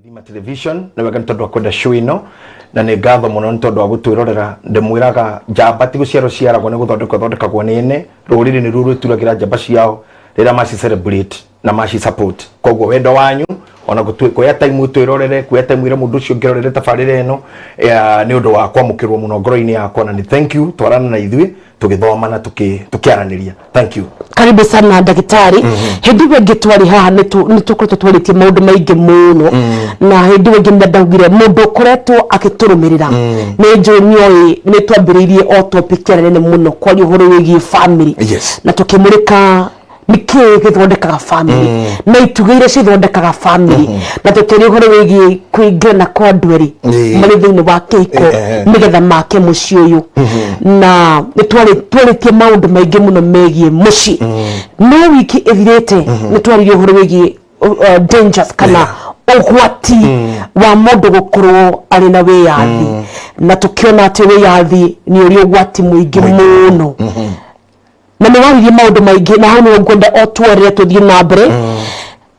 Gĩthima Television. Nĩ wega nĩ tondũ wa kwenda show ĩno, na nĩ ngatho mũno nĩ tondũ wa gũtwĩrorera. Ndĩmwĩraga njamba ti gũciarwo ciaragwo, nĩ gũthondekwo ĩthondekagwo nĩ ene. Rũrĩrĩ nĩruo rwĩturagĩra njamba ciao rĩrĩa maci celebrate na maci support. Koguo wendo wanyu ona kuoya time twĩrorere, kuoya time ĩrĩa mũndũ ũcio ũngĩrorere tabarĩra ĩno, nĩ ũndũ wa kwamũkĩrwo mũno ngoro-inĩ yakwa, na nĩ thank you. Twarana na ithuĩ tũgĩthoma na tũkĩaranĩria. Thank you. Karibu sana, ndagĩtarĩ. Hĩndĩ ĩyo ĩngĩ twarĩ haha nĩ tũkoretwo twarĩtie maũndũ maingĩ mũno, na hĩndĩ ĩyo ĩngĩ nĩ ndaugire mũndũ ũkoretwo agĩtũrũmĩrĩra nĩ njũĩ nĩoĩ nĩ twambĩrĩirie o topic ĩrĩa nene mũno kwaria ũhoro wĩgiĩ family, na tũkĩmũrĩka nĩkĩĩ gĩthondekaga family na itugĩ iria cithondekaga family, na tũkĩaria ũhoro wĩgiĩ kũingĩrana kwa andũ erĩ marĩ thĩinĩ wa kĩhiko nĩgetha make mũciĩ ũyũ, na nĩ twarĩtie maũndũ maingĩ mũno megiĩ mũciĩ. No wiki ĩthirĩte nĩ twaririe ũhoro wĩgiĩ dangers kana ũgwati wa mũndũ gũkorwo arĩ na wĩyathi, na tũkĩona atĩ wĩyathi nĩ ũrĩ ũgwati mũingĩ mũno, na nĩ waririe maũndũ maingĩ, na hau nĩho ngwenda o tuorere tũthiĩ na mbere,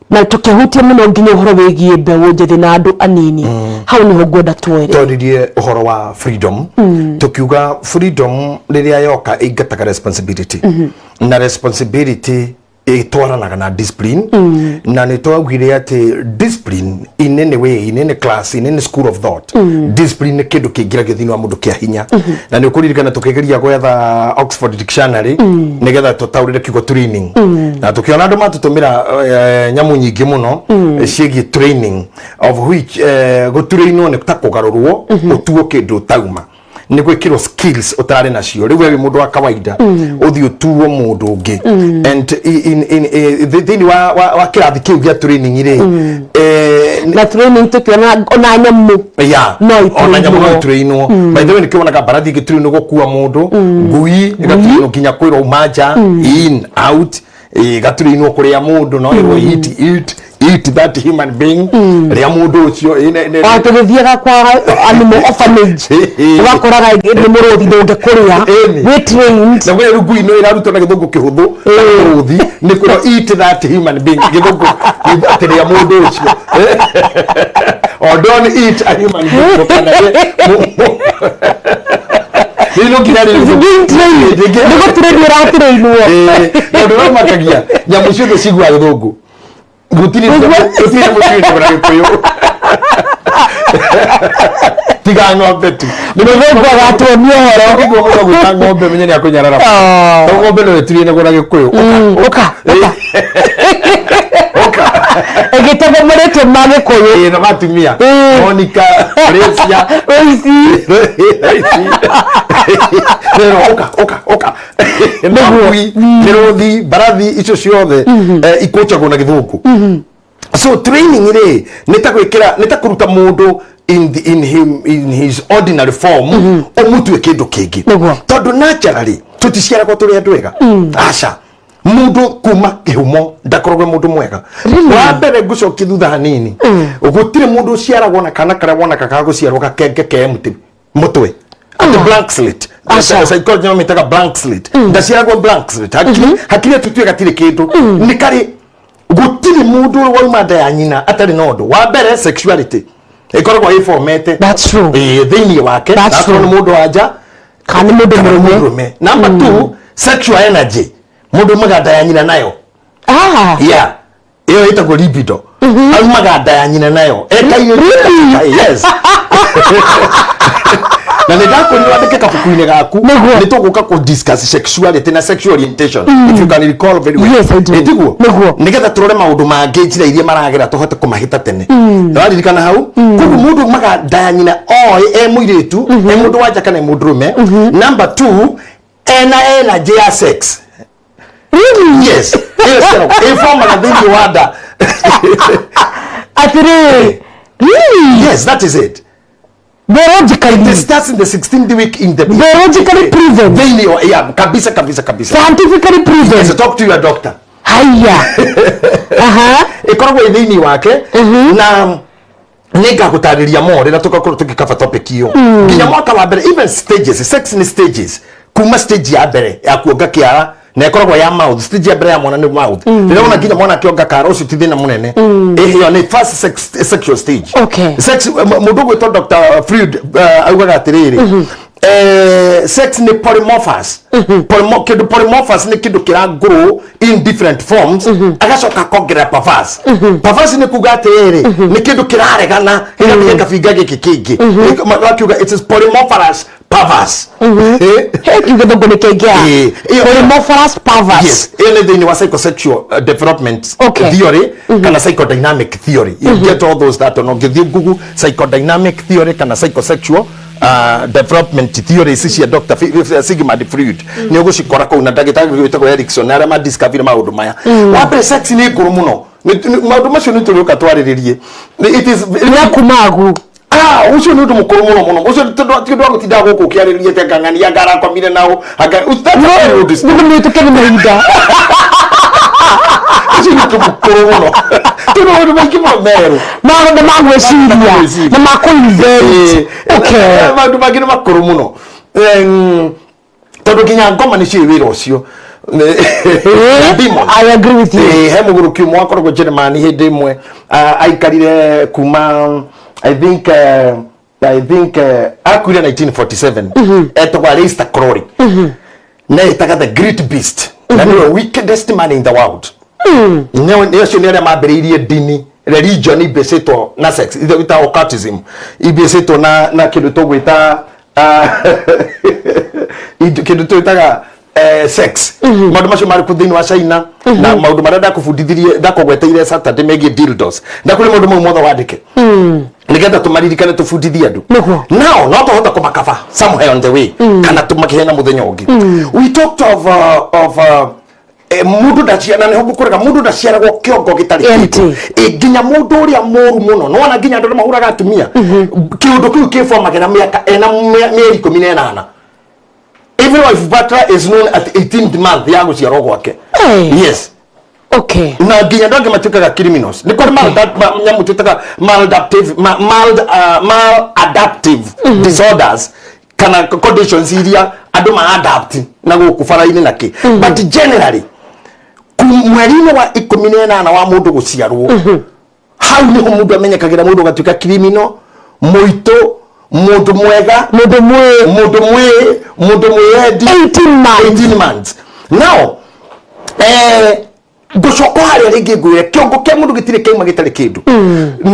na tũkĩhutia mũno nginya ũhoro wĩgiĩ mbeũ njĩthĩ na andũ anini. Hau nĩho ngwenda tuoere. Twaririe ũhoro wa freedom, tukiuga freedom rĩrĩa yoka ĩingataga responsibility, na responsibility ĩtwaranaga na discipline, na nĩ twaugire atĩ discipline in any way, in any class, in any school of thought, discipline nĩ kĩndũ kĩingĩragio thĩinĩ wa mũndũ kĩa hinya. Na nĩ ũkũririkana tũkĩgeria gwetha Oxford Dictionary nĩgetha tũtaũrĩre kiugo training, na tũkĩona andũ matũtũmĩra nyamũ nyingĩ mũno ciĩgiĩ training, of which gũtrainwo nĩ ta kũgarũrwo ũtuo kĩndũ ũtauma, nĩ gwĩkĩrwo skills ũtarĩ nacio. Rĩu we wĩ mũndũ wa kawaida, ũthiĩ ũtuo mũndũ ũngĩ. And thĩinĩ wa kĩrathi kĩu gĩa training rĩ, na training tũkĩona ona nyamũ no ona nyamũ no itrainwo. Itrainwo. By the way, nĩkĩo wonaga mbarathi ĩgĩtrainwo gũkua mũndũ, ngui ĩgatrainwo nginya kwĩrwo uma nja, in, out, ĩgatrainwo kũrĩa mũndũ, no ĩrwo eat, eat, eat that human being, rĩa mũndũ ũcio. O tũgĩthiaga kwa animal orphanage, ũgakoraga nĩ mũrũthi ndũngĩkũrĩa. Ĩni. Wĩ trained. Na kwĩ rĩu ngui no ĩrarutwo na gĩthũngũ kĩhũthũ na mũrũthi nĩ kwĩrwo eat that human being, gĩthũngũ atĩ rĩa mũndũ ũcio, or don't eat a human being, ndũkanarĩe. Rĩu no nginya rĩu Being trained. Nĩ gũtrainwo ũratrainwo. Tondũ no makagia nyamũ ciothe ciguaga gĩthũngũ, gũtirĩ nyamũ ciĩtagwo na gĩkũyũ tiga ng'ombe tu. Mũthũngũ agatuonia ũhoro. Ũkĩigua mũndũ agwĩta ng'ombe, menye nĩ akũnyarara, tondũ ng'ombe no ĩtirianagwo na gĩkũyũ. Ũka, ũka. Ũka. Ĩgĩtagwo marĩtwa ma gĩkũyũ. Ĩĩ, na matumia. Monica, Gracia. Roici. Rĩro ũka, ũka, ũka. Ngui, mĩrũthi, mbarathi, icio ciothe ikũnjagwo na gĩthũngũ. So training rĩ, nĩ ta gwĩkĩra, nĩ ta kũruta mũndũ in, the, in, him, in his ordinary form, ũmũtue kĩndũ kĩngĩ. Tondũ naturally tũticiaragwo tũrĩ andũ ega. Aca, mũndũ kuma kĩhumo ndakoragwo e mũndũ mwega. Wa mbere, ngũcokia thutha hanini, gũtirĩ mũndũ ũciaragwo na kana karĩa wonaka ka gũciarwo gakenge ke mũtĩ mũtwe, atĩ blank slate. Aca. Psychology no mĩtaga blank slate. Ndaciaragwo blank slate, hakiri hakiri ĩtutue gatirĩ kĩndũ nĩ karĩ. Gũtirĩ mũndũ ũrĩ wauma nda ya nyina atarĩ na ũndũ wa mbere. Sexuality ĩkoragwo ĩformete That's true. Thĩinĩ wake. That's Akorwo true. nĩ mũndũ wa nja kana nĩ mũndũ kana nĩ mũrũme. Mũndũrũme. Number two, sexual energy mũndũ umaga nda ya nyina nayo. Yeah, ĩyo ĩtagwo libido, aumaga nda ya nyina nayo ekairĩ. Yes, na nĩ ndakwĩrire wandĩke kabuku-inĩ gaku. Nĩ tũgũka kũ discuss sexuality na sexual orientation, if you can recall very well. Yes, I do. Ĩ, tiguo? Nĩguo. Nĩgetha tũrore maũndũ mangĩ, njĩra iria maragera tũhote kũmahĩta tene. Nĩwaririkana hau? Koguo mũndũ umaga nda ya nyina oĩ e mũirĩtu, e mũndũ wa nja kana e mũndũrũme. Number two, ena energy ya sex. Really? Yes, ĩyo ciaragwo ĩformaga thĩinĩ wa nda. Atĩrĩrĩ, really? Yes, that is it. Biologically? It starts in the 16th week in the Biologically proven? Thĩinĩ wa, yeah, kabisa, kabisa, kabisa. Scientifically proven? Yes, talk to your doctor. Haya, aha. Ĩkoragwo ĩ thĩinĩ wake, na nĩ ngagũtarĩria more rĩrĩa tũgakorwo tũgĩkaba topic ĩyo, nginya mwaka wa mbere, even stages. Sex nĩ stages, kuma stage ya mbere ya kuonga kĩara. Na ĩkoragwo ya mouth. Stage ya mbere ya mwana nĩ mouth. Rĩrĩa wona nginya mwana akĩonga kara, ũcio ti thĩna mũnene. Ĩyo nĩ first sexual stage. Sex, mũndũ ũgwĩtwo Dr. Freud augaga atĩrĩrĩ, sex nĩ polymorphous. Kĩndũ polymorphous nĩ kĩndũ kĩra grow in different forms, agacoka akongerera perverse. Perverse nĩ kuga atĩrĩrĩ, nĩ kĩndũ kĩraregana, gĩgathiĩ gĩkabinga gĩkĩ kĩngĩ. Akiuga it is polymorphous perverse. He kiugo thũngũ nĩ kĩngĩa. Polymorphous perverse. Yes, ĩyo nĩ thĩinĩ wa psychosexual development theory kana psychodynamic theory. You get all those that no ngĩthiĩ Google psychodynamic theory kana psychosexual development theory ici cia Dr. Sigmund Freud, nĩ ũgũcikora kũu, na ndagĩtarĩ wĩtagwo Erikson arĩa madiscover maũndũ maya. Wa mbere, sex nĩ ngũrũ mũno. Maũndũ macio nĩ tũrĩũka twarĩrĩrie. It is nĩ akumagu. Ah, ũcio nĩ ũndũ mũkũrũ mũno mũno. Ũcio tondũ ti ũndũ wa gũtinda gũkũ ũkĩarĩrĩria atĩ anga ng'ania anga arakomire nao anga. That's a very old story. Nĩguo nĩũtũke nĩ mahinda. Ũcio nĩ ũndũ mũkũrũ mũno tondũ maũndũ maingĩ mũno merũ. Maũndũ ma gwĩciria gwĩciria. Na ma kũ-invent. Maũndũ mangĩ nĩ makũrũ mũno, tondũ nginya ngoma nĩ ciũĩ wĩra ũcio. Demon. I agree with you. He mũgũrũki ũmwe wakoragwo Jeremani hĩndĩ ĩmwe, aikarire kuma I think akuire 1947, etagwo Aleister Crowley, na etaga the great beast, na nĩwe wickedest man in the world. Nĩ acio nĩ arĩa mambĩrĩirie ndini, religion ibĩcĩtwo na sex, ithe gwĩta occultism, ibĩcĩtwo na kĩndũ tũgwĩta kĩndũ twĩtaga sex. Maũndũ macio marĩ kũ thĩinĩ wa China, na maũndũ marĩa ndakũbundithirie, ndakũgweteire Saturday megiĩ dildos, ndakũrĩ maũndũ mau mothe wandĩke nĩgetha tũmaririkane, tũbundithie andũ. Now no tũhota kũmakaba somewhere on the way kana tũmakĩhe na mũthenya ũngĩ. We talked of mũndũ ndaciara, na nĩho ngũkũrega, mũndũ ndaciaragwo kĩongo gĩtarĩ Empty. kĩndũ. Nginya mũndũ ũrĩa mũru mũno, nĩwona nginya andũ arĩa mahũraga atumia, kĩũndũ kĩu kĩbomagĩra mĩaka ena mĩeri 18. Every wife Butler is known at 18th month ya gũciarwo gwake. Hey. Yes. Na nginya andũ angĩ matuĩkaga criminals, nĩ kũrĩ nyamũ twĩtaga maladaptive disorders kana conditions iria andũ ma-adapt na gũkũ bara-inĩ na kĩ, but generally mweri-inĩ wa 18 wa mũndũ gũciarwo, hau nĩho mũndũ amenyekagĩra, mũndũ agatuĩka criminal, mũitũ, mũndũ mwega, mũndũ mwĩ mũndũ mwĩ, mũndũ mwĩyendi. 18 months. 18 months. Now ngũcoka harĩa rĩngĩ ngwĩre, kĩongo kĩa mũndũ gĩtirĩ kĩauma gĩtarĩ kĩndũ,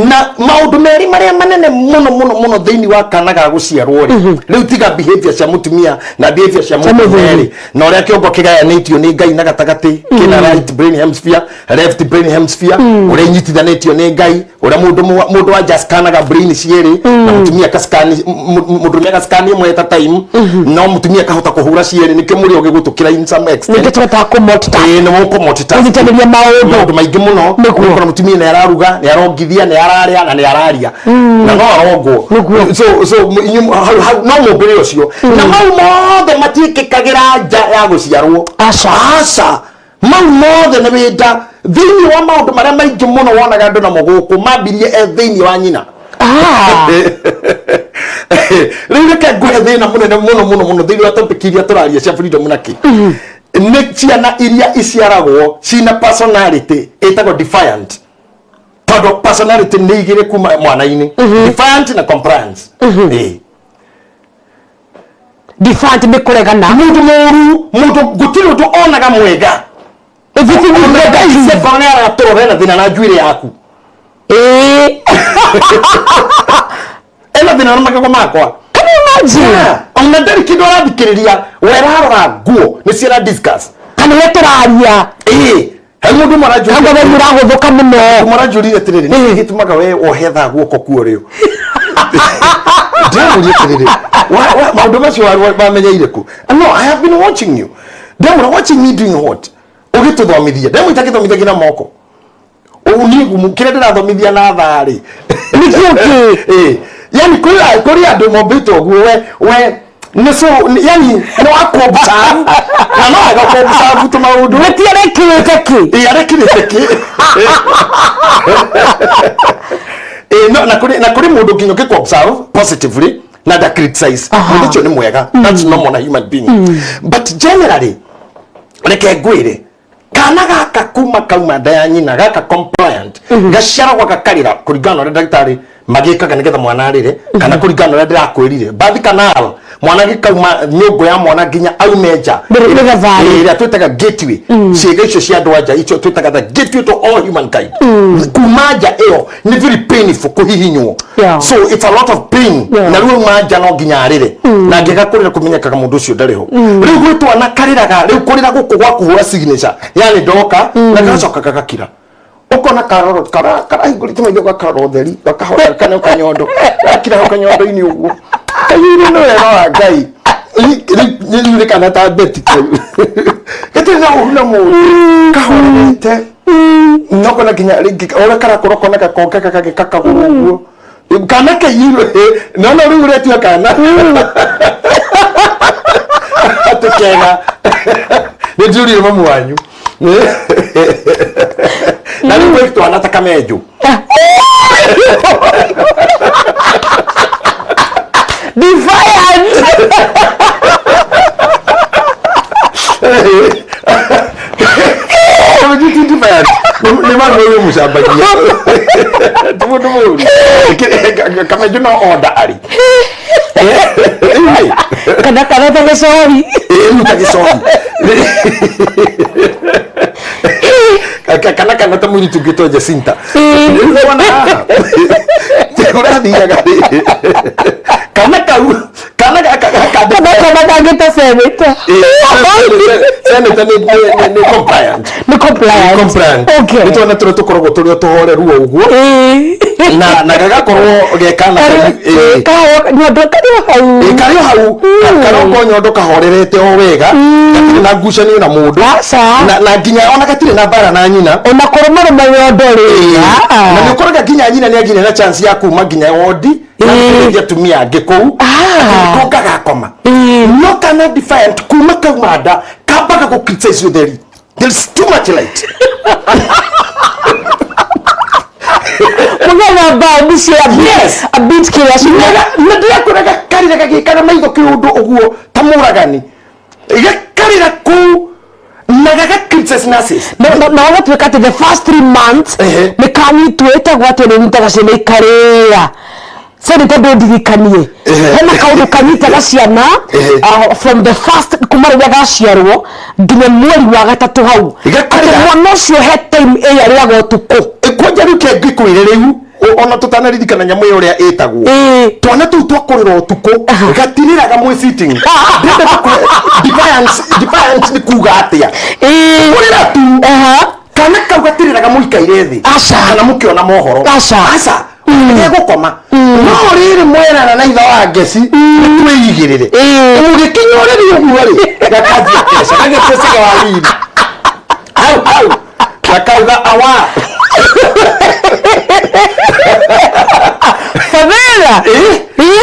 na maũndũ merĩ marĩa manene mũno mũno mũno thĩinĩ wa kana ga gũciarwo rĩ, rĩu tiga behavior cia mũtumia na behavior cia mũndũ mũthuri. Merĩ na ũrĩa kĩongo kĩgayanĩtio nĩ Ngai na gatagatĩ, kĩna right brain hemisphere, left brain hemisphere, ũrĩa inyitithanĩtio nĩ Ngai, ũrĩa mũndũ wa skanaga brain cierĩ, na mũtumia akascan, mũndũrũme agascan ĩmwe at a time, no mũtumia akahota kũhũra cierĩ. Nĩkĩo mũrĩ ũgĩ gũtũkĩra in some extent. Nĩkĩo tũretaga kũ-multitask. Ĩĩ, nĩ mũkũ-multitask. Kũnyitanĩria maũndũ. Maũndũ maingĩ mũno. Ũkona mũtumia nĩ araruga, nĩ arongithia, nĩ ararĩa na nĩ araria na no arongwo. So inyuĩ hau no mũmbĩre ũcio, na mau mothe matiĩkĩkagĩra nja ya gũciarwo. Aca. Aca, mau mothe nĩ wĩnda. Thĩinĩ wa maũndũ marĩa maingĩ mũno wonaga andũ namo gũkũ mambirie e thĩinĩ wa nyina. Rĩu reke ngũhe thĩna mũnene mũno mũno mũno thĩinĩ wa topic iria tũraria cia freedom na kĩ, nĩ ciana iria iciaragwo cina personality ĩtagwo defiant, tondũ personality nĩ igĩrĩ kuma mwana-inĩ, defiant na compliance. Ĩĩ. Defiant nĩ kũregana. Mũndũ mũru, mũndũ gũtirĩ ũndũ onaga mwega. Everything is negative. Ngoro nĩ aratũrora, ena thĩna na njuĩrĩ yaku. Ena thĩna na magego makwa. Can you imagine? Yeah. Ona ndarĩ kĩndũ arathikĩrĩria, werarora nguo nĩ ciara discuss. Kana ũrĩa tũraria. Ĩĩ, he mũndũ ũmwe aranjũria. Kanga we nĩ ũrahũthũka mũno. Ũmwe aranjũrire atĩrĩrĩ, nĩ gĩtũmaga we wohe thaa guoko kuo rĩu? Ndĩramũria atĩrĩrĩ, maũndũ macio wamenyeire kũ? No, I have been watching you. Ndĩramwĩra, watching me doing what? Ũgĩtũthomithia. Ndĩramwĩta gĩthomithia na moko. Ũũ niĩ kĩrĩa ndĩrathomithia na thaa rĩ. Nĩkĩo kĩ? Ĩĩ. Yani kũrĩ andũ mombĩtwo ũguo, we nĩ so yani nĩ wa kũ-observe, na no wega kũ-observe tũmaũndũ. Gũtirĩ arekĩrĩte kĩ. Ĩĩ, arekĩrĩte kĩ. Ĩĩ, no, na kũrĩ mũndũ nginya ũngĩkũ observe positively na nda criticize. Mũndũ ũcio nĩ mwega, that's normal na human being, but generally Reke ngwĩre, kana gaka kuma kauma nda ya nyina gaka compliant, gaciaragwo gakarĩra kũringana na ũrĩa ndagĩtarĩ magĩkaga nĩgetha mwana arĩre, kana kũringana na ũrĩa ndĩrakwĩrire birth canal, mwana gĩkauma nyũngũ ya mwana nginya aume nja. Nĩ thabarĩ. Ĩrĩa twĩtaga gateway, ciĩga icio cia andũ a nja icio twĩtaga the gateway to all humankind, kuma nja ĩyo nĩ very painful kũhihinywo. So it's a lot of pain. Na rĩu auma nja no nginya arĩre, na angĩaga kũrĩra kũmenyekaga mũndũ ũcio ndarĩ ho. Rĩu gwĩ twana karĩraga rĩu kũrĩra gũkũ gwa kũhũra signature, yani ndoka, na gagacoka gagakira, ũkona karoro karahingũrĩte maitho, gakarora ũtheri, gakahora kana kanyondo gakira hau kanyondo-inĩ ũguo, kaiyũire nĩ wega wa Ngai. Rĩu nĩ kana ta beti kau gatirĩ na ũru na mũndũ, kahorerete, nokona nginya rĩngĩ ũrĩa karakũra ũkona gakonga gagĩka kagũrũ ũguo, kana kaiyũirwo. Nona rĩu ũretua kana atĩ kega nĩ ndiũrire mamu wanyu, na rĩu gwĩ twana ta kamenjũ. Defiant. Kamenjũ ti defiant, nĩ mamu ũyũ mũcambagia, ti mũndũ mũũru. Kamenjũ no order arĩ. Kana ta gĩcohi. Rĩu ta gĩcohi kana ta mũirĩtu ũngĩtwo Jacinta. Rĩu wona haha ũrathiaga rĩ, kana kau kana Kana kangĩ ta senator. Senator nĩ compliant. Nĩ compliant. Compliant. Nĩ twana tũrĩa tũkoragwo tũrĩ o tũhoreru o ũguo, na gagakorwo gekana. Kayo nyondo karĩ o hau. Ĩ, karĩ o hau, karongo nyondo kahorerete o wega, gatirĩ na ngucanio na mũndũ. Aca. Na nginya ona gatirĩ na mbara na nyina. Ona kũrũmarũma nyondo rĩ. Na nĩ ũkoraga nginya nyina nĩ agire na chance ya kuma nginya wondi na gũteithia atumia angĩ kũu. Atĩ nĩko gagakoma, no kana defiant kuma kauma nda kambaga gũ criticize ũtheri, there's too much light. Mũgetha mbaũ cia a bit kĩrĩa. Na ndĩrakwĩra gakarĩra gagĩkaga maitho kĩũndũ ũguo ta mũragani, gakarĩra kũu na gaga criticize nurses. Na gagatuĩka atĩ the first 3 months nĩ kanyitwo, ĩtagwo atĩ nĩ nyitaga ciana ikarĩra. Senator, ndũndirikanie, hena kaũndũ kanyitaga ciana from the first, kuma rĩrĩa gaciarwo nginya mweri wa gatatũ hau, Gakarĩra. atĩ mwana ũcio he time ĩyo arĩaga ũtukũ. Kwanja rĩu ke ngĩkwĩre rĩu, ona tũtanaririkana nyamũ ĩyo ũrĩa ĩtagwo, twana tũu twakũrĩra ũtukũ gatirĩraga mwĩ sitting. Ndĩrenda defiance. Defiance nĩ kuga atĩa? Kũrĩra tu. Kana kau gatirĩraga mũikaire thĩ. Aca. Kana mũkĩona mohoro. Aca. Aca, gegũkoma no rĩrĩ mwerana na itha wa ngeci twĩigĩrĩre, mũgĩkinya ũrĩrĩ ũguo rĩ, gakanjia keca gagĩtecaga wa riri hau hau, gakauga awa. Fadhila.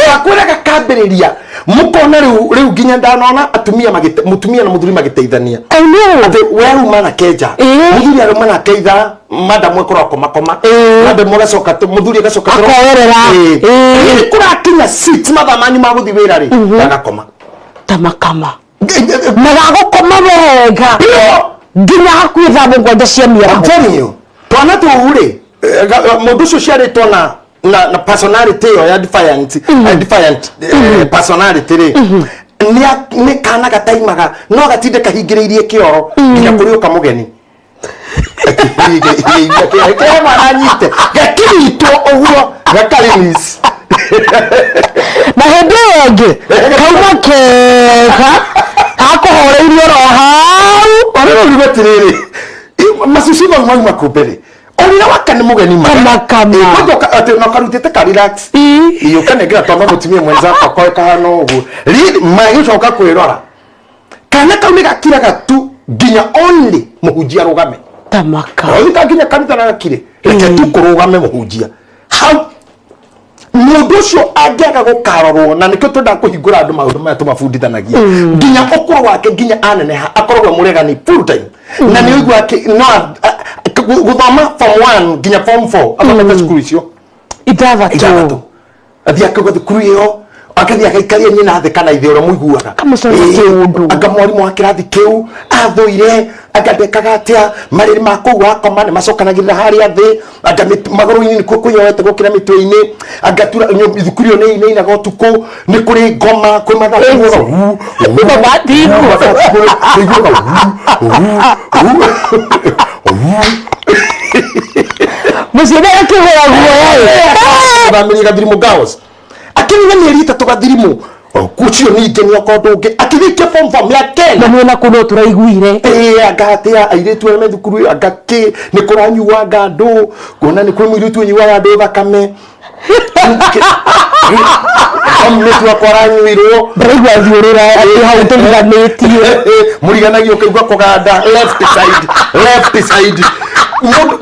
Gakwĩra gakambĩrĩria, mũkona rĩu rĩu nginya ndanona atumia mũtumia na mũthuri magĩteithania. I know. Atĩ we aruma na kenja, mũthuri aruma na keitha, madamu akorwo akomakoma, madamu agacoka, mũthuri agacoka toro. Akoerera. Rĩrĩ kũrakinya 6, mathaa manyu ma gũthiĩ wĩra rĩ, gagakoma. Tamakama na gagũkoma wega nginya hakuhĩ thaa 7 cia mĩaraho. I'm telling you, twana tũu rĩ, mũndũ ũcio ũciarĩtwo na personality ĩyo ya defiant, defiant personality rĩ, nĩ kana gataimaga no gatinde kahingĩrĩirie kĩoro nginya kũrĩ ũka mũgeni kĩrĩa maranyite gakinyitwo ũguo gakarelease. Na hĩndĩ ĩyo ĩngĩ kauma kega gakũhoreirie oro hau. Orĩro riuga atĩrĩrĩ, macucu mau mauma kũ mbere orĩra waka nĩ mũgeni ma. Kama kama. Kwanja atĩ na karutĩte ka relax. Ĩ, ũkanengera twana mũtumia mwenzako akoe kahana ũguo rĩrĩ magĩcoka kwĩrora kana kau nĩ gakiraga tu nginya only mũhunjia arũgame. Tamaka. Othika nginya kanitha na gakire, reke tu kũrũgame mũhunjia hau, mũndũ ũcio angĩaga gũkarorwo, na nĩkĩo twendaga kũhingũra andũ maũndũ maya tũmabundithanagia, nginya ũkũrũ wake nginya aneneha akoragwo e mũregani full time, na nĩ ũigua no gũthoma form 1 nginya form 4 athomete cukuru icio 6. 6, athiĩ akauga thukuru ĩyo. Akathiĩ agaikaria nyina thĩ kana ithe ũrĩa mũiguaga. Kamũcora Ĩĩ, kĩũndũ. Anga mwarimũ wa kĩrathi kĩu athũire, anga ndekaga atĩa, marĩrĩ ma kũu wakoma nĩ macokanagĩrĩra harĩa thĩ, anga magũrũ-inĩ nĩkuo kwĩyoete gũkĩra mĩtwe-inĩ, anga thukuru ĩyo nĩ ĩinaga ũtukũ, nĩ kũrĩ ngoma, kwĩ mathaa kũiguaga hu, hu, Mabati hu, igũrũ. mabati igũrũ, kũiguaga hu, hu, hu, hu. Mũciĩ nĩ akĩgũra guoya. Thamĩria Gathirimu Girls, akĩrire mĩeri 3 Gathirimu kucio, ningĩ nĩ oka ũndũ ũngĩ, akĩrĩkia form four mĩaka 4. Na mwena kũ no tũraiguire. Ĩĩ, anga atĩa airĩtu arĩa me thukuru ĩyo, anga kĩ nĩ kũranyuanga andũ, kuona nĩ kwĩ mũirĩtu ũnyuaga andũ thakame, mũirĩtu wakwa aranyuirwo. Ndĩraigua thiũrũra atĩ hau tũriganĩtie. Mũriganagio ũkaigua kũganda left side, left side.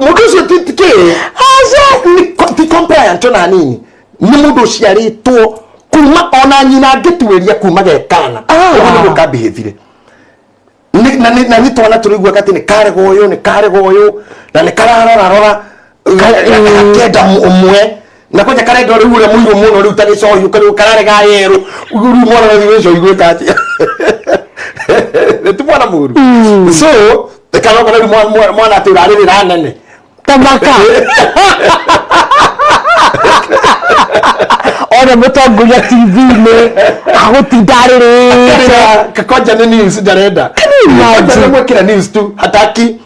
Mũndũ ũcio ti kĩ ti compliant ona hanini, nĩ mũndũ ũciarĩtwo kuma ona nyina angĩtuĩria kuma gekana. Ũguo nĩguo kambihĩthire. Na nĩ twana tũraiguaga atĩ nĩ karega ũyũ, nĩ karega ũyũ, na nĩ kararorarora gakenda ũmwe, na kwanja karenda rĩu ũrĩa mũirũ mũno, rĩu ta gĩcohi, ũkarĩu kararega yerũ rĩu mwana ũrathiĩ gĩcohi gwĩka atĩa? Nĩ ti mwana mũru, so kana okorwo rĩu mwana atĩ ũrarĩrĩra nene. Tamaka ona mũtongoria TV-inĩ agũtinda arĩrĩte. Kakonja nĩ news ndarenda. You imagine? Kwanja nĩ mwekĩra news tu hataki,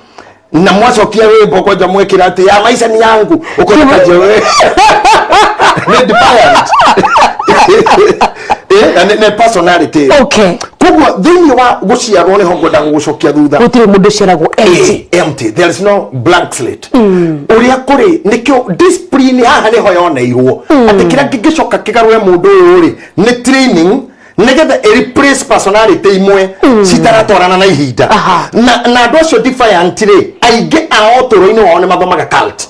na mwacokia wimbo kwanja mwekĩra atĩ ya maisha ni yangu, ukona kaje we nĩ defiant. Na nĩ personality. Koguo thĩinĩ wa gũciarwo nĩho ngwenda gũgũcokia thutha. Gũtirĩ mũndũ ũciaragwo empty. Empty, there is no blank slate. Ũrĩa kũrĩ nĩkĩo discipline haha nĩho yoneirwo atĩ kĩrĩa kĩngĩcoka kĩgarũre mũndũ ũyũ rĩ nĩ training, nĩgetha ĩ replace personality imwe citaratwarana na ihinda. Na andũ acio defiant rĩ, aingĩ ao ũtũũro-inĩ wao nĩ mathomaga cult.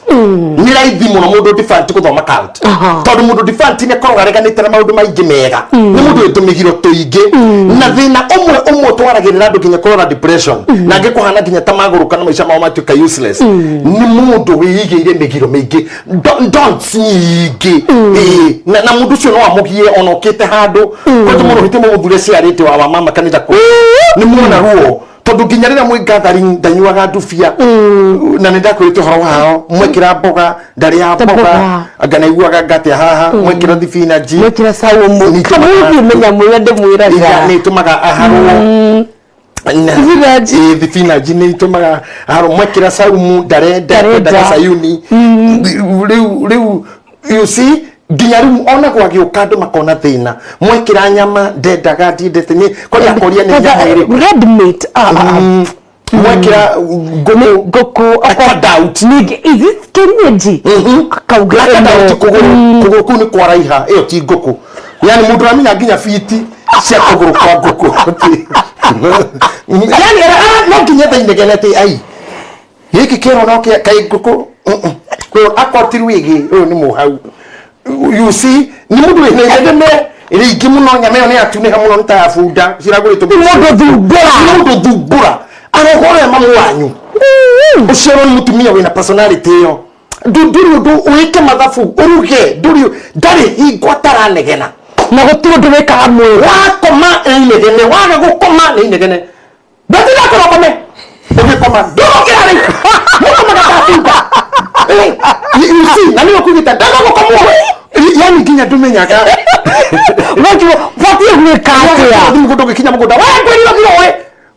Nĩ raithi mũno mũndũ defiant gũthoma cult, tondũ mũndũ defiant nĩ akoragwo areganĩte na maũndũ maingĩ mega, nĩ mũndũ wĩ tũmĩgiro tũingĩ, na thĩna ũmwe ũmwe ũtwaragĩrĩra andũ nginya kũrora depression na angĩ kũhana nginya ta magũrũka na maica mao matuĩka useless, nĩ mũndũ wĩigĩire mĩgiro mĩingĩ, don'ts nyingĩ. Ĩĩ, na mũndũ ũcio no amũgie ona ũkĩte handũ kwanja mũno hĩtĩ mũgũthure ciarĩte wa mama kanitha kũ nĩ muona ruo, tondũ nginya rĩrĩa mwĩ gathering ndanyuaga ndubia, na nĩ ndakwĩrĩte ũhoro wao, mwekĩra mboga ndarĩa mboga. Mboga. Anga naiguaga ngatĩa haha mwekĩra thibinanji. Mwĩkĩra saumu. Nĩ kamũthiĩ menya mwĩra ndĩmwĩraga. Nĩ ĩtũmaga aharwo. Thibinanji. Ĩĩ, thibinanji nĩ itũmaga aharwo, mwekĩra saumu ndarenda. Ndarenda. Kwendaga sayuni rĩu you see, nginya rĩu ona gwagĩũka andũ makona thĩna, mwekĩra nyama ndendaga, ndiendete nĩ kwani akoria nĩ nyama ĩrĩkũ. Red meat, ah, ah. Mwekĩra ngũkũ ngũkũ akadoubt. Ningĩ is it kienyeji, akauga akadoubt. Ĩno. Kũgũrũ kũu nĩ kwaraiha, ĩyo ti ngũkũ, yani mũndũ ũramenya nginya biti cia kũgũrũ kwa ngũkũ, yani no nginya thainegene atĩ ai gĩkĩ kĩro no kĩa kaĩ ngũkũ. Akorwo ti rwĩgĩ, ũyũ nĩ mũhau. You see, nĩ mũndũ wĩna inegene rĩingĩ mũno, nyama ĩyo nĩ yatunĩha mũno, nĩ ta ya bunda ciragũrĩtwo. Nĩ mũndũ thumbũra. Nĩ mũndũ thumbũra, arogore mamu wanyu ũciarwo nĩ mũtumia wĩna personality ĩyo. Ndũrĩ ũndũ wĩke mathabu ũruge, ndũrĩ ndarĩ hingo ataranegena. Na gũtirĩ ũndũ wĩkaga mwega. Wakoma nĩ inegene, waga gũkoma nĩ inegene, ndatinda kũrokome ũgĩkoma ndũgũkĩra rĩu mũkomaga ta bunda. You see, na nĩyo kugĩta ndaga gũkomwo, yani nginya ndũmenyaga. Ũgakiuga, batiĩ gwĩka atĩa? Thiĩ mũgũnda, ũgĩkinya mũgũnda we ngwĩrire ũthiĩ rũĩ,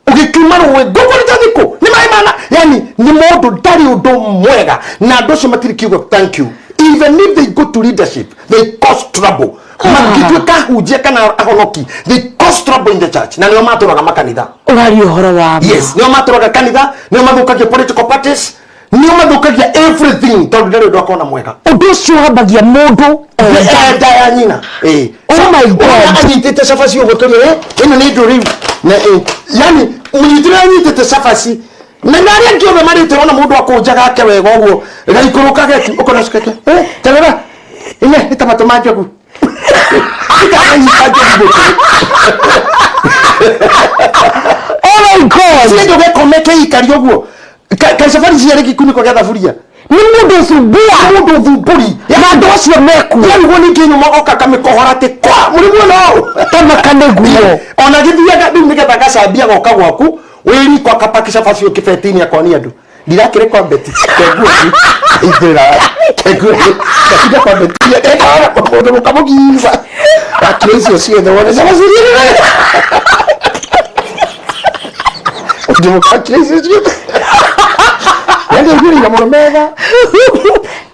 ũgĩkiuma rũĩ ngũkũrĩte thikũ nĩ maĩ mana, yani nĩ mũndũ ndarĩ ũndũ mwega, na andũ acio matirĩ kiugo thank you. Even if they go to leadership, they cause trouble. Mangĩtuĩka ahunjia kana ahonoki, they cause trouble in the church, na nĩo matũraga makanitha. Ũraria ũhoro wa ma. Yes, nĩo matũraga kanitha, nĩo mathũkagia political parties, nĩo mathũkagia everything, tondũ ndarĩ ũndũ akona mwega. Ũndũ ũcio wambagia mũndũ enda. Enda ya nyina. Ĩĩ. Oh my God. Ũrĩa anyitĩte cabaci ũguo tũrĩ ĩno nĩ ndũ rĩu na yani mũnyitĩre anyitĩte cabaci na arĩa angĩ othe marĩte, ona mũndũ akũnja gake wega ũguo gaikũrũka geki ũkona cukeke tarora ine nĩ ta matũ ma njogu. Ikanyita njogu gũtũ. Oh my God. Kĩndũ gĩkome kĩikari ũguo kaicabari ciarĩ gĩkunĩko gĩa thaburia. Nĩ mũndũ ũthumbua. Mũndũ ũthumbũri. Na andũ acio mekuo. Yarigwo ningĩ nyuma oka kamĩkohora atĩ kwa mũrimũ no Tamaka nĩguo. Ona gĩthiaga rĩu nĩgetha agacambia goka gwaku wĩ riko akapaki cabaci kĩbeti-inĩ akonia andũ ndirakĩrĩ kwa beti kenguo ithĩra kenguo ndatinda kwa beti ekara mũndũ mũkamũgiba akira icio ciothe wone cabaci mũndũ mũkakira icio ciothe yaani aiguĩrĩire mũno metha.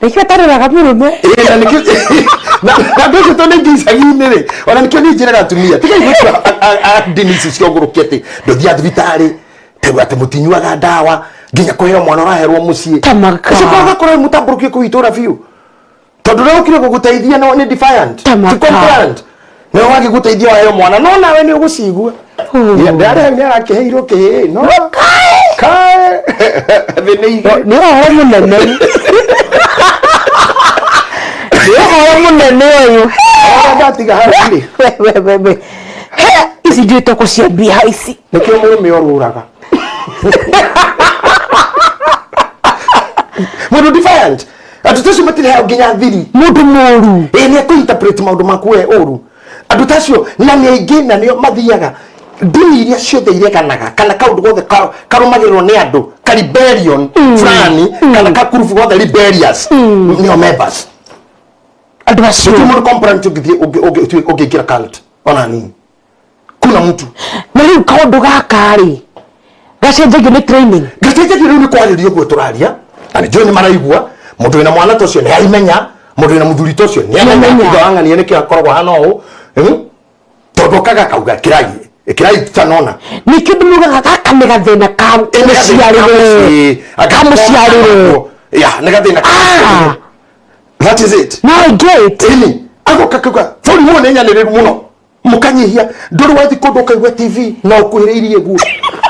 Nĩkĩo atareraga mũrũme. Ĩĩ, na nĩkĩo na andũ acio tondũ aingĩ icagi-inĩ rĩ, ona nĩkĩo niĩ njĩraga atumia tigai gwĩtua ndini ici cia ũgũrũki atĩ ndũthiaga thibitarĩ tegu atĩ mũtinyuaga ndawa nginya kũheo mwana ũraherwo mũciĩ. Tamaka. Ũcio ũgakora wĩ mũtambũrũkie kũu itũra biũ tondũ ũrĩa ũkire gũgũteithia no nĩ defiant. Tamaka. Ti compliant nĩwe wagĩgũteithia waheo mwana no nawe nĩ ũgũcigua. Ndarĩ hau nĩ arakĩheirwo kĩhĩĩ no kae thĩ nĩ igĩrĩ. Nĩ ũhoro mũnene, nĩ ũhoro mũnene ũyũ. Ona ndatiga hau rĩ. We, we, we, we. He, ici ndiũĩ tũkũciambia ici. Nĩkĩo mũrũme orũraga mũndũ defiant andũ ta acio matirĩ hao nginya thiri. Mũndũ mũru. Ĩĩ, nĩ ekũ-interpret maũndũ maku we ũru. Andũ ta acio na nĩ aingĩ na nĩo mathiaga ndini iria ciothe ireganaga kana kaũndũ gothe karũmagĩrĩrwo nĩ andũ ka rebellion fulani kana ka kurubu gothe rebellious nĩo members. Andũ acio. Gũtirĩ mũndũ compliant ũngĩthiĩ ũngĩingĩra cult ona nini kuna mtu. Na rĩu kaũndũ gaka rĩ gacenjagio nĩ training? Gacenjagia rĩu nĩ kwarĩria ũguo tũraria na nĩ njũĩ nĩ maraigua. Mũndũ wĩna mwana ta ũcio nĩ aimenya, mũndũ wĩna mũthuri ta ũcio nĩ amenya. Nĩamenya. Ithe wang'ania nĩkĩo akoragwo hana ũũ. Tondũ okaga akauga kirai kirai tanona. Nĩkĩo ndĩmugaga gaka nĩ gathĩna ka mũciarĩre, kamũciarĩre. Ya, nĩ gathĩna ka Ah. That is it. Now I get. Ĩni agoka kauga bũrũri ũyũ nĩ nyanĩrĩru mũno mũkanyihia ndũrĩ wathi kũndũ ũkaigua TV na ũkuhĩrĩirie guo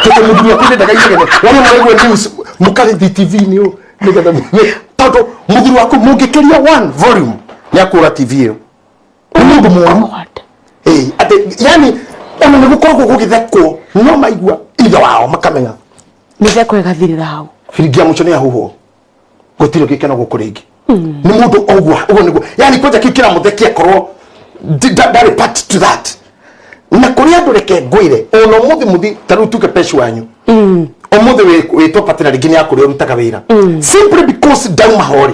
tondũ mũthuri waku ndendaga inegene wona mũraigua news mũkarĩthi TV-inĩ ũũ nĩgetha tondũ mũthuri waku mũngĩkĩria one volume nĩ akũra TV ĩyo. Nĩ mũndũ mũru. God. Ĩĩ, atĩ yani ona nĩ gũkoragwo gũgĩthekwo no maigua ithe wao makamenya. Mĩtheko ĩgathirĩra hau. Biringi ya mũico nĩ yahuhwo, gũtirĩ gĩkeno gũkũ rĩngĩ. Nĩ mũndũ ũguo ũguo nĩguo yani kwanja kĩu kĩramũthekia korwo ndarĩ part to that. Na kũrĩ andũ reke ngwĩre ona ũmũthĩ mũthi ta rĩu tuge pecu wanyu ũmũthĩ wĩtwo partner rĩngĩ nĩ akũrĩa ũrutaga wĩra simply because ndauma ho rĩ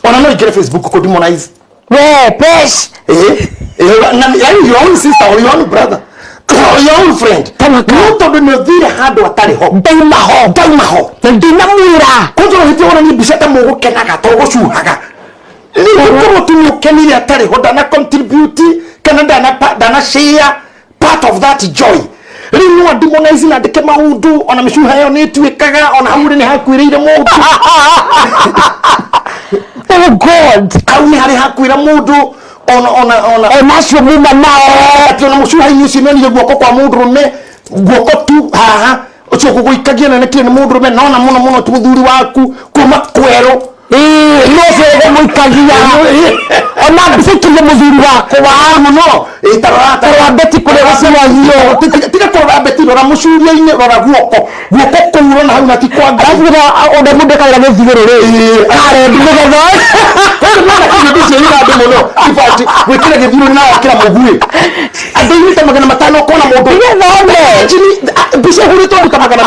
ona no ingĩre Facebook kũ demonize. We pesh. Eh, eh, na yani your own sister or your own brother or your own friend. Tamaka. No tondũ nĩ ũthire handũ atarĩ ho. Ndauma ho. Ndauma ho. Na ndinamwĩra. Kwanza ũhĩtie wonanie mbica ta mũgũkenaga to gũcuhaga rĩu ũkorwo tu nĩ ũkenire atarĩ ho ndana contribute kana ndana share part of that joy. Rĩu no andemonize na andĩke maũndũ ona mĩcuha ĩyo nĩ ĩtuĩkaga ona hau rĩ nĩ hakuĩrĩire mũndũ. Oh God. Hau nĩ harĩ hakuĩra mũndũ ona ona ona Ona acio muma nao. Atĩ ona mũcuha-inĩ ũcio nĩonire guoko kwa mũndũrũme guoko tu haha ũcio gũgũikagia na nĩkĩo nĩ mũndũrũme nona mũno mũno ti mũthuri waku kuma kwerũ. Ĩĩ, no ũcio ũgũmũikagia ona mbica ikirie mũthuri wakwa. Mũno. Ĩĩ, ta rora ta rora Beti kũrĩa gũcuragio. Tiga kũrora Beti, rora mũcuria-inĩ, rora guoko guoko kũu ũrona hau na ti kwa Ngai. Arabu ũrĩa mũndũ ekagĩra gĩthiũrũrĩ karendi nĩgetha Nona kĩndũ ũcio ira andũ mũno. In fact, gwĩkĩra gĩthiũrũrĩ na wakĩra mũguĩ andũ aingĩ ta 500 ũkona mũndũ nĩgetha one. Imagine, mbica ĩhũrĩtwo andũ ta 200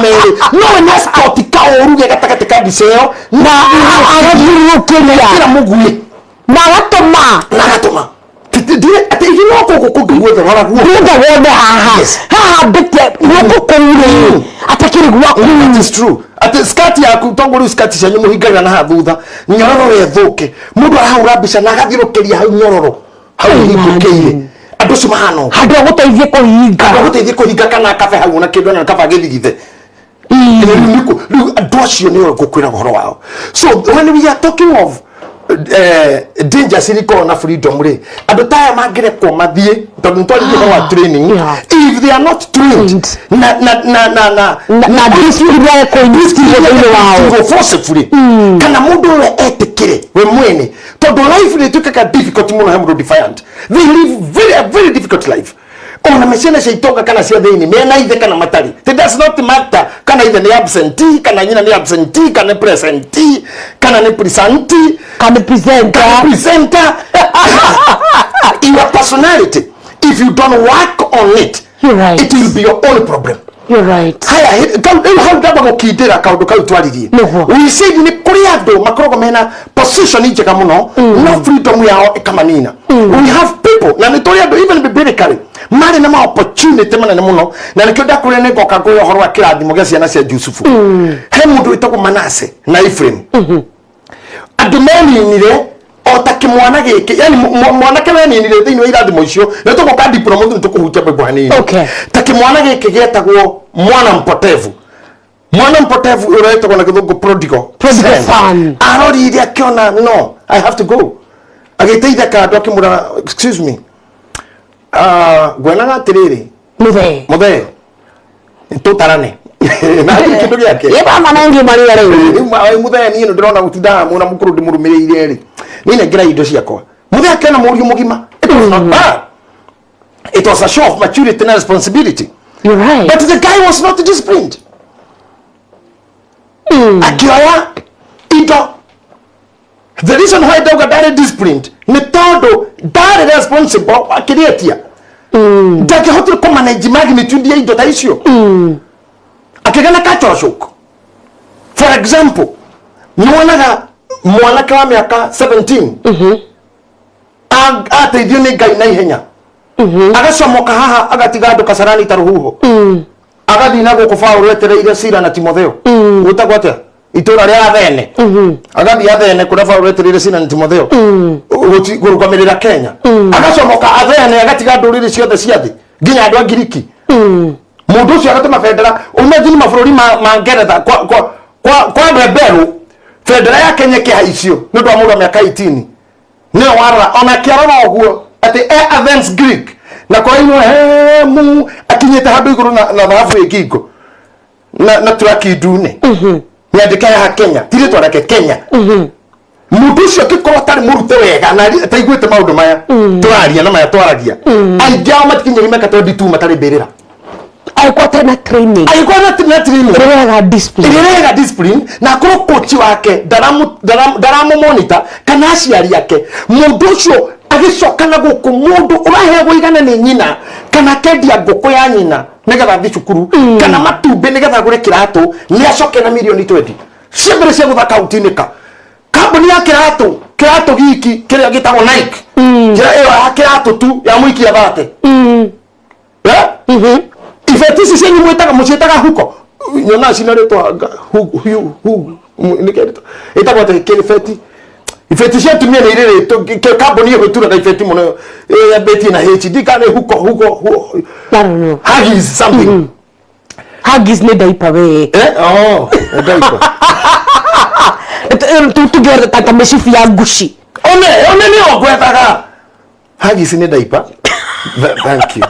no we nĩ spot kaũru ge gatagatĩ ka mbica ĩyo na agathiũrũrũkĩria kĩra mũguĩ na agatũma na agatũma atĩ ithi no gũkũ kũngĩ guothe rora guo. Nĩgetha wone haha. Yes. Haha mbĩte guoko kũu rĩ atakĩrĩ gwaku. That is true. Atĩ skirt yaku tongo rĩu skirt cianyu mũhingagĩra na haha thutha nyororo ĩthũke mũndũ arahũra mbica na agathiũrũkĩria hau nyororo hau hingũkĩire andũ acio mahana ũguo. Handũ agũteithie kũhinga. Handũ agũteithie kũhinga kana akabe hau ona kĩndũ ona kaba gĩthigithe. Rĩu andũ acio nĩo ngũkwĩra ũhoro wao. So when we are talking of dangers iria ikoragwo na freedom rĩ, andũ ta aya mangĩrekwo mathiĩ tondũ nĩtwarĩtie ũhoro wa training. Yeah. If they are not trained na na na na na na discipline yage kũinstill thĩinĩ wao. Forcefully kana mũndũ ũrĩa etĩkĩre we mwene tondũ life nĩ ĩtuĩkaga difficult mũno he mũndũ defiant. They live very a very difficult life. Ona me ciana cia itonga kana cia thĩini, mena ithe kana matarĩ, it does not matter kana ithe nĩ absentee, kana nyina nĩ absentee, kana nĩ presentee, kana nĩ presentee, kana presenter. Kana presenter. Your personality, if you don't work on it, You're right. it will be your own problem. You're right. Haya, rĩu hau ndamba gũkindĩra kaũndũ kau twaririe. Nĩguo. We said nĩ kũrĩ andũ makoragwo mena position njega mũno, no freedom yao ĩkamanina. We have people, na nĩ tũrĩ andũ even biblically marĩ na ma opportunity manene mũno, na nĩkĩo ndakwĩra nĩ ngoka ngũhe ũhoro wa kĩrathimo gĩa ciana cia Jusufu. He mũndũ wĩtagwo Manase na Ephraim, andũ meninire o ta kĩmwana gĩkĩ, yani mwanake weninire thĩinĩ wa irathimo icio, na tũgũka diploma nĩ tũkũhutia mbembo hanini. Ta kĩmwana gĩkĩ gĩetagwo mwana mpotevu, mwana mpotevu ũrĩa wĩtagwo na gĩthũngũ prodigal. Prodigal son. Arorire akĩona, "No, I have to go." Agĩteithia kandũ, akĩmũra, "Excuse me, ngwenaga atĩrĩrĩ, Muthee. Mũthee, tũtarane na hatirĩ kĩndũ gĩake." Ye baba nangi maria rĩu. Rĩu mũthee, niĩ nĩ ndĩrona gũtindaga mũna mũkũrũ ndĩmũrũmĩrĩire rĩ, niĩ nengera indo ciakwa. Mũthee akĩona mũriũ mũgima. It was not bad, it was a show of maturity and responsibility. You're right. But the guy was not disciplined. Akĩoya indo. The reason why ndauga ndarĩ disciplined nĩ tondũ ndarĩ responsible. Akĩrĩetia, ndangĩhotire kũmanage magnitude ya indo ta icio, akĩgĩa na cultural shock. For example, nĩwonaga mwanake wa mĩaka 17 ateithio nĩ Ngai na ihenya, agacomoka haha, agatiga andũ Kasarani ta rũhuho, agathiĩ na gũkũ Paũlũ etereire Sila na Timotheo. Gwĩtagwo atĩa itũra rĩa Athene? Agathiĩ Athene kũrĩa Paũlũ etereire Sila na Timotheo kũrũgamĩrĩra Kenya. Agacomoka Athene, agatiga ndũrĩrĩ ciothe cia thĩ, nginya andũ a Ngiriki. Mũndũ ũcio agatũma bendera. Imagine mabũrũri ma Ngeretha kwa andũ emberũ, bendera ya Kenya ĩkĩhaicio nĩ ũndũ wa mũndũ wa mĩaka 18. Nĩyo warora ona akĩarora ũguo atĩ e Athens Greek na kũrainwo hemu, akinyĩte handũ igũrũ na thahabu ĩ ngingo na turaki ndune, nyandĩka ya Kenya, ti rĩtwa rĩake Kenya. Mũndũ ũcio angĩkorwo atarĩ mũrute wega na ataiguĩte maũndũ maya tũraria na maya twaragia, aingĩ ao matikinyagia mĩaka 22 matarĩ mbĩrĩra. Angĩkorwo atarĩ na training. Angĩkorwo na training ĩrĩa discipline. Ĩrĩa discipline, na akorwo coach wake ndaramũ-monitor kana aciari ake, mũndũ ũcio agĩcoka na gũkũ, mũndũ ũraheagwo igana nĩ nyina kana akendia ngũkũ ya nyina nĩgetha athiĩ cukuru, kana matumbĩ nĩgetha agũre kĩratũ, nĩ acoke na mirioni 20 cia mbere cia gũtha kaunti-inĩ ka kambuni ya kĩratũ, kĩratũ giki kĩrĩa gĩtagwo Nike, kĩrĩa ĩyo ya kĩratũ tu ya mũikia thate. Eh? Ibeti ici cianyu mwĩtaga, mũciĩtaga huko, nyonaga cina rĩtwa nĩkĩo ĩtagwo atĩ kĩbeti, ibeti cia atumia nĩ irĩ rĩtwa, kambuni ĩyo ĩturaga ibeti mũno, yambĩtie na H, ndikana nĩ huko huko I don't know. Huggies something. Huggies nĩ diaper we. Eh, oh, diaper. Tuge ta mĩcibi ya Gucci. One nĩyo ngwethaga. Huggies nĩ diaper. Thank you.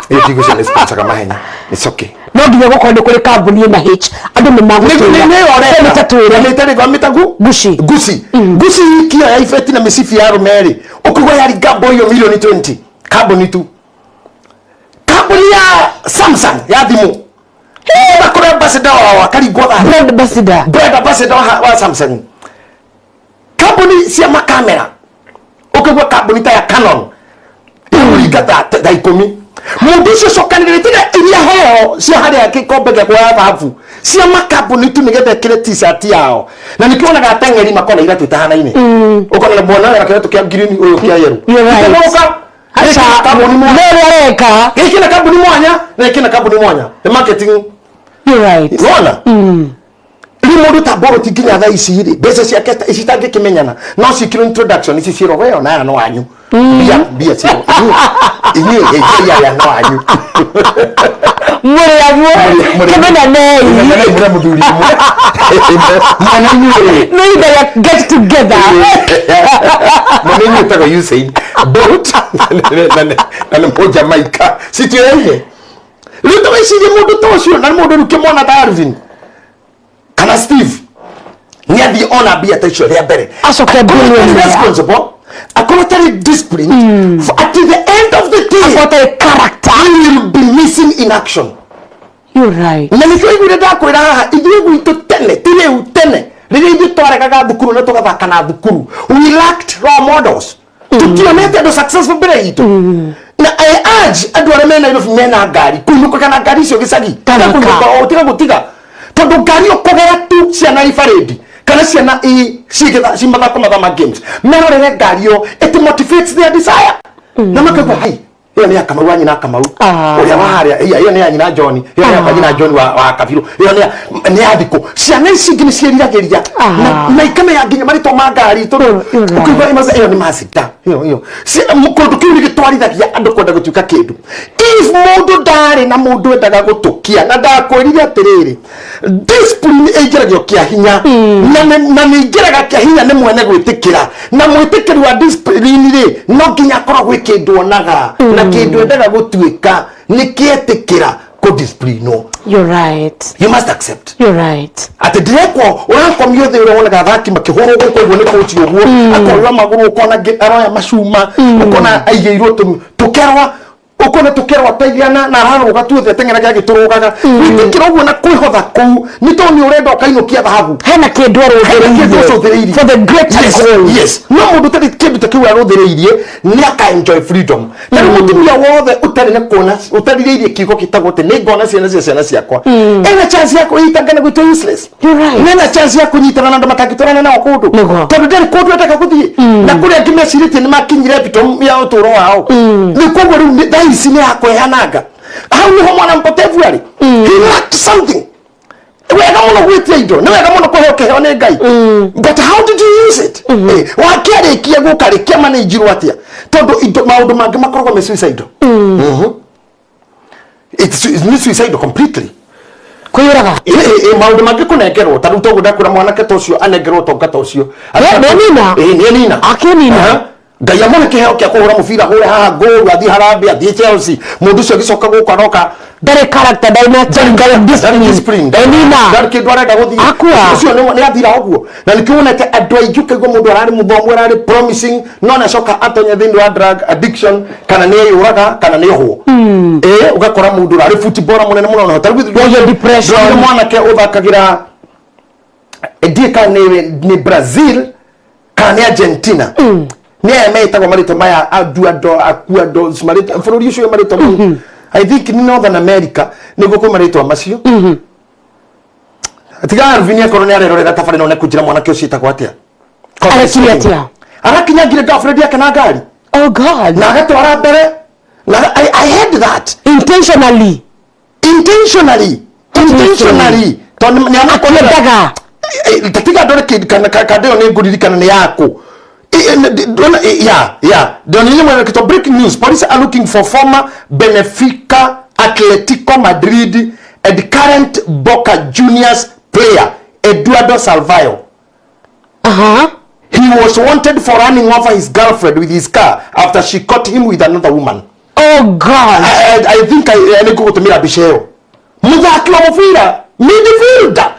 Ĩyo ndigũcia nĩ sponsor mahenya. It's okay. No nginya gũkorwo nĩ kũrĩ kambuni ĩna H, andũ nĩ magũtwĩra. Nĩyo mĩtagu. Gucci. Gucci. Gucci ikia ya ibeti na mĩcibi ya arũme rĩ, ũkũgwa ya ngambo iyo milioni 20, kambuni tu, kambuni ya Samsung ya thimũ, kũrĩa ambassador wao akaringwo tha Brand ambassador. Brand ambassador wa Samsung. Kambuni cia makamera, ũkĩgua kambuni ta ya Canon ĩkũringa ta 10. Mũndũ ũcio cokanĩrĩre tiga iria heo cia harĩa gĩkombe gĩa kuoya thahabu cia makambuni tu nĩgetha ĩkĩre t-shirt yao, na nĩkĩo wonaga ateng'eri makona iratũ itahanaine, ũkona mwana wena kĩratũ kĩa green, ũyũ kĩa yellow. You're right. Gĩkĩgũka, Aca. gĩkĩ na kambuni mwanya. No ũrĩa areka. Gĩkĩ na kambuni mwanya na gĩkĩ na kambuni mwanya, the marketing. You're right. Wona rĩu mũndũ ta Bolt nginya thaa ici rĩ, mbeca ciake citangĩkĩmenyana, no cikirwo introduction ici ciĩrwo, we ona aya no anyu, mbia mbia ciĩrwo, inyuĩ inyuĩ aya no anyu. Mũrĩ aguo kĩmenyanei. Kĩmenyanei, mũrĩ mũthuri ũmwe mwana inyuĩ. Nĩ ihinda rĩa get together. Mwana inyuĩ ĩtagwo Usain Bolt na nĩ Mũjamaika, cituĩraine. Rĩu ta wĩcirie mũndũ ta ũcio, na nĩ mũndũ rĩu kĩmwana ta Alvin kana Steve nĩ athiĩ ona mbia ta icio rĩa mbere, Acoke akorwo atarĩ billionaire. responsible, akorwo atarĩ disciplined, at the end of the day Akorwo atarĩ character. He will be missing in action. You're right. Na nĩkĩo iguire ndakwĩra haha, ithuĩ gwitũ tene, ti rĩu, tene rĩrĩa ithuĩ twaregaga thukuru na tũgathaka na thukuru, we lacked role models. Tũtionete andũ successful mbere itũ. Na I urge andũ arĩa mena Nairobi, mena ngari, kũinũkaga na ngari icio gĩcagi. Taraka. Kũinũka, o, tiga gũtiga, tondũ ngari ĩyo kũgera tu ciana i parade kana ciana i ci mathako mathama games, merorere ngari ĩyo, it motivates their desire na makaigua, "Hai, ĩyo nĩ ya Kamau wa nyina Kamau." Ah. Ũrĩa wa harĩa, ĩyo nĩ ya nyina John, ĩyo nĩ ya Ah. nyina John wa Kabiru, ĩyo nĩ ya thikũ ciana ici ingĩ nĩ ciĩriragĩria. Ah. Na ikamenya nginya marĩtwa ma ngari, tondũ You're right. ũkaigua ĩyo nĩ Mazda ĩyo. Kũndũ kĩu nĩ gĩtwarithagia andũ kwenda gũtuĩka kĩndũ. If mũndũ ndarĩ na mũndũ endaga gũtũkia, na ndakwĩrire atĩrĩrĩ, discipline ĩingĩragio kĩa hinya, na nĩ ingĩraga kĩa hinya nĩ mwene gwĩtĩkĩra, na mwĩtĩkĩri wa discipline rĩ, no nginya akorwo gwĩ kĩndũ onaga na kĩndũ endaga gũtuĩka, nĩ kĩetĩkĩra kũdisciplinwo. You're right. You must accept You're right. Atĩ ndirekwo ũrakomio thĩ, ũrĩa wonaga athaki makĩhũrwo gũkũ ũguo nĩ coach ũguo, akoywo magũrũ, ũkona aroya macuma, ũkona aigĩirwo tũkerwa, ũkona tũkerwa ta igana na ararũga tuothe, ateng'eraga agĩtũrũgaga. Gwĩtĩkĩra ũguo na kwĩhotha kũu nĩ tondũ nĩ ũrenda ũkainũkia thahabu. Hena kĩndũ Hena kĩndũ arũthĩrĩirie ũcũthĩrĩirie. for the greater goal. Yes, no mũndũ ũtarĩ kĩndũ ta kĩu arũthĩrĩirie nĩ aka enjoy freedom. Ta rĩu mũtumia wothe ũtarĩ na kuona, ũtarirĩirie kiugo gĩtagwo atĩ nĩ ngona ciana cia ciana ciakwa, ena chance ya kwĩitanga na gwĩtwo useless. You're right. Nena chance ya kũnyitana na andũ matangĩtwarana nao kũndũ, Nĩguo. tondũ ndarĩ kũndũ endaga gũthiĩ, na kũrĩa angĩ mecirĩtie nĩ makinyire epitome ya ũtũũro wao. Rĩu koguo rĩu thaa ici nĩ yakwehananga. Hau nĩho mwana mpotevu arĩ. He lacked something. Wega mũno gwĩtia indo, nĩ wega mũno kũheo kĩheo nĩ Ngai, but how did you use it? Wakĩarĩkia gũka rĩ, kĩama nĩ njirwo atĩa? Tondũ indo maũndũ mangĩ makoragwo me suicidal. It's nĩ suicidal completely. Kwĩyũraga. Maũndũ mangĩ kũnengerwo, ta rĩu toguo ndakwĩra, mwanake ta ũcio anengerwo ũtonga ta ũcio. Nĩanina? Nĩanina. Akĩnina? Aha. Ngai amũhe kĩheo kĩa kũhũra mũbira, hũre haha ngũru, athiĩ Harambee, athiĩ Chelsea, mũndũ ũcio agĩcoka gũkũ aroka Ndarĩ character, ndarĩ na ndarĩ discipline, Enina. ndarĩ kĩndũ arenda gũthiĩ. Akua. Ũcio nĩ athira ũguo. Na nĩkĩo wonete andũ aingĩ, ũkaigua mũndũ ararĩ mũthomu, ararĩ promising, no nĩacoka atonya thĩinĩ wa drug addiction, kana nĩ eyũraga, kana nĩ ohwo. Ũgakora mũndũ ũrarĩ footballer mũnene mũno, no tarĩu Wagia depression. ndĩrona mwanake ũthakagĩra, ndiĩ kana nĩ Brazil kana nĩ Argentina, nĩ aya metagwo marĩtwa maya Aduado Akuado, marĩtwa bũrũri ũcio marĩtwa mau, I think nĩ Northern America nĩguo kwĩ marĩtwa macio. Tiga Alvin akorwo nĩ arerorera tabarĩ, no nĩkũnjĩra mwanake ũcio etagwo atĩa. Arekire atĩa? Arakinyangire girlfriend yake na ngari. Oh God. Na agatwara mbere na I had that. Intentionally. Intentionally, intentionally, tondũ nĩ Akĩendaga. Tatiga ndore kĩndũ kana kanda ĩyo nĩ ngũririkana nĩ yaku. Ya ndonire mwena kĩtwa breaking news: police are looking for former Benfica, Atletico Madrid and current Boca Juniors player Eduardo Salvio. He was wanted for running over his girlfriend with his car after she caught him with another woman. Oh God. I think I nĩ ngũgũtũmĩra mbica ĩyo. Mũthaki wa mũbira, midfielder,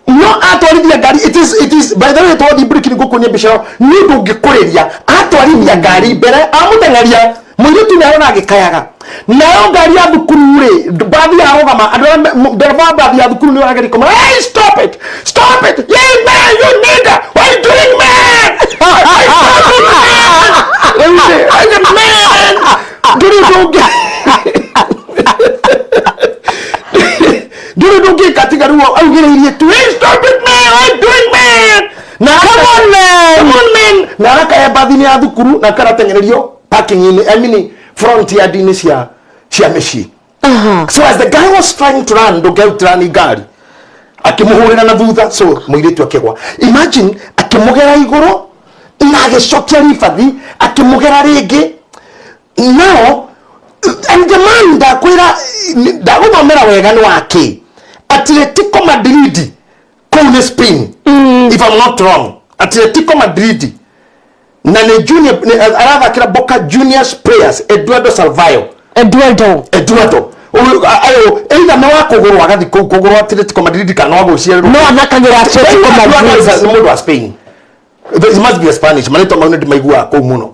no atwarithia ngari. It is by the way, twathi break nĩ ngũkuonia mbica ĩyo, nĩ ũndũ ũngĩkũrĩria. Atwarithia ngari mbere, amũteng'eria mũirĩtu, nĩ arona agĩkayaga nayo ngari ya thukuru rĩ, mbathi yarũgama, andũ arĩa ndereba wa mbathi ya thukuru nĩ arageria kũmwĩra, "Hey, stop it, stop it! Yeah, man, you nigga, what are you doing, man? Stop it, man!" Rĩu rĩ, I said, "Man, ndũrĩ ũndũ ũngĩka tiga rĩu augĩrĩirie tu, 'Hey, stop it, man, what are you doing, man?' Na Come on, man. Come on, man. Na arakaya mbathi-inĩ ya thukuru na karateng'ererio parking-inĩ, I mean front yard-inĩ cia mĩciĩ. So as the guy was trying to run, ndũngĩautirani ngari, akĩmũhũrĩra na thutha, so mũirĩtu akĩgwa. Imagine, akĩmũgera igũrũ na agĩcokia ribathi, akĩmũgera rĩngĩ. Now, and the man, ndakwĩra, ndagũthomera wega nĩ wake Atletico Madrid kũu nĩ Spain, if I'm not wrong, Atletico Madrid, na nĩ junior, arathakĩra Boca Juniors players, Eduardo Salvio. Eduardo. Eduardo Ũyũ, ayo either nĩ wa kũgũrwo agathiĩ kũu kũgũrwo Atletico Madrid kana wa gũciarĩrwo. No athakagĩra Atletico Madrid. Nĩ mũndũ wa Spain. It must be a Spanish. Marĩtwa mau nĩ ndĩmaiguaga kũu mũno.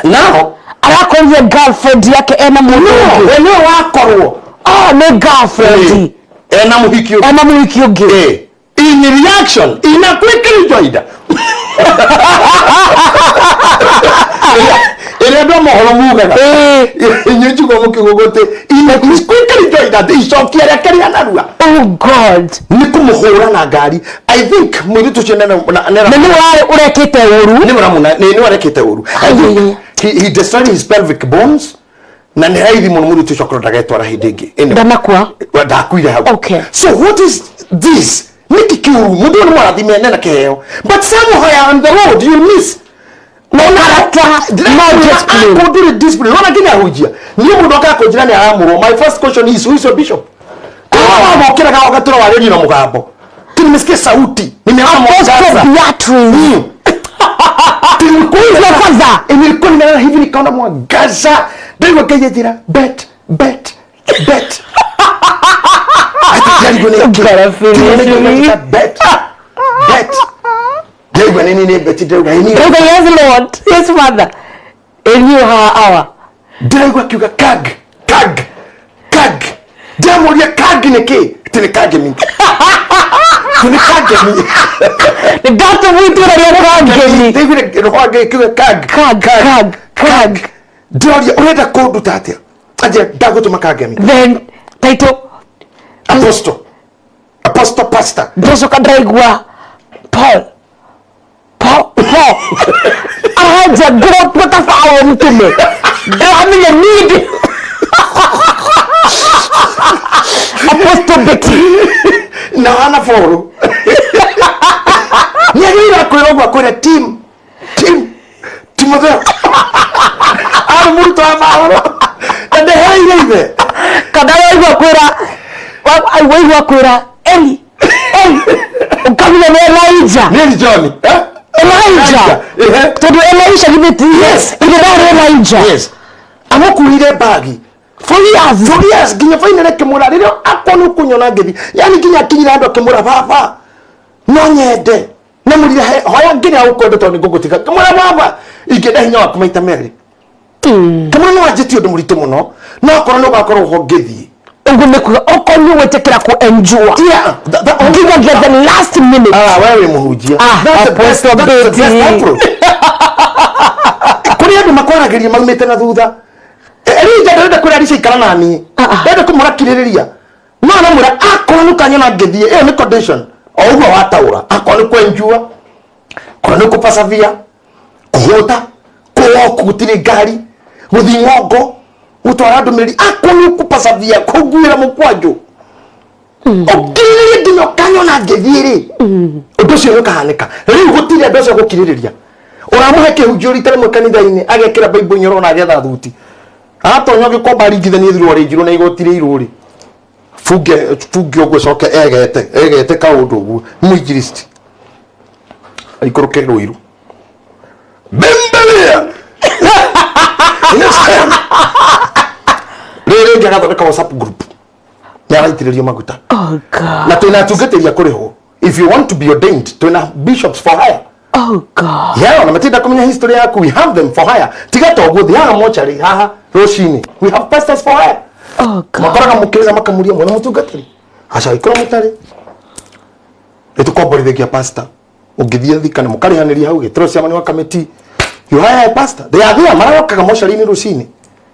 Now Arakorwo Akorire girlfriend yake ena mũndũ No, ũngĩ. we nĩwe wakorwo. Oh, nĩ girlfriend. Ena mũhiki ũngĩ. Ena mũhiki ũngĩ. Eh, in reaction, in a quick rejoinder. Ĩrĩa andũ a mohoro mugaga. Inyuĩ njiguo mũkiuga atĩ in a quick rejoinder, atĩ icokia rĩake rĩa narua. Oh God. Nĩ kũmũhũra na ngari. I think mũirĩtu ũcio Na nĩwe warĩ ũrekĩte ũru. Nĩ warekĩte ũru. I think Ai, ai, he destroyed his pelvic bones na nĩ raithi mũno mũirĩtu ũcio akorwo ndagetwara hĩndĩ ĩngĩ. Anyway. Ndanakua. Wa- ndakuire hau. Okay. So what is this? Nĩkĩ kĩũru? Mũndũ ũyũ nĩ mũrathime nena kĩheo, but somewhere on the road you miss. Character, no discipline. Ndũrĩ discipline. Wona nginya ahunjia niĩ mũndũ akaga kũnjĩra nĩ aramũrwo, my first question is, who is your bishop? Wamokĩraga ũgatũra warĩrio na mũgambo tu, nimesikia sauti, nimeona Apostle mwangaza. Beatrice. Nilikuwa your father. Nilikuwa nimelala hivi nikaona mwangaza, ndaigua Ngai anjĩra, bet, bet, bet. Ati ndarigwo nĩ kĩ. Gotta finish me. Bet, bet. Ndaigua nĩ nĩ bet, ndaigua nĩ Ndauga, yes Lord, yes Father. In you her hour. Ndĩraigua akiuga kag, kag, kag. Ndĩramũria kag nĩ kĩ? Atĩ nĩ kangemi. Atĩ nĩ kangemi. Nĩ ndatũmwo itũũra rĩa Kangemi. Ndaiguire roho wa Ngai akiuga kag, Kag, kag, kag. Ndĩroria ũrenda kũnduta atĩa? Anjĩra ndagũtũma kangemi. Then title Apostle, apostle, pastor. Ndacoka ndaigua Paul, Paul, Paul aranja ngũrotwo ta Paul mũtũme, ndĩramenya niĩ ndĩ Apostle Betty. Na hana boro nĩ agĩrĩire akwĩra ũguo, akwĩra tim tim Timotheo arĩ mũrutwo wa Paũlũ na ndeheire ithe. Kana waigua kwĩra waigua kwĩra Eli, Eli, ũkamenya nĩ Elijah. Nĩ Eli John, eh? Elijah. Ehe. Tondũ Elisha githĩ ti Yes. ithe ndarĩ Elijah? Yes, amũkuire bagi For years. For years, nginya finally akĩmwĩra rĩrĩa akwa nĩ ũkũnyona ngĩthi, yani nginya akinyire handũ akĩmwĩra, baba, no nyende namũrire hoya nginya ũkwenda tondũ nĩngũgũtiga. Kĩmwĩra, baba, ingĩenda hinya waku maita merĩ. Kĩmwĩra no wanjĩtie ũndũ mũritũ mũno, no akorwo nĩ ũgakorwo ho ngĩthiĩ. Ũguo nĩ kuga okorwo nĩ gwĩtĩkĩra kũ endure Yeah, nginyagia the last minute. Ah, wewe wĩ mũhunjia. Ah, That's the best, Apostle that's the best Betty. approach. Kũrĩ andũ makwaragĩria maumĩte na thutha. Elija ndarenda kwĩra Elisha ikara na niĩ. Ah, ah. Ndenda kũmwĩra kirĩrĩria, no aramwĩra akorwo nĩ ũkanyona ngĩthiĩ, ĩyo nĩ condition o ũguo wataũra, akorwo nĩ kwenjua, akorwo nĩ kũpasavia, kũhũta, kũwoku, gũtirĩ ngari, gũthiĩ ng'ongo gũtwara ndũmĩrĩri, akorwo nĩ ũkũpasavia, kũnguĩra mũkwanjũ, ũkirĩrĩrie nginya ũkanyona ngĩthiĩ rĩ, ũndũ ũcio nĩ ũkahanĩka. Rĩu gũtirĩ andũ acio gũkirĩrĩria. Ũramũhe kĩhunjio rita rĩmwe kanitha-inĩ, agekĩra baibũ nyoro na agetha thuti, atonya gĩkomba aringithanie thuruarĩ njirũ na igoti rĩirũ rĩ, bunge bunge ũguo, coke egete egete kaũndũ ũguo, mũinjilisti aikũrũke rũiru Bimbilia. Rĩrĩ rĩngĩ agathondeka WhatsApp group nĩ araitĩrĩrio maguta. Oh God. Na twĩna atungatĩri a kũrĩhwo. If you want to be ordained, twĩna bishops for hire. Oh God. Yeah, ona matinda kũmenya history yaku, we have them for hire. Tiga to ũguo, thiaga mochari haha rũcinĩ, we have pastors for hire. Oh God. Makoraga mũkĩrĩra makamũria mwena mũtungatĩri aca ikorwo mũtarĩ nĩ tũkomborithagia pastor, ũngĩthiĩ thika na mũkarĩhanĩria hau gĩtĩro ciamani wa kamĩti, you hire a pastor. They are there, marokaga mochari-inĩ rũcinĩ.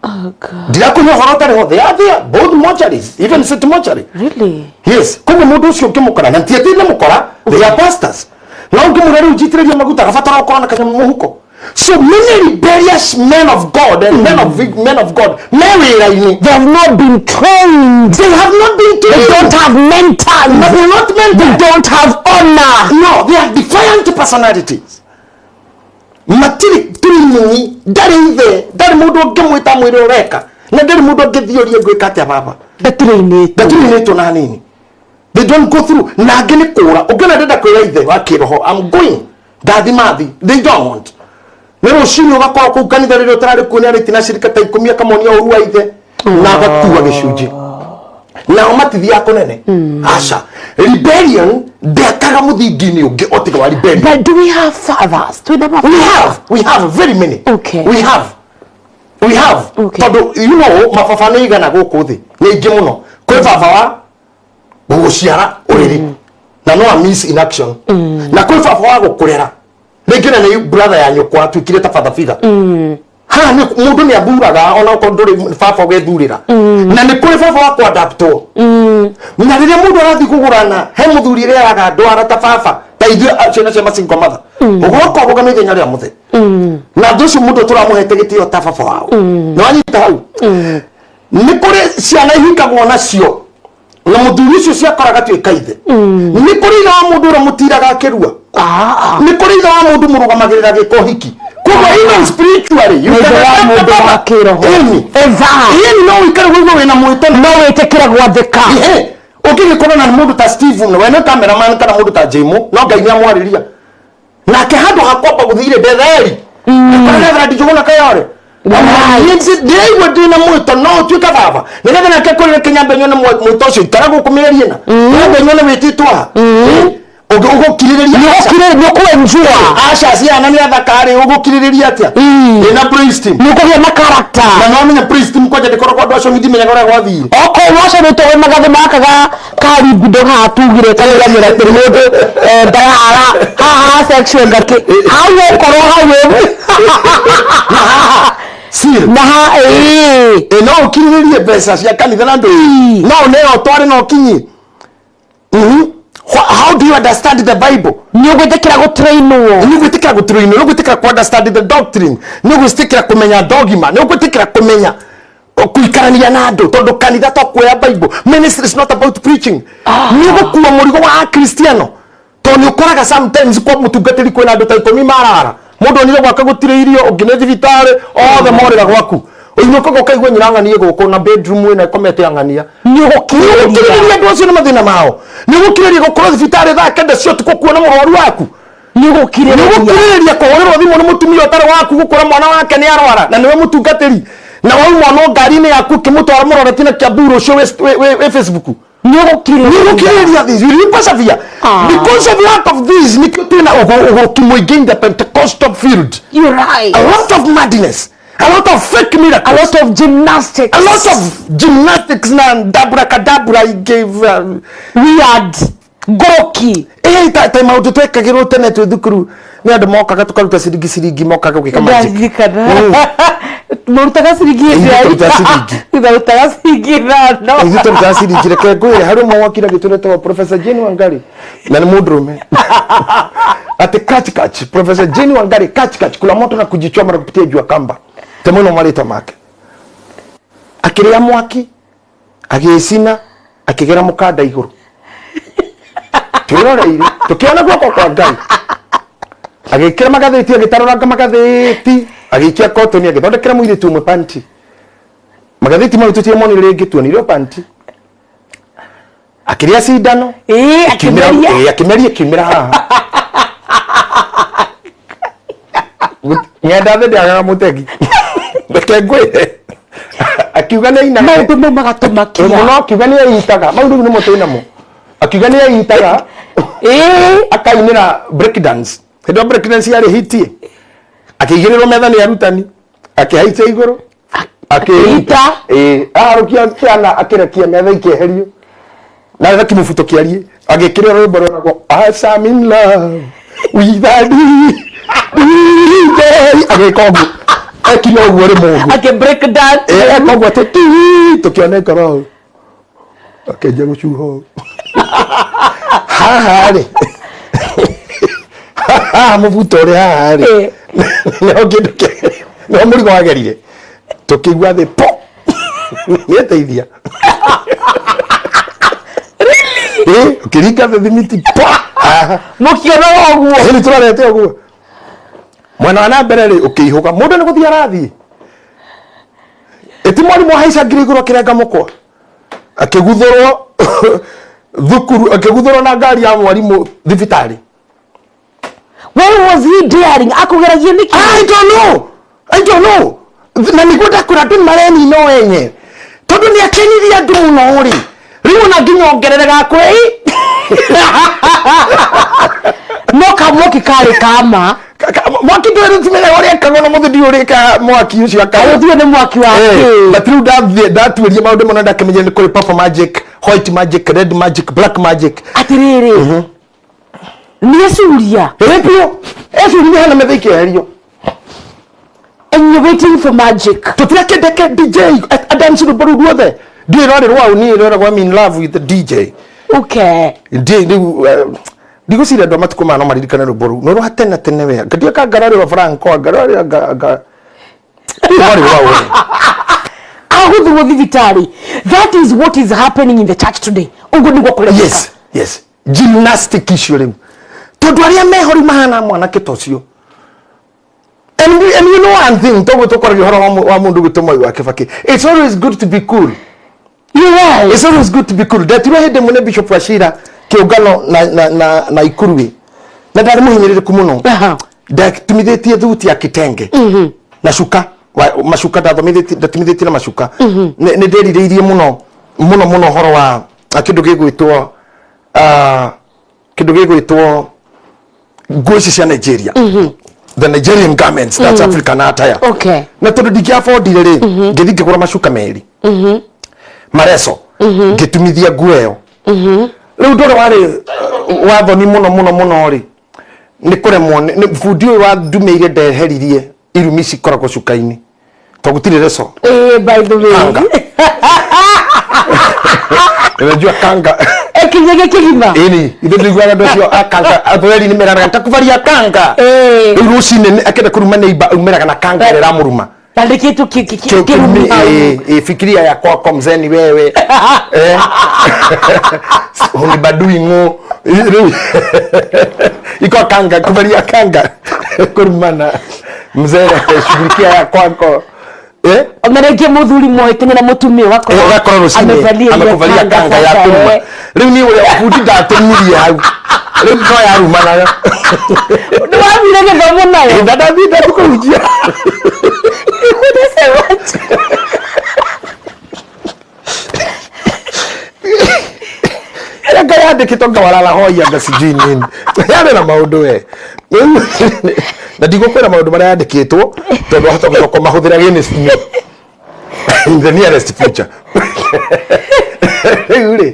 Oh God. Ndirakũhe ũhoro ũtarĩ ho. They are there, both mortuaries, even city mortuary. Really? Yes. Koguo mũndũ ũcio ũngĩmũkora, na ti atĩ nĩ mũkora, they are pastors, no ũngĩmwĩra rĩu njitĩrĩria maguta, agabatara gũkorwo na kanyamũ mũhuko. So many rebellious men of God and men of God me wĩra-inĩ. They have not been trained. They have not been They trained. don't have mentors. They are not They mentored. don't have honor. No, they are defiant personalities. Matirĩ training, ndarĩ ithe, ndarĩ mũndũ ũngĩmwĩta mwĩre ũreka, na ndarĩ mũndũ ũngĩthiĩ ũrie ngwĩka atĩa baba. Ndatrainĩtwo. Ndatrainĩtwo na hanini. They don't go through. Na angĩ nĩ kũra. Ũngĩona ndenda kwĩra ithe wa kĩroho, I'm going. Ndathi mathi. They don't want. Nĩ rũcinĩ ũgakorwo kũu kanitha rĩrĩa ũtararĩ kuo nĩ arĩtie na cirika ta 10 akamonia ũru wa ithe na agakua gĩcunjĩ. Nao matithiaga kũnene. Aca. Rebellion ndĩakaga mũthingi-inĩ ũngĩ o tiga wa rebellion. But do we have fathers? Twĩna We mafather? have, we have very many. Okay. We have. We have. Okay. Tondũ mababa nĩ igana gũkũ thĩ, nĩ aingĩ mũno. Kwĩ baba wa gũgũciara ũrĩrĩ na no a miss in action, na kwĩ baba wa gũkũrera, rĩngĩ na nĩ brother ya nyũkwa atuĩkire ta father figure. Haha nĩ mũndũ nĩ athuraga, ona okorwo ndũrĩ baba ũgethurĩra, na nĩ kũrĩ baba wa kũadaptwo. Na rĩrĩa mũndũ arathiĩ kũgũrana he mũthuri ũrĩa araga ndwara ta baba, ta ithuĩ ciana cia masingle mother, ũgoka ũrũgame ithenya rĩa mũthĩ na thũ ũcio mũndũ tũramũhete gĩtĩo ta baba wao. Nĩ wanyita hau? Nĩ kũrĩ ciana ihikagwo nacio na mũthuri ũcio ciakora agatuĩka ithe. Nĩ kũrĩ ithe wa mũndũ ũrĩa mũtiraga akĩrua. Nĩ kũrĩ ithe wa mũndũ mũrũgamagĩrĩra gĩko hiki. Koguo even spiritually you Ithe can wa accept mũndũ baba. wa kĩroho. Ĩni. Eva. Ĩni, no ũikare wĩigua wĩna mwĩto. No wĩtĩkĩre gwathĩka. Ihe, ũngĩgĩkorwo na mũndũ ta Steven, we nĩ cameraman, kana mũndũ ta Jimo, no Ngai nĩ amwarĩria nake handũ ha kwamba gũthire Betheli akora Reverend Njuguna Kayore, ndĩraigua ndĩna mwĩto no ũtuĩke baba, nĩgetha nake kũrĩre kĩnyambe nyone mwĩto ũcio ikara gũkũ mĩarie na nyambe nyone wĩtĩtwo ha ũgũkirĩrĩria. Nĩ ũkwenjua. Aca, ciana nĩ athakarĩ, ũgũkirĩrĩria atĩa ĩna praise team? Nĩ ũkũgĩa na character. Na no menya praise team kwanja ndĩkoragwo andũ acio ndimenyaga ũrĩa gwathire. Okorwo wacio nĩ tũĩ magathĩ maka ga karimbindo haha tugire karĩgamĩra atĩ mũndũ ndahara haha section gakĩ hau okorwo hau Seal. Na ha ĩĩ. Ĩ, no ũkirĩrĩrie mbeca cia kanitha na ndũ no ũneo ũtware na ũkinyie. How do you understand the Bible? Nĩ ũgwĩtĩkĩra gũtrainwo. Nĩ ũgwĩtĩkĩra gũtrainwo, nĩ ũgwĩtĩkĩra ku understand the doctrine, nĩ ũgwĩtĩkĩra kũmenya dogma, nĩ ũgwĩtĩkĩra kũmenya kũikarania na andũ, tondũ kanitha to kuoya Bible. Ministry is not about preaching. Nĩ ũgũkua mũrigo wa akristiano, tondũ nĩ ũkoraga sometimes kwa mũtungatĩri kwĩna andũ ta 10 marara. Mũndũ onire gwake gũtirĩ irio, ũngĩ nĩ thibitarĩ, othe morĩra gwaku. Ũinũkaga ũkaigua nyina ng'anie gũkũ na bedroom ĩno ĩkomete ang'ania. Nĩ ũgũkirĩrĩria. Nĩũgũkirĩrĩria andũ acio nĩ mathĩna mao. Nĩũgũkirĩrĩria gũkorwo thibitarĩ thaa 9 cia ũtukũ kuona mũrwaru waku. Nĩ ũgũkirĩrĩria. Nĩũgũkirĩrĩria kũhũrĩrwo thimũ nĩ mũtumia ũtarĩ waku gũkũra mwana wake nĩ arwara, na nĩwe mũtungatĩri, na wauma no ngari-inĩ yaku ũkĩmũtwara mũroretie na Kiambu rũciũ wĩ Facebook. Nĩ ũgũkirĩrĩria. Nĩũgũkirĩrĩria this? Will you persevere? Because of lack of this, nĩkĩo twĩna ũgũrũki mũingĩ in the Pentecostal field. You're right. A lot of madness, a lot of fake miracles, a lot of gymnastics, a lot of gymnastics na ndabura kadabura ingĩ. Weird ngũrũki. Eh, ta maũndũ twekagĩrwo tene twĩ thukuru nĩ andũ mokaga tũkaruta ciringi ciringi, mokaga gwĩka magic. Ndarikana mũrutaga ciringi. Ithuĩ tũrutaga ciringi. Tũrutaga ciringi 5. Ithuĩ tũrutaga ciringi. Reke ngwĩre, harĩ ũmwe wokire agĩtũretaga Professor Jane Wangari, na nĩ mũndũrũme, atĩ catch catch Professor Jane Wangari, catch catch, kula moto na kujichoma na kupitia jua kamba te mũno marĩtwa make. Akĩrĩa mwaki, agĩcina, akĩgera mũkanda igũrũ, twĩroreire tũkĩona guoko kwa Ngai. Agĩkĩra magathĩti, agĩtarũranga magathĩti, agĩikia kotoni, agĩthondekera mũirĩtu ũmwe panti. Magathĩti mau tũtiamonire rĩngĩ, tuonire o panti. Akĩrĩa cindano. Ĩĩ. Ĩkiumĩra. Akĩmeria. Ĩĩ, akĩmeria, ĩkiumĩra haha. Ng'enda thĩ ndĩagaga mũtegi. Reke ngwĩre, akiuga nĩ ainaga. Maũndũ mau magatũmakia. Mũno. Akiuga nĩ aitaga mau, rĩu nĩmo twĩnamo. Akiuga nĩ aitaga, akainĩra break dance. Hĩndĩ ĩyo break dance yarĩ hitie, akĩigĩrĩrwo metha nĩ arutani, akĩhaica igũrũ, akĩita. Ĩĩ, aharũkia kĩana, akĩrekia metha, ikĩeherio na reki mũbuto kĩarie, agĩkĩra rwĩmbo rwĩragwo "As I'm in love with a DJ", agĩka ũguo, ekire ũguo rĩmwe ũguo. Akĩ break dance. Ĩĩ, eka ũguo atĩ ti tũkĩona ikora ũũ, akĩanjia gũcuha ũũ haha rĩ, haha mũbuto ũrĩ haha rĩ, nĩho kĩndũ nĩho mũrigo wagerire, tũkĩigua thĩ po nĩeteithia. Ĩ, ũkĩringa thĩ thimiti po haha. Mũkĩona ũguo. Ĩni, tũrorete ũguo mwena wa na mbere rĩ, ũkĩihũga mũndũ nĩ gũthiĩ arathiĩ. Ĩti mwarimũ ahaica ngiri igũrũ, akĩrenga mũkwa, akĩguthũrwo thukuru, akĩguthũrwo na ngari ya mwarimũ thibitarĩ. Why was he daring? Akũgeragia nĩkĩ? I don't know. I don't know. Na nĩguo ndakwĩra andũ nĩ marenina o enye, tondũ nĩ akenirie andũ mũno rĩ, rĩu ona nginya ongerere gakwĩ. No kamwaki karĩ kama. Mwaki ndwä å rä ekaga ona må thä ndiå rä ka mwaki å cio akaga. Ũthiĩ nĩ mwaki wa kĩ? But rĩu ndathiĩ ndatuĩria maũndũ mũno, ndakĩmenyire nĩ kũrĩ purple magic, white magic, red magic, black magic. Atĩrĩrĩ, nĩ ecuria. Ĩ biũ, ecuri nĩ hana metha ikĩeherio. And you're waiting for magic. Tũtirakĩndeke DJ adansi rwĩmbo rũu ruothe, ndiũĩ rwarĩ rwaũ, niĩ rweragwo I'm in love with the DJ. Ndiĩ rĩu ndigũciria andũ a matukũ maya no maririkane rwĩmbo rũu no rwa tene tene we ngatua ka ngararĩ rwa Franco ngararĩ anga rwarĩ rwaũ we. Agũthurwo thibitarĩ. That is what is happening in the church today. Ũguo nĩguo kũrekĩka. Yes, gymnastic icio rĩu, tondũ arĩa meho rĩu mahana mwanake ta ũcio. And you know one thing, toguo tũkwaragia ũhoro wa mũndũ gwĩtwo Mwai wa Kibaki, it's always good to be cool. You're right. It's always good to be cool. Ndetirwo hĩndĩ ĩmwe nĩ Bishop Wachira kĩũngano na Ikurui, na ndarĩ mũhinyĩrĩrĩku mũno. Ndatumithĩtie thuti ya kitenge na cuka macuka ndathomithĩtie, ndatumithĩtie na macuka. Nĩ ndĩrirĩirie mũno mũno mũno ũhoro wa kĩndũ gĩgwĩtwo kĩndũ gĩgwĩtwo nguo ici cia Nigeria, the Nigerian garments, that's African attire. Na tondũ ndingĩabondire rĩ, ngĩthiĩ ngĩgũra macuka merĩ mareco, ngĩtumithia nguo ĩyo. Rĩu ũndũ ũrĩa warĩ wa thoni mũno mũno mũno rĩ, nĩ kũremwo nĩ bundi ũyũ wandumĩire ndeheririe irumi cikoragwo cuka-inĩ, tondũ gũtirĩ reco. By the way. Kanga. Unajua kanga. Ekinyege kĩgima. Ĩni ithuĩ ndiguaga andũ acio a kanga athweri nĩ meranaga takubaria kanga. Rĩu rũcinĩ akĩenda kũruma neighbor aumĩraga na kanga ĩrĩa ĩramũruma. Yandĩkĩtwo kĩrumi hau. Fikiria ya kwako mzeni wewe, hunibadui ng'o rĩu iko kanga kuvalia kanga kurumana mzee, shughulikia ya kwako, eh? Ona rĩngĩ mũthuri mohĩtania na mũtumia, ũgakora ũgakora rũcinĩ amevalia ile amekuvalia kanga ya sasa, kũruma. Rĩu niĩ ũrĩa bundi ndatũmirie hau rĩu no yarumanaga. Nĩ wathire gĩthomo nayo? Ndathiĩ kũhunjia. Unasemaje? Anga yandĩkĩtwo ngawalala hoi, anga sijui nini, yarĩ na maũndũ we, na ndigũkwĩra maũndũ marĩa yandĩkĩtwo tondũ wahota gũcoka mahũthĩra against me in the nearest future. Rĩu rĩ,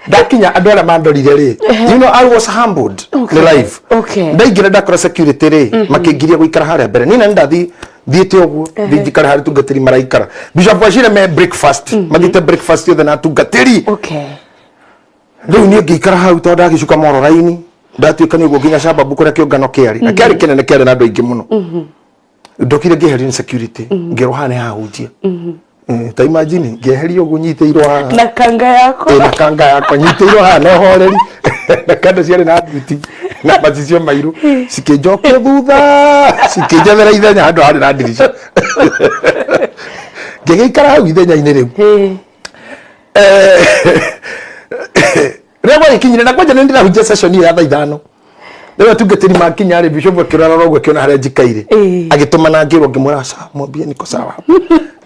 ndakinya andũ arĩa mandorire rĩ, I was humbled nĩ life. Ndaingĩra ndakora security rĩ makĩngiria gũikara harĩa mbere, niĩ na nĩ ndathi thiĩte ũguo thiĩ njikare harĩa tungatĩri maraikara. Bishop Wachira me breakfast, mathiĩte breakfast yothe na tungatĩri. Rĩu niĩ ngĩikara hau tondũ ndagĩcuka moro raini, ndatuĩka nĩ ũguo nginya Shababu kũrĩa kĩũngano kĩarĩ, na kĩarĩ kĩnene, kĩarĩ na andũ aingĩ mũno. Ndokire ngĩeherio nĩ security, ngĩrwo haha nĩ hahunjia. Ta imagine ngĩeherio ũguo nyitĩirwo haha na kanga yako. Na kanga yakwa nyitĩirwo haha na ũhoreri, na kando ciarĩ na nduti na macicio mairũ, cikĩnjokia thutha, cikĩnjethera ithenya handũ harĩ na ndirica, ngĩgĩikara hau ithenya-inĩ rĩu. Rĩrĩa gwagĩkinyire na kwanja nĩ ndĩrahunjia session ĩyo ya thaa 5, rĩu atungatĩri makinya rĩ, bishop akĩrora ũguo akĩona harĩa njikaire, agĩtũmana ngĩrwo, ngĩmwĩra sawa, mwambie niko sawa,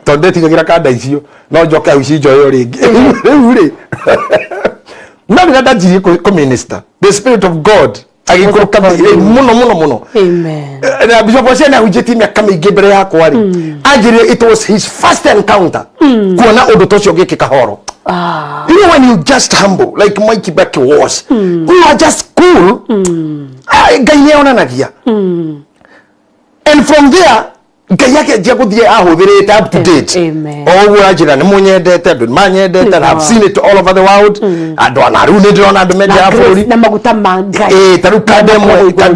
tondũ ndetigagĩra kanda icio no njoke hau cinjoyo rĩngĩ. Rĩu rĩ, no rĩrĩa ndanjirie kũ-minister, the spirit of God agĩikũrũka mũno mũno mũno. Amen. Na Bishop Wachia nĩ ahunjĩtie mĩaka mĩingĩ mbere yakwa rĩ, anjĩrire it was his first encounter kuona ũndũ ta ũcio ũgĩkĩka horo. When you just humble like Mwai Kibaki was, you are just cool. Ah, Ngai nĩ onanagia, and from there Ngai akĩanjia gũthiĩ ahũthĩrĩte up to date. Amen. O ũguo anjĩra nĩ mũnyendete, andũ nĩ manyendete, and I've seen it all over the world. Andũ ona rĩu nĩ ndĩrona andũ menja na ya grace bũrũri na maguta ma Ngai. Ĩ, ta rĩu kanda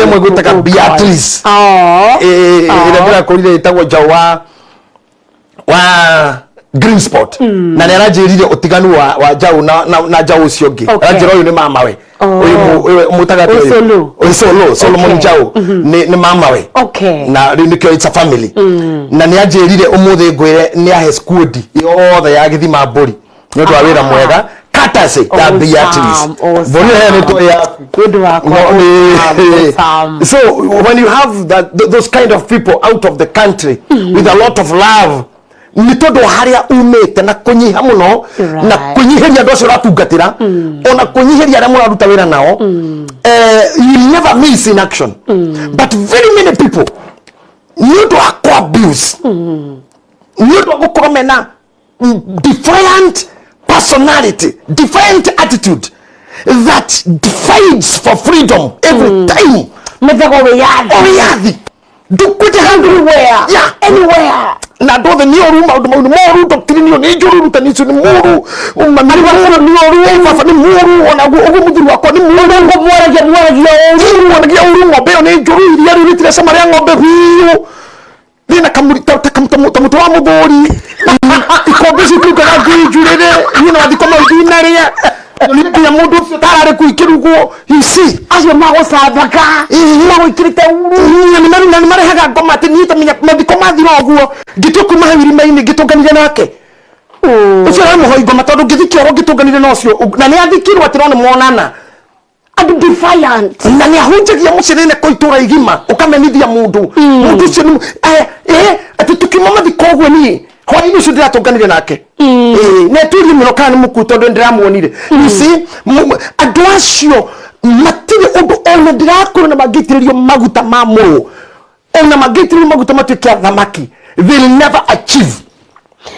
ĩmwe gwĩtaga Beatrice. Ĩ, ĩrĩa ndĩrakũrire ĩtagwo njaũ wa green spot, na nĩ aranjĩrire ũtiganu wa njaũ na njaũ ũcio ũngĩ. Aranjĩra ũyũ nĩ mamawe. Ũyũ ũyũ mũtaga atĩa Ũyũ ũyũ? Solo. Ũyũ Solo, Solomon. Njaũ nĩ mamawe. Na rĩu nĩkĩo it's a family, na nĩ anjĩrire ũmũthĩ ngwĩre nĩ ahe squad yothe ya gĩthima mbũri nĩ ũndũ wa wĩra mwega, courtesy ya Awesome, Beatrice. awesome. Mbũri ĩheanĩtwo yaku. Nĩ ũndũ wakwa. No, awesome, awesome. So when you have those kind of people out of the country with a lot of love, nĩ tondũ harĩa umĩte na kũnyiha mũno na kũnyihĩria andũ acio ũratungatĩra, ona kũnyihĩria arĩa mũraruta wĩra nao. You never miss in action. But very many people nĩ ũndũ wa kũ abuse, nĩ ũndũ wa gũkorwo mena defiant personality, defiant attitude that fights for freedom every time. Methagwo wĩyathi. Wĩyathi ndukwĩte handũ. Everywhere. Anywhere. Na andũ othe nĩ oru, maũndũ mau nĩ moru, doctrine ĩyo nĩ njũru, rutani icio nĩ mũru, mami nĩ mũru, nĩ oru, baba nĩ mũru, ona ũguo ũguo mũthuri wakwa nĩ mũru. Ngo mwaragia mwaragia ũru. Mwanagia ũru, ng'ombe ĩyo nĩ njũru, iria rĩu rĩtirĩ cama rĩa ng'ombe biũ, rĩna ta mũtĩ wa mũthũri, ikombe icio ituĩkaga ngui njurĩre, niĩ no thikũ mau ndinarĩa nginya mũndũ ũcio tararĩ kũu ikĩrugwo, you see. Acio magũcambaga magwĩkĩrĩte uru. Na nĩ marehaga ngoma atĩ niĩ tamenya mathiko mathira ũguo ngĩtua kuma hau irima-inĩ ngĩtũnganire nake ũcio aramũhoi ngoma tondũ ngĩthi kĩoro ngĩtũnganire na ũcio na nĩ athikirwo atĩ no nĩ monana. Andũ defiant. Na nĩ ahunjagia mũcĩrĩne kũ itũra igima ũkamenithia mũndũ mũndũ ũcio nĩ atĩ tũkiuma mathiko ũguo niĩ hwaĩ-inĩ ũcio ndĩratũnganire nake. Na eturie mũno kana nĩ mũkuũ tondũ nĩndĩramuonire. You see, andũ acio matirĩ ũndũ ona ndĩrakwĩra na mangĩitĩrĩrio maguta ma mũrũ, ona mangĩitĩrĩrio maguta matuĩke athamaki, they'll never achieve.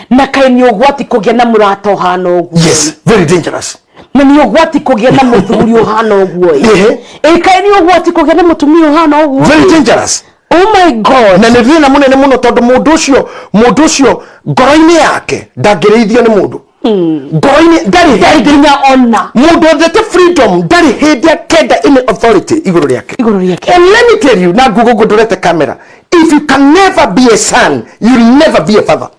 Na kaĩ nĩ ũgwati kũgĩa na mũrata ũhana ũguo. Yes, very dangerous. Na nĩ ũgwati kũgĩa na mũthuri ũhana ũguo ĩ. Ĩ kaĩ nĩ ũgwati kũgĩa na mũtumia ũhana ũguo. Very dangerous. Oh my God. Na nĩ thĩna mũnene mũno tondũ mũndũ ũcio ngoro-inĩ yake ndangĩrĩithio nĩ mũndũ ngoro-inĩ ndarĩ ndarĩ hĩndĩ nginya ona mũndũ wendete freedom ndarĩ hĩndĩ akenda any authority igũrũ rĩake. Igũrũ rĩake. And let me tell you, na ngugo ngũndorete camera, if you can never be a son, you'll never be a father.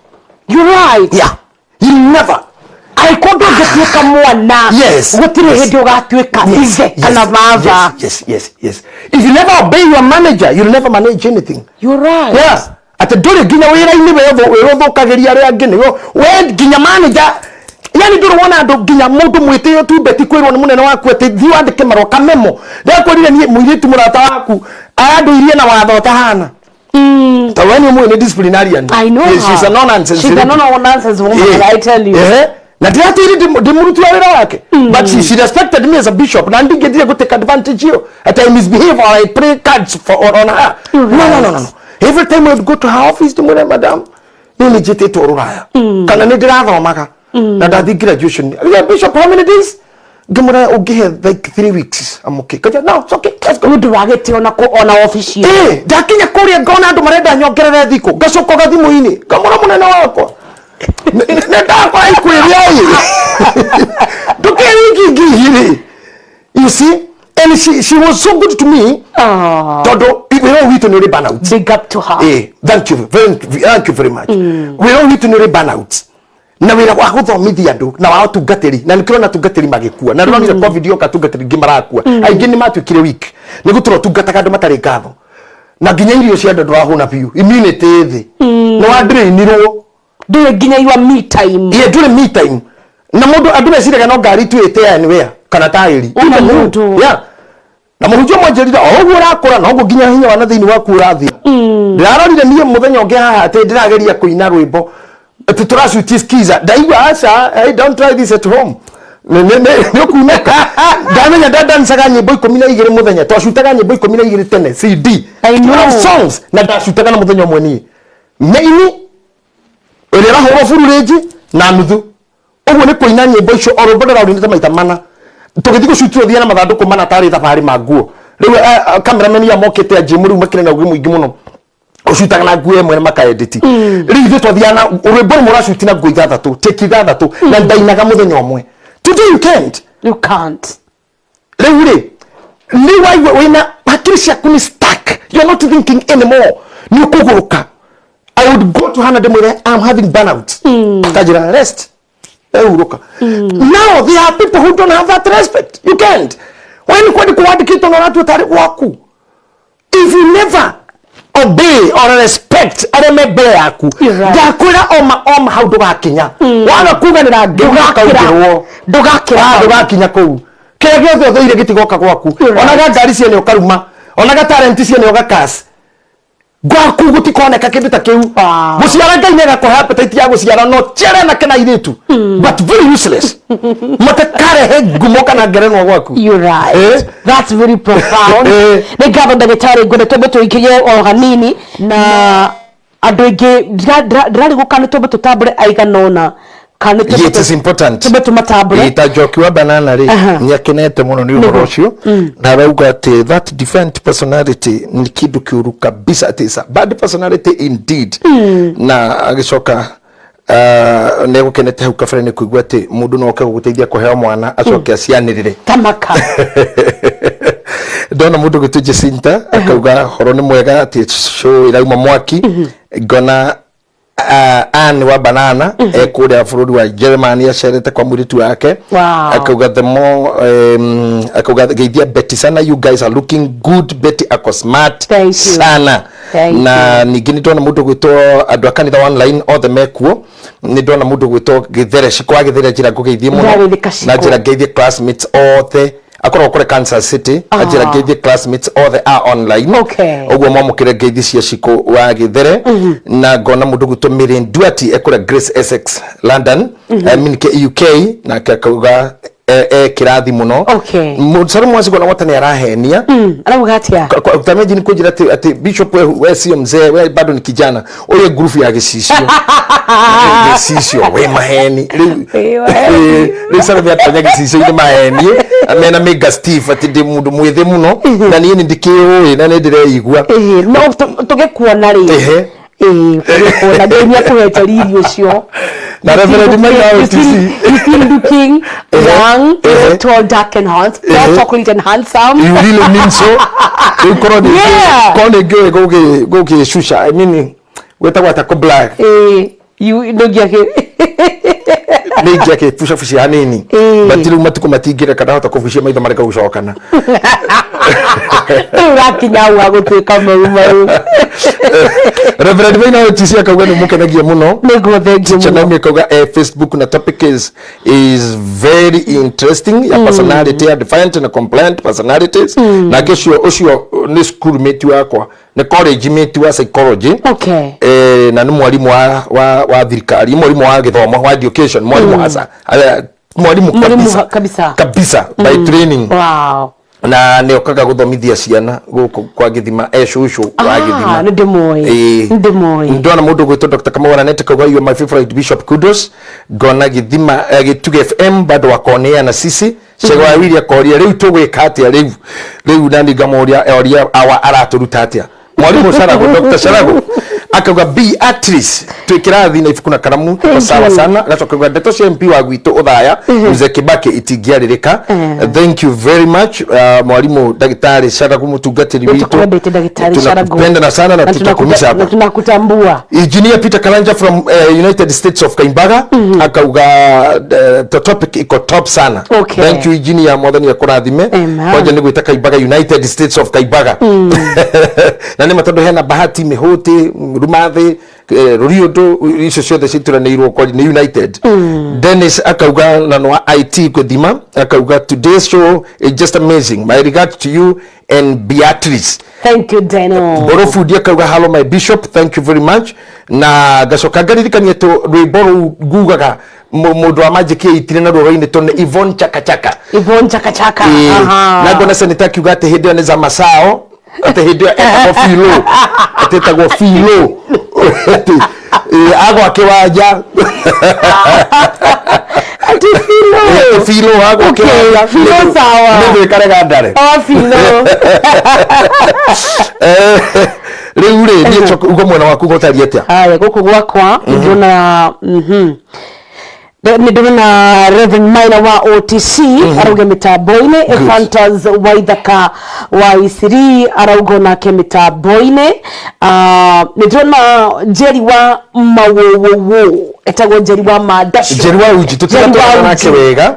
You're right. Yeah, you'll never. Angĩkorwo ndũngĩtuĩka mwana, gũtirĩ hĩndĩ ũgatuĩka ithe kana baba. Yes, if you never obey your manager, you'll never manage anything. You're right. Yeah, atĩ ndũrĩ nginya wĩra-inĩ we ũthũkagĩria arĩa angĩ nĩwe we nginya manager, yani ndũrĩ wona andũ nginya mũndũ mwĩtĩo tu beti kwĩrwo nĩ mũnene waku atĩ thiĩ wandĩke marũa kamemo. Ndakwĩrire niĩ mũirĩtu mũrata waku arandũirie na watho ũtahana ta we nĩ ũmũĩ nĩ disciplinarian. I know Yes, her. she's a no nonsense She's a lady. no nonsense woman, I tell you. Na ndiratĩire ndĩmũruti wa wĩra wake, but she respected me as a bishop na ndingĩthire gũ take advantage ĩyo at I misbehave or I play cards for on her. No, every time I would go to her office ndĩmwĩre, "Madam, niĩ nĩ njĩtĩtwo rũraya kana nĩ ndĩrathomaga na ndathi graduation." Yeah, "Bishop, how many days?" Ngĩmwĩra, "Ũngĩhe like 3 weeks, I'm okay." Kaja, "No, it's okay, let's go." Nĩ ũndũ wa gĩtĩo na ona obici ĩyo. Ndakinya kũrĩa ngona andũ marenda nyongerere thikũ, ngacoka thimũ-inĩ ngamũra mũnene wakwa, nĩ ndakora ikwĩrĩa ĩ ndũkĩrĩ wiki ingĩ igĩrĩ, you see. And she was so good to me Ah, tondũ wĩra ũyũ witũ nĩ ũrĩ burnout. Big up to her. Thank you very much. Wĩra ũyũ witũ nĩ ũrĩ burnout na wĩra wa gũthomithia andũ na wa ũtungatĩri, na nĩkĩrona atungatĩri magĩkua na ndĩronire COVID yoka atungatĩri ingĩ marakua, aingĩ nĩ matuĩkire weak nĩ gũtũra ũtungataga andũ matarĩ ngatho na nginya irio cia andũ ndũrahũna biũ, immunity ĩ thĩ, nĩ wandrainirwo. Ndũrĩ nginya your me time. Ye, ndũrĩ me time na mũndũ andũ meciragia no ngari tu ĩte anywhere kana taĩri. Ona Even you. mũndũ. Yeah. Na mũhunjia ũmwe anjĩrire o ũguo ũrakũra noguo nginya hinya wa na thĩinĩ waku ũrathira. Ndĩrarorire niĩ mũthenya ũngĩ haha atĩ ndĩrageria kũina rwĩmbo atĩ tũracuti skiza, ndaigua aca, "Hey, don't try this at home, nĩ ũkunĩka." Ndamenya ndadancaga nyĩmbo 12 mũthenya, twacutaga nyĩmbo 12 tene CD. I know. 12 songs na ndacutaga na mũthenya ũmwe niĩ maini ĩrĩa ĩrahũrwo bururĩnji na nuthu ũguo nĩ kũina nyĩmbo icio, o rwĩmbo ndĩrarũinĩte maita mana. Tũgĩthiĩ gũcuti ũthia na mathandũkũ mana tarĩ thabarĩ ma nguo. Rĩu cameraman ya mokĩte a rĩu makĩrĩ na ũgĩ mũingĩ mũno ũcutaga na nguo ĩmwe na makaedit. Rĩu ithuĩ twathiaga na rwĩmbo rũmwe ũracuti na nguo ithathatũ, take ithathatũ, na ndainaga mũthenya ũmwe. Today you can't. You can't. Rĩu rĩ nĩ waigua wĩna hakiri ciaku nĩ stuck, you're not thinking anymore, nĩ ũkũgũrũka. I would go to her na ndĩmwĩre, "I'm having burnout." Kanjĩra, "Rest, ehurũka." Now there are people who don't have that respect. You can't when kwendĩ kwandĩkĩtwo na ũratua tarĩ gwaku. If you never obey or respect arĩa me mbere yaku, You're right. ndakwĩra oma oma hau ndũgakinya waga kuganĩra ngĩkaugĩrwo. Ndũgakĩra. Ah, ndũgakinya kũu, kĩrĩa gĩothe ũthũire gĩtigoka gwaku. You're right. Onaga ngari ciene ũkaruma, onaga talent ciene ũgakas. Gwaku gutikoneka kindu ta kiu. Wow. Guciara Ngai nĩagakuhe appetite ya guciara no ciara anake na airĩtu, but very useless, matikarehe ngumo kana ngerenwa gwaku. You're right. Eh? That's very profound. Eh. Nĩ ngatho ndagĩtarĩ, ngwenda twambe tũikirie o hanini na andũ aingĩ ndĩrarigwo kana nĩ twambe tũtambũre aigana ũna kana nĩ twambe It is important. twambe tũmatambũre. Ta Njoki wa Banana rĩ, nĩ akenete mũno nĩ ũhoro ũcio na arauga atĩ that defiant personality nĩ kĩndũ kĩũru kabisa, atĩ is a bad personality indeed. Na agĩcoka nĩ egũkenete hau kabere nĩ kũigua atĩ mũndũ no oke gũgũteithia kũheo mwana acoke acianĩrĩre. Tamaka. Ndona mũndũ gwĩtwo Jacinta akauga horo nĩ mwega, atĩ show ĩrauma mwaki. Ngona Ann wa Banana ekũrĩa bũrũri wa Germany acerete kwa mũirĩtu wake. Akauga the more akauga geithia Betty sana, you guys are looking good, Betty ako smart. Thank you. Sana. Thank Na ningĩ nĩ ndona mũndũ gwĩtwo andũ a kanitha online othe mekuo. Nĩ ndona mũndũ gwĩtwo Gĩthere Ciko wa Gĩthere, njĩra ngũgeithie mũno. Ndĩrarĩthĩka Ciko. Na njĩra ngeithie classmates othe, akoragwo kũrĩa Kansas City. Anjĩra ngeithie classmates othe a online. Ũguo mwamũkĩre ngeithi cia Ciko wa Gĩthere. Na ngona mũndũ gwĩtwo Mary Nduati ekũrĩa Grace Essex London, I mean UK, nake akauga e kĩrathi mũno. Mũcaru Mwacigwo na wata nĩ arahenia. Arauga atĩa? Utameji ni kujira ati bishop, we sio mzee, we bado ni kijana, uye ngurubu ya gĩcicio gĩcicio we maheni rĩu. Wĩ maheni. Rĩu Salome atonya gĩcicio-inĩ maheni mena Mega Steve atĩ ndĩ mũndũ mwĩthĩ mũno na niĩ nĩ ndikĩũĩ na nĩ ndĩreigua. Ĩĩ, no tũgĩkuona rĩ. Ĩĩ, tũgĩkuona Ngai nĩ akũhete riri ũcio. Na Reverend Maina You OTC. You still looking young, tall, dark and handsome, tall, chocolate and handsome. You really mean so? Rĩu korwo nĩ korwo nĩ ngĩũĩ gũgĩcuca, I mean gwĩtagwo atĩa, kũ black. Ĩĩ, you ndũngĩakĩ. Nĩ ingĩakĩbucabucia hanini. But rĩu matukũ matingĩreka ndahota kũbucia maitho mareka gũcokana. Rĩu ũrakinya hau ha gũtuĩka mau mau. Reverend Maina OTC akauga nĩ mũkenagia mũno. Nĩguo, thengiũ mũno. Naomi akauga Facebook na topic is very interesting ya personality ya defiant na compliant personalities. Nake ũcio nĩ school mate wakwa, nĩ college mate wa psychology. Na nĩ mwarimu wa thirikari, mwarimu wa gĩthomo wa education, mwarimu hasa. Mwarimu Mwarimu kabisa. Kabisa. Kabisa by training. Na nĩ okaga gũthomithia ciana gũkũ kwa Gĩthima, e cũcũ wa Gĩthima. Nĩ ndĩmũĩ. Ĩĩ. Nĩ ndĩmũĩ. Ndona mũndũ gwĩtwo Dr. Kamau Ananete kauga you are my favorite bishop, kudos. Ngona Gĩthima Gĩtugĩ FM bado wakonea na sisi. Cego wa Willy akoria rĩu tũgwĩka atĩa rĩu nani ngamũria oria awa aratũruta atĩa mwarimu Sharago. Dr. Sharago akauga Beatrice twĩ kĩrathi na ibuku na karamu, tuko Thank sawa you. sana. Agacoka kauga ndeto cia MP wa gwitũ Othaya Mzee Kibaki itingĩarĩrĩka. Thank you very much, mwarimu ndagĩtarĩ Sharago, mũtungatĩri witũ. Nĩtũkwendete ndagĩtarĩ Sharago. Tunakupenda na sana na tutakumisa Na hapa. tunakutambua. Engineer Peter Karanja from United States of Kaimbaga akauga the topic iko top sana. Thank you engineer, mwathani akũrathime. Amen. Kwanja nĩ gwĩta Kaimbaga, United States of Kaimbaga. Na nĩ ma tondũ hena Bahati, Mĩhũti, Rumathĩ, Rũriũndũ, icio ciothe cituranĩirwo kwa nĩ United. Dennis akauga na nĩ wa IT Gũthima, akauga today's show is just amazing. My regard to you and Beatrice. Thank you, Deno. Borofundi akauga hello my bishop, thank you very much. Na ngacoka ngaririkania tu rwĩmbo rũu ngugaga mũndũ wa magic ĩitire na rũrũ-inĩ tondũ nĩ Yvonne Chaka Chaka. Yvonne Chaka Chaka. Ĩĩ. Na ngona seneta akiuga atĩ hĩndĩ ĩyo nĩ za masao, atĩ hĩndĩ ĩyo etagwo Filo, atĩ etagwo Filo, atĩ agwa kĩwanja. Ati Filo. Ĩĩ, Filo agwa Okay, kĩwanja. Filo sawa. Nĩ gwĩkarega ndare. Oh, Filo. Rĩu rĩ niĩ coka ugo mwena waku gũtariĩ atĩa? Haya, gũkũ gwakwa ndĩrona nĩ ndĩrona Reverend Maina wa OTC arauga mĩtambo-inĩ. Ephantas Waithaka wa Isiri arauga onake mĩtambo-inĩ. Ah, nĩ ndĩrona Njeri wa Mawowowo, etagwo Njeri wa Mandasho. Njeri wa Uji Njeri tũtigatwarana wa nake Uji. wega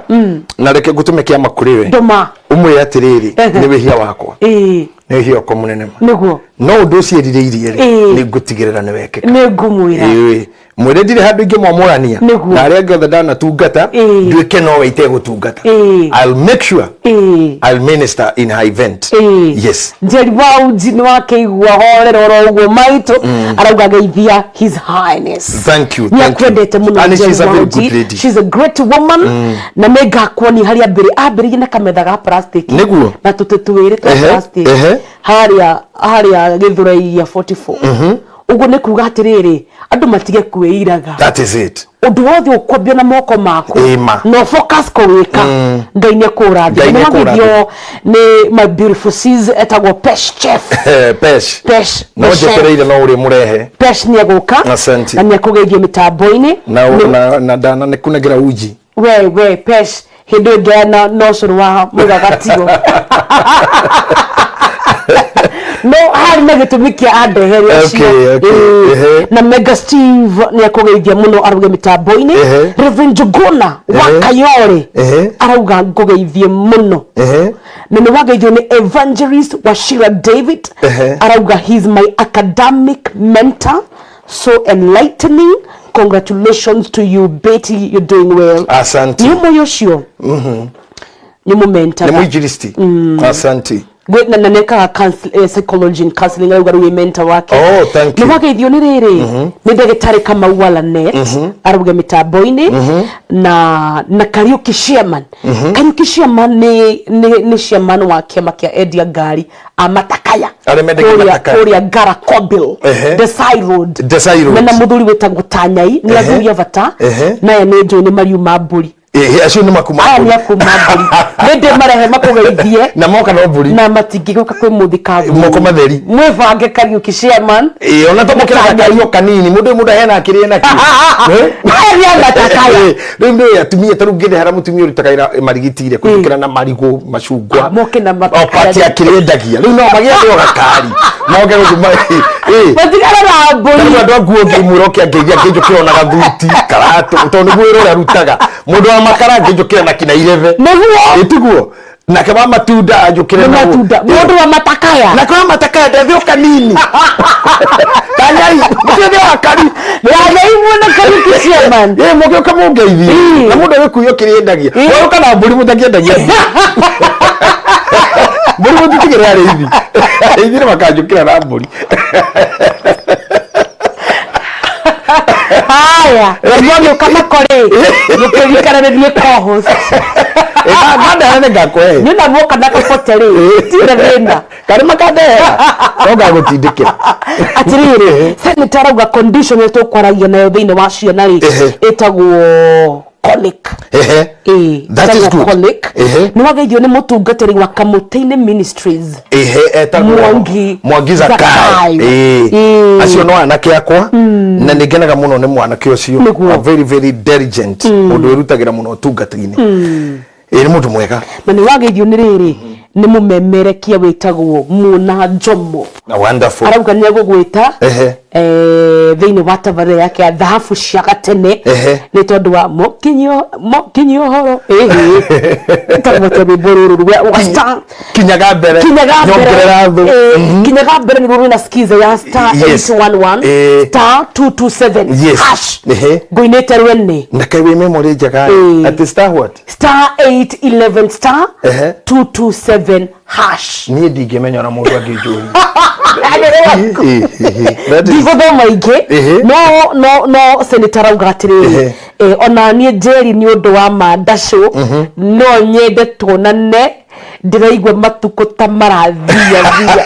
na reke ngũtũme kĩama kũrĩ we. Ndũma. Ũmwĩre atĩrĩrĩ, nĩ wĩhia wakwa, Ĩĩ. nĩ wĩhia wakwa mũnene ma. Nĩguo. No ũndũ ũcio erirĩirie rĩ, Ĩĩ. nĩ ngũtigĩrĩra nĩ wekĩka. Nĩ ngũmwĩra. Ĩĩ. Mwĩre ndirĩ handũ ingĩmwamũrania Nĩguo. na arĩa angĩ othe ndanatungata, nduĩke nowe itegũtungata. I'll make sure I'll minister in her event. Yes. Njeri wa uji nĩ wakĩigua horera oro ũguo maitũ arauga geithia His Highness. Thank you, nĩ thank you. akwendete mũno. And Njeri she's a wa very Uji. good lady. She's a great woman na nĩ ngakuonia harĩa ambĩrĩirie na kametha ga plastic na tũtĩ twĩrĩ twa plastic harĩa Gĩthũrai ya 44. Ũguo nĩ kuga atĩrĩrĩ, andũ matige kwĩiraga. That is it. Ũndũ wothe ũkwambia na moko maku Ĩma. no focus kũwĩka, Ngai nĩ akũrathima. Ngai nĩ nĩekũrathima. wagithio nĩ my beautiful sis etagwo Pesh Chef. Pesh. Pesh No the chef. njetereire no ũrĩ mũrehe. Pesh nĩ egũka. Asante. Na nĩ ekũgeithio mĩtambo-inĩ. Na na ndana nĩ kunengera uji. We Pesh hĩndĩ ĩyo ĩngĩ na no cũrũ wa mũgagatigo no harĩ na gĩtũmi kĩa andehere ũcio. Okay. Na Mega Steve nĩ akũgeithia mũno aruge mĩtambo-inĩ. Reverend Njuguna wa Kayore arauga ngũgeithie mũno. Na nĩ wageithio nĩ Evangelist Wachira David. Arauga he's my academic mentor, so enlightening. Congratulations to you, Betty, you're doing well. Asante. Nĩ ũmwe ũcio nĩ Nĩ mũmentaga. Mũinjilisti. Asante. Na nekaga psychology and counseling, arauga rĩu ĩ mentor wake. Oh, thank nĩ you. wageithio nĩ rĩrĩ nĩ ndagĩtarĩ Kamau wa Lanet arauga mĩtambo-inĩ na Kariuki Chairman. Kariuki Chairman nĩ chairman wa kĩama kĩa endia ngari a Matakaya. Arĩa mendagia matakaya. Kũrĩa Ngara Kobil, Desai Road. Desai Road. Mena mũthuri wĩtagwo Tanyai, nĩ athuri a bata. Naya nĩ njũĩ nĩ mariuma mbũri. Acio nĩ makuma. Aya nĩ akuma mbũri, nĩ ndĩ marehe makũgeithie. Na moka no mbũri. Na matingĩgũka kwĩ mũthikabu. Moko matheri. Mwĩbange, Kariuki Chairman. Ĩĩ, ona tamũkĩra gakario kanini mũndũ ũyũ, mũndũ ahena kĩrĩa nakĩo. Aya nĩ amatakaya. Rĩu nĩ atumia ta rĩu ngĩndehera mũtumia ũrutaga wĩra marigitire kũhĩtũkĩra na marigũ, macungwa. Ah, moke na matakaya. O pati akĩrĩa endagia rĩu no magĩe o gakari moke gũthima. Matigana na mbũri. Rĩu andũ a nguo ngĩmwĩra oke angeithia ngĩnjũkĩra ona gathuti karatũ tondũ nĩguo wĩra ũrĩa arutaga. Mũndũ wa makara ngĩnjũkĩra na kina irebe. Ĩtiguo nake wa matunda anjũkĩre nĩ na matunda. Mũndũ wa matakaya. Nake wa matakaya ndethe o kanini kanyai mũkĩthĩ wa kari. Tanyai muona Kariuki Chairman. Ĩ, mũgĩũka mũngeithie. Na mũndũ agĩkuio kĩrĩa endagia. Woka na mbũri mũtakĩendagia mbũri, mũtitigĩre arĩithi, arĩithi nĩ makanjũkĩra na mbũri. Haya, mwagĩũka makore mũkĩririkana nĩ niĩ co-host. Ngandehera nĩ ngakũhe. Nĩ na muoka na kabote rĩ, tirĩ thĩna. Karĩ makandehera no ngagũtindĩkĩra. Atĩrĩrĩ, senator arauga condition ĩrĩa tũkwaragia nayo thĩinĩ wa ciana rĩ ĩtagwo colic. Ĩĩ, That is ĩtagwo good. colic. Nĩ wageithio nĩ mũtungatĩri wa Kamũtĩ-inĩ Ministries. Ehe, etagwo Mwangi. Mwangi Zakai. Zakai. Acio no anake akwa na nĩ ngenaga mũno nĩ mwanake ũcio. A very very diligent mũndũ wĩrutagĩra mũno ũtungata-inĩ. Ĩĩ, nĩ mũndũ mwega. Na nĩ wageithio nĩ rĩrĩ nĩ mũmemerekia wĩtagwo Muna Njomo. Na wonderful. Arauga nĩ egũgwĩta thĩinĩ wa tabarĩra yake ya thahabu cia gatene nĩ tondũ wa mũkinyio ũhoro ĩhĩ tagwete rwĩmbo rũrũ rwa star Kinyaga mbere. Kinyaga mbere. Nyongerera thũ. Kinyaga mbere nĩruo rwĩna skiza ya star 811 star 227 hash. Ngũinĩte rwene. Na kaĩ wĩ memory njega. Atĩ star what? Star 811 star 227 hash. Niĩ ndingĩmenya ona mũndũ angĩnjũria. Ndigũthoma ingĩ. No senator arauga atĩrĩrĩ, ona niĩ Njeri nĩ ũndũ wa mandacũ no nyende tuonane, ndĩraigua matukũ ta marathia thia.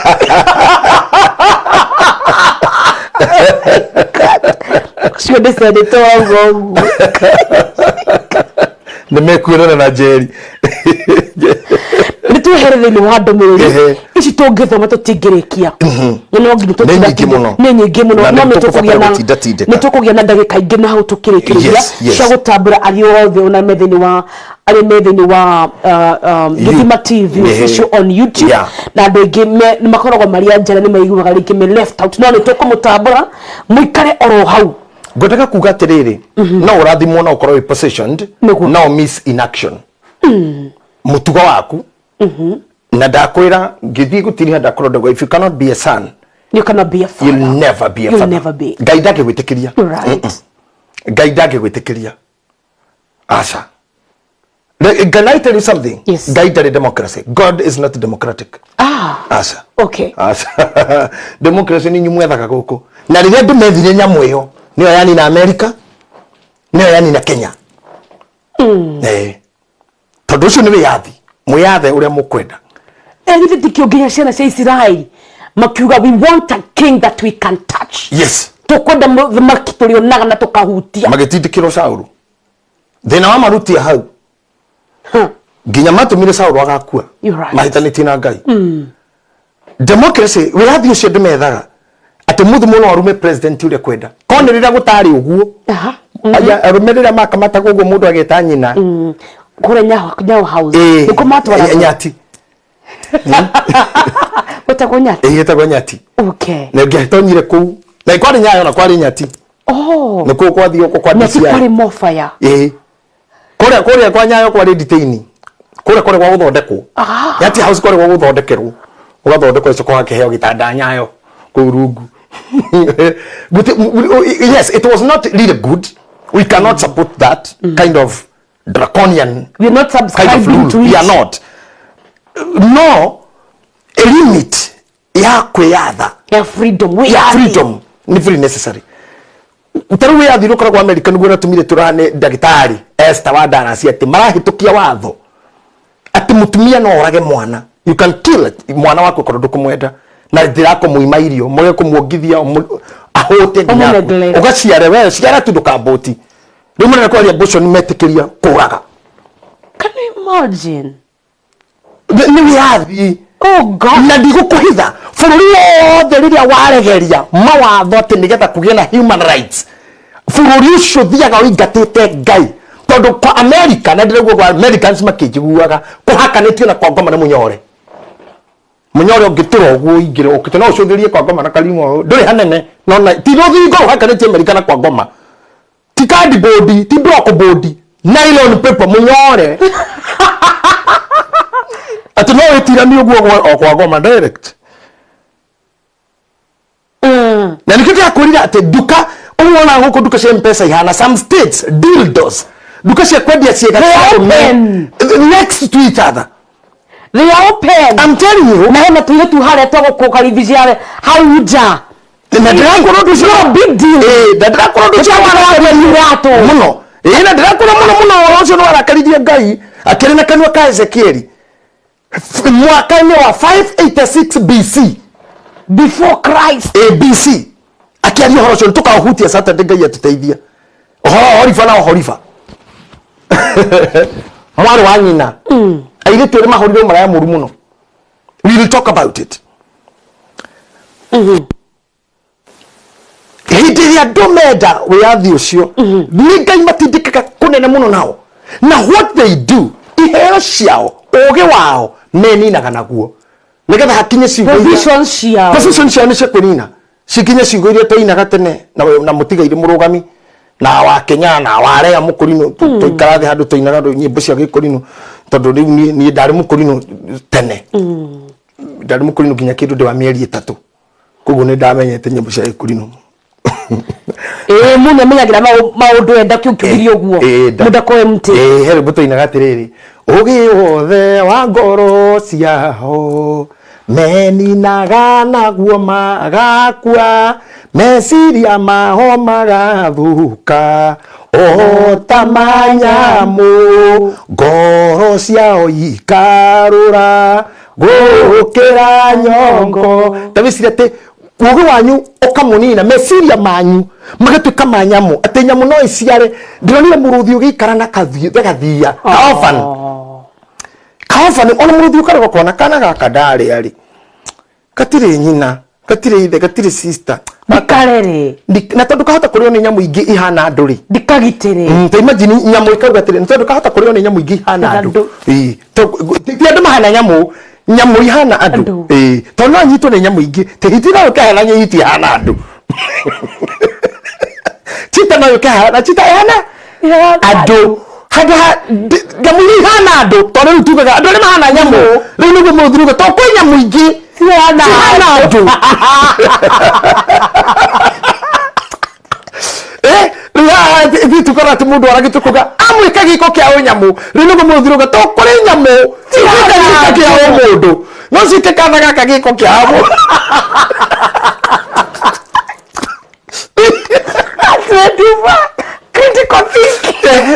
Ũcio nĩ senator wauga ũguo. Nĩ mekuonana na Njeri. Nĩ twehere thĩinĩ wa ndũmĩrĩri ici tũngĩthoma tũtingĩrĩkia. Nĩ no nginya Nĩ nyingĩ mũno. Nĩ nyingĩ mũno. Na no nĩ nĩ tũkũgĩa tũkũbatara na gũtindatindĩka. Nĩ tũkũgĩa na ndagĩka ingĩ na hau tũkĩrĩkĩrĩria cia gũtambũra arĩa othe ona me thĩinĩ wa arĩa me thĩinĩ wa Gĩthima TV official on YouTube. Na andũ aingĩ nĩ makoragwo marĩ a njara, nĩ maiguaga rĩngĩ me left out, no nĩ tũkũmũtambũra mũikare oro hau. Ngwendaga kuga atĩrĩrĩ, no ũrathimwo no ũkorwo wĩ positioned no miss in action mũtugo waku. Na ndakwĩra ngĩthiĩ gũtiriha ndakorwo ndauga, if you cannot be a son, you cannot be a father. You'll never be a You'll father. never be. Ngai ndangĩgwĩtĩkĩria. Ngai ndangĩgwĩtĩkĩria. Aca. Can I tell you something? Yes. Ngai ndarĩ democracy. God is not democratic. Ah. Aca. Okay. Aca. Democracy nĩ inyuĩ mwethaga gũkũ. Na rĩrĩa andũ methire nyamũ ĩyo, nĩyo yanina America, nĩyo yanina Kenya. Eh. Tondũ ũcio nĩ wĩyathi. Mwĩyathe ũrĩa mũkwenda. Githĩ tikĩo nginya ciana cia Isiraeli makiuga, "We want a king that we can touch." Yes. Tũkwenda mũthamaki tũrĩonaga na tũkahutia. Magĩtindĩkĩrwo Saũlũ. Thĩna wa marutia hau. Nginya matũmire Saũlũ agakua. You're right. Mahĩtanĩtie na Ngai. Democracy, wĩyathi ũcio ndĩmethaga. Atĩ mũthĩ mũno arume president ũrĩa kwenda. Korwo nĩ rĩrĩa gũtarĩ ũguo. Aya, arũme rĩrĩa makamataga ũguo mũndũ ageta nyina. Kũrĩa Nyaho House. Nĩkuo matwaragwo. Nyati. Gwĩtagwo Nyati. Ĩgĩtagwo Nyati. Okay. Na ngĩatonyire kũu. Na kwarĩ Nyayo na kwarĩ Nyati. Oh. Nĩ kũu kwathiĩ ũkũ kwa Nyati DCI. kwarĩ mofaya. Ĩĩ. Kũrĩa kwa Nyayo kwarĩ detaini. Kũrĩa gwa gũthondekwo. Nyati House kwarĩ gwa gũthondekerwo. Ũgathondekwo ũcoka ũgakĩheo gĩtanda Nyayo kũu rungu. But yes, it was not really good. We cannot support that kind of draconian We are not kind of subscribing rule. to We it. are not. No, a limit ya kwĩyatha Ya freedom. Ya freedom nĩ very necessary. Ta rĩu wĩyathi ũrĩa ũkoragwo America nĩguo ũratũmire tũrane ndagĩtarĩ Esther wa Dallas atĩ marahĩtũkia watho atĩ mũtumia no orage mwana. You can kill it, mwana waku korwo ndũkũmwenda na njĩra ya kũmũima irio, mwage kũmuongithia, ahũte nginya akue. Ũmũneglect. Ũgaciare we ciara tu ndũkambũti. Rĩu marenda kwaria abortion metĩkĩria kũraga. Can you imagine? Nĩ wĩyathi. Oh God. Na ndigũkũhitha, bũrũri wothe rĩrĩa waregeria mawatho atĩ nĩgetha kũgĩe na human rights, bũrũri ũcio ũthiaga ũingatĩte Ngai. Tondũ kwa America, na ndĩraigua kwa Americans makĩnjiguaga, kũhakanĩtio na kwa ngoma na mũnyore. Mũnyore ũngĩtũra ũguo ũingĩre ũkĩte no ũcũthĩrie kwa ngoma na karimo ndũrĩ hanene, no na ti rũthingo rũhakanĩtie America na kwa ngoma, ti cardboard, ti block board, nylon paper mũnyore atĩ no wĩtiranie ũguo o kwa ngoma direct. Na nikio ndĩrakwĩrire atĩ nduka ũguo wona gũkũ nduka cia Mpesa ihana, some states dildos, nduka cia kwendia ciĩga They cia are arũme open. next to each other. They are open. I'm telling you. Na hena tũirĩtu harĩa twagũkũkaribicia hau nja. Na ndĩrakwĩra ũndũ ũcio. No big deal. Ĩĩ, na ndĩrakwĩra ũndũ ũcio. Nĩ ta mwana wa iratũ. Mũno. Ĩĩ, na ndĩrakwĩra mũno mũno, ũhoro ũcio nĩ warakaririe Ngai akĩrĩ na kanua ka Ezekieli mwaka-inĩ wa 586 BC. Before Christ. ABC. Akĩaria ũhoro ũcio tũkaũhutia Saturday, Ngai atũteithia. Ũhoro wa Horiba na Ohoriba, mwarĩ wa nyina, airĩtu erĩ mahũrirwo maraya mũru mũno. We will talk about it. Hĩndĩ ĩrĩa andũ menda wĩyathi ũcio, nĩ Ngai matindĩkaga kũnene mũno nao, na what they do, iheo ciao, ũgĩ wao meninaga naguo nĩgetha hakinye ciugo Position ciao. Position ciao nĩ cia kwĩnina, cikinye ciugo iria twainaga tene na mũtigairĩ mũrũgami na wa Kenya na wa Rea mũkũrinũ. Tũikara thĩ handũ twainaga nyĩmbo cia gĩkũrinũ, tondũ rĩu niĩ ndarĩ mũkũrinũ tene, ndarĩ mũkũrinũ nginya kĩndũ ndĩ wa mĩeri 3, koguo nĩ ndamenyete nyĩmbo cia gĩkũrinũ. Ĩĩ, mũndũ amenyagĩra maũndũ enda kĩu ũguo. Mũndũ akoe mũtĩ. Ĩĩ, he rwĩmbo twainaga atĩrĩrĩ: ũgĩ wothe wa ngoro ciao meninaga naguo magakua, meciria mao magathuka o ta manyamũ, ngoro ciao ikarũra gũkĩra nyongo. Ta wĩcirie atĩ ũgĩ wanyu ũkamũnina, meciria manyu magatuĩka ma nyamũ, atĩ nyamũ no ĩciare. Ndĩronire mũrũthi ũgĩikara na gathia kaorphan, kaorphan. Ona mũrũthi ũkarega kona kana gaka ndarĩa rĩ, gatirĩ nyina, gatirĩ ithe, gatirĩ sister. Ndikarere. Na tondũ kahota kũrĩo nĩ nyamũ ingĩ ihana andũ rĩ. Ndikagitĩre. Ta imagine nyamũ ĩkauga atĩrĩ, nĩ tondũ kahota kũrĩo nĩ nyamũ ingĩ ihana andũ. Andũ. Ĩĩ, ti andũ mahana nyamũ, nyamũ ihana andũ. Andũ. Ĩĩ, tondũ no anyitwo nĩ nyamũ ingĩ, ta hiti no ĩkahana hiti ihana andũ, chita no ĩkahana chita ihana andũ, handũ ha nyamũ iria ihana andũ, tondũ rĩu tugaga andũ arĩa mahana nyamũ, rĩu nĩguo mũthiruga, tondũ kwĩ nyamũ ingĩ Cihana cihana andũ. Rĩu haha Ithuĩ tukaga atĩ mũndũ aragĩtwo kuga amwĩka gĩko kĩa ũnyamũ, rĩu nĩguo mũthirũga to kũrĩ nyamũ cigwĩka gĩko kĩa ũmũndũ, no ciĩke kana gaka gĩko kĩa mũndũ. Atwenduba critical thinking.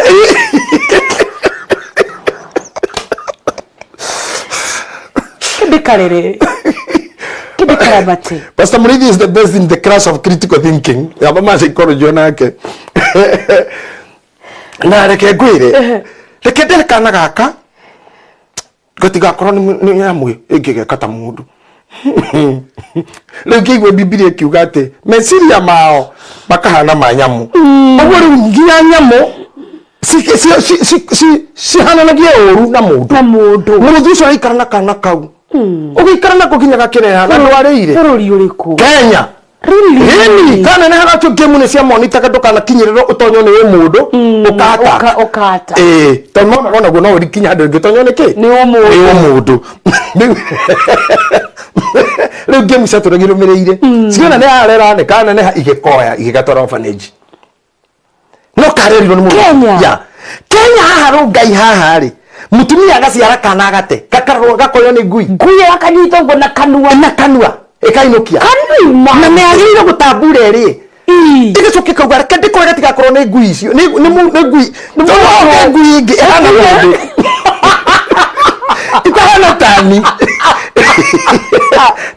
Kĩndĩkarĩrĩ kĩndĩkarabate. Pastor Murithi is the best in the class of critical thinking. Aba ma psychology onake. Na reke ngwire. Reke ndere kana gaka gatigakorwo nĩ nyamũ ĩngĩgeka ta mũndũ. Rĩu ngĩigua Bibilia ĩkiuga atĩ meciria mao makahana ma nyamũ. Ũguo rĩu nginya nyamũ cihananagia ũru na mũndũ. Na mũndũ. Mũrũthi ũcio araikara na kana kau. Ũgĩikara nako nginya gakĩneneha na ndwarĩire. Bũrũri ũrĩkũ? Kenya. Really? Ĩni, kaneneha gatio ngĩmu nĩ cia monitaga ndũkanakinyĩrĩrwo ũtonywo nĩ ũmũndũ ũkata. Ũkata. Ĩĩ, tondũ monaga onaguo no ũkinya handũ ũngĩtonywo nĩ kĩ? Nĩ ũmũndũ. Nĩ ũmũndũ. Rĩu ngĩmu ciatũragia irũmĩrĩire. Ciona nĩ arera nĩ kaneneha igĩkoya igĩgatwara orphanage. No karerirwo nĩ mũndũ. Kenya? Ya. Kenya haha rũngai haha rĩ, mũtumia agaciara kana agate, gakarorwo gakoywo nĩ ngui. Ngui ĩgakanyita ũguo na kanua. Na kanua ĩkainũkia. Kanua. Na nĩ agĩrĩire gũtambura ĩrĩ. Ĩgĩcoke kauga reke ndĩkoe gatigakorwo nĩ ngui icio nĩ ngui tondũ hoke ngui ĩngĩ ĩhana mũndũ ĩtahana tani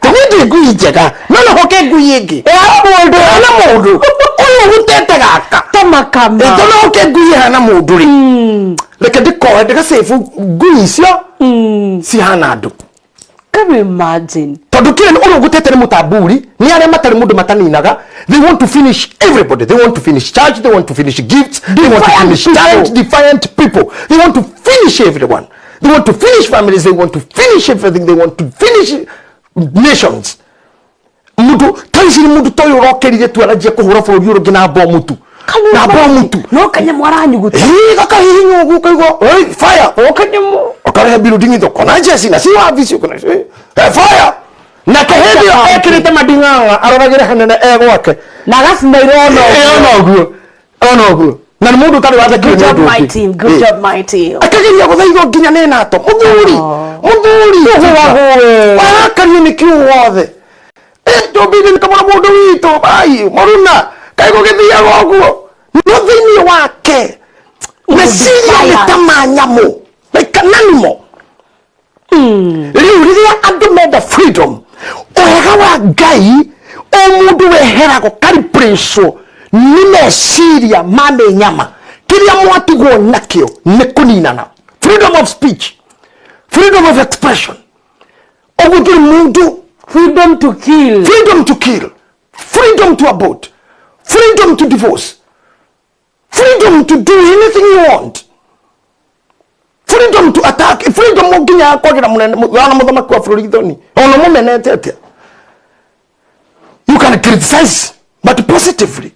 tani ndĩ ngui njega no no hoke ngui ĩngĩ Ĩhana mũndũ. Ĩhana mũndũ ũyũ ũhutete gaka. Tamakama. Tondũ hoke ngui ĩhana mũndũ rĩ, reke ndĩkoe ndĩgacĩbu ngui icio cihana andũ. Can you imagine? Tondũ kĩrĩa ũrĩa ũgũtete nĩ mũtamburi, nĩ arĩa matarĩ mũndũ mataninaga. They want to finish everybody, they want to finish church, they want to finish gifts, they want to Defiant finish people. talent, defiant people. They want to finish everyone, they want to finish families, they want to finish everything, they want to finish nations. Mũndũ ta ici nĩ mũndũ ta ũyũ ũrokerire tu aranjia kũhũra bũrũri ũrũ ũngĩ na bomu tu. Can you Na imagine? bomu tu. No kanyamũ aranyuguta. Ĩĩ, gakahihinywo ũguo ũkaigua "Oi, fire!" O kanyamũ. Ũkarehe building ithoko na njeci na ci wabici ũkona eh, fire! Nake hĩndĩ ĩyo ekĩrĩte mading'ang'a aroragĩre hanene e gwake. Na agacimairwo ona Ĩ, ona ũguo, ona ũguo, na nĩ mũndũ ũtarĩ wathekio Good nĩ job ũndũ my ũngĩ. team. Good Ĩ. job my team. Akageria gũthaithwo nginya nĩ nato mũthuri. Oh. Mũthuri Ũgũagũe. warakario nĩ kĩũ wothe ndũmbinde nĩ kamũra mũndũ witũ ai mũruna kaĩ gũgĩthiaga ũguo, no thĩinĩ wake meciria nĩ ta ma nyamũ, like an animal. Rĩu rĩrĩa andũ menda freedom, wega wa Ngai o mũndũ weheragwo kariprĩcwo nĩ meciria ma mĩnyama. Kĩrĩa mwatigwo nakĩo nĩ kũninana. Freedom of speech, freedom of expression, ũguo ndũrĩ mũndũ. Freedom to kill. Freedom to kill, freedom to abort, freedom to divorce, freedom to do anything you want, freedom to attack, freedom nginya kwagĩra mũnene ona mũthamaki wa bũrũri thoni ona mũmenete atĩa. You can criticize, but positively,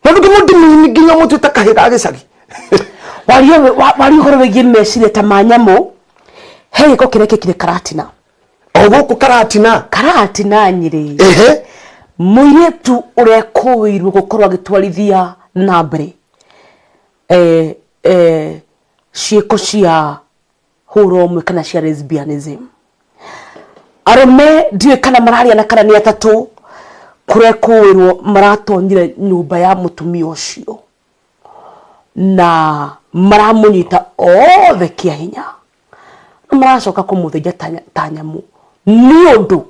na ndũngĩmũndimini nginya mũtwĩte kahĩ ga gĩcagi. Waria ũhoro wĩgiĩ meciria ta ma nyamũ, he gĩko kĩrekĩkire Karatina. O gũkũ Karatina? Karatina, Nyĩrĩ. Ehe. Mũirĩtu ũrekũĩirwo gũkorwo agĩtwarithia na mbere ciĩko cia hũra ũmwe kana cia lesbianism, arũme ndiũĩ kana mararia na kana nĩ atatũ, kũrekũĩrwo maratonyire nyũmba ya mũtumia ũcio na maramũnyita othe kĩa hinya na maracoka kũmũthĩnja ta nyamũ nĩ ũndũ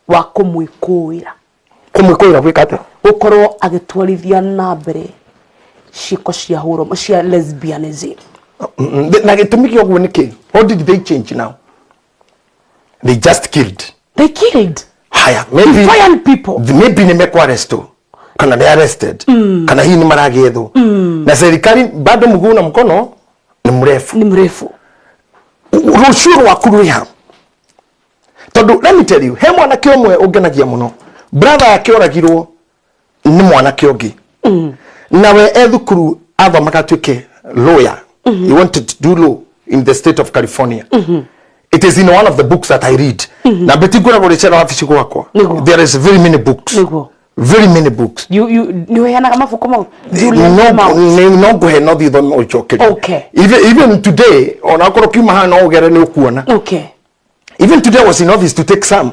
wa kũmwĩkũĩra. Kũmwĩkũĩra gwĩka atĩa? Gũkorwo agĩtwarithia na mbere ciĩko cia hũro cia lesbianism. Na gĩtũmi kĩa ũguo nĩ kĩ? What did they change now? They just killed. They killed. Haya, maybe Defiant people. Maybe nĩ mekwarestwo kana nĩ arrested kana hihi nĩ maragĩethwo na serikali bado mguu na mkono nĩ mrefu. Nĩ mrefu. Rũciũ rwaku rwĩ ha? Tondũ let me tell you, he mwanake ũmwe ũngenagia mũno, brother yake oragirwo nĩ mwanake ũngĩ nawe e thukuru athomaga atuĩke lawyer. He wanted to do law in the state of California. It is in one of the books that I read, na mbeti ngoragwo rĩcera wabici gwakwa. Nĩguo. There is very many books. Nĩguo. Very many books. You nĩ ũheanaga mabuku mau? Do you lend No. them out? No ngũhe, no thiĩ thome ũcokerie. Even today, onakorwo kiuma haha no ũgere nĩ ũkuona. Even today I was in office to take some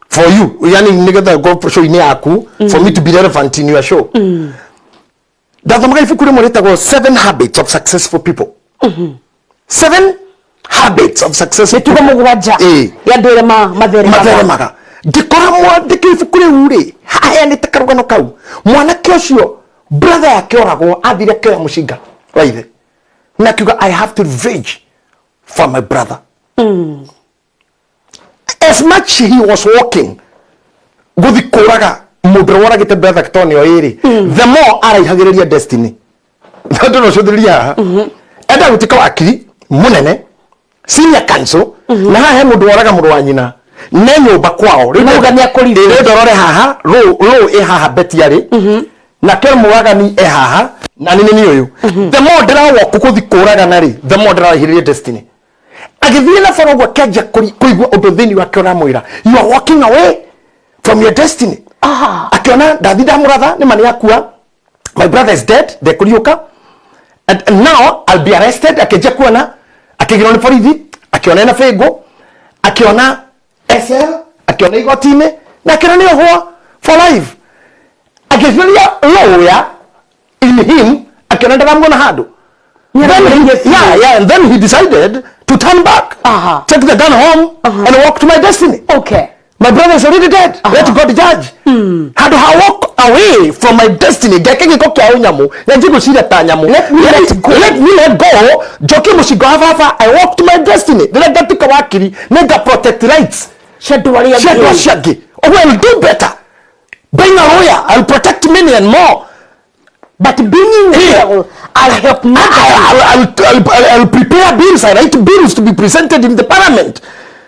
for you, yani nigetha go show-inĩ yaku, for me to be relevant in your show. Ndathomaga ibuku rĩmwe rĩtagwo Seven Habits of Successful People, Seven Habits of Successful Mĩtugo People. mũgwanja ya andũ arĩa matheremaga. Matheremaga. Ngĩkora mwandĩki ibuku rĩu rĩ aheanĩte karũgano kau, mwanake ũcio brother yake oragwo, athire akĩoya mũcinga wa ithe na akiuga, "I have to revenge for my brother." As much he was walking guthi kũraga mũndũ ũrĩa woragĩte brother tondũ nĩo ĩrĩ, the more araihagĩrĩria destiny, tondũ no cũthĩrĩria haha enda gũtuĩka wakiri mũnene, senior counsel, na haha he mũndũ woraga mũrũ wa nyina ne nyũmba kwao. Rĩu Nauga nĩakũrire. Rĩu ndorore haha rũ ĩ haha beti arĩ nake mũragani e haha na nĩ nĩ ũyũ. The more ndĩrawalk gũthi kũragana rĩ, the more ndĩraihĩrĩria destiny. Agĩthiĩ na bara ũguo akĩanjia kũigua ũndũ thĩinĩ wake ũramwĩra, "You are walking away from your destiny." Akiona ndathi ndamũratha nĩ ma nĩ akua, my brother is dead, ndekũriũka, and now I'll be arrested. Akĩnjia kuona akĩgirwo nĩ borithi, akĩona ena bĩngũ, akĩona SL, akĩona igoti-inĩ na akĩona nĩ ohwo for life. Agĩcuria lawyer in him, akĩona ndaramuona handũ. Then he, yeah, and then he decided to turn back, take the gun home and walk to my destiny. My brother is already dead. Let God judge. Handũ ha walk away from my destiny, ngeke gĩko kĩa ũnyamũ na njie gwĩciria ta nyamũ. Let me let go. Let me let go, njokie mũcinga wa baba. I walk to my destiny. Rĩrĩa ngatuĩka wakiri, nĩnga protect rights cia andũ arĩa cia andũ angĩ. Acio angĩ. Oh, I'll do better being a lawyer. I'll protect many and more. But being in jail, I'll help nobody. I'll prepare bills. I write bills to be presented in the parliament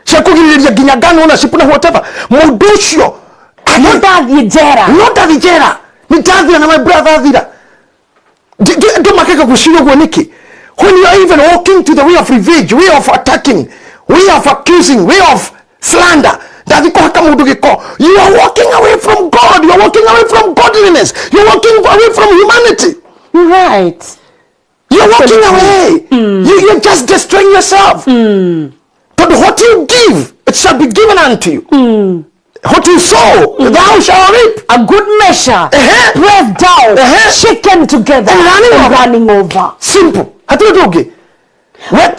cia kũgirĩrĩria nginya gun ownership na whatever. Mũndũ ũcio No ndathiĩ njera. No ndathi njera nĩ ndathira na my brother athira. Andũ makeka gwĩciria ũguo nĩkĩ when you are even walking to the way of revenge, way of attacking, way of accusing, way of slander, ndathi kũhaka mũndũ gĩko, you are walking away from God, you are walking away from godliness, you are walking away from humanity. You're walking away. You're just destroying yourself. But what you give, it shall be given unto you. What you sow, thou shalt reap. A good measure, pressed down, shaken together, and running and over. Running over. Simple. Hatirĩ ũndũ ũngĩ.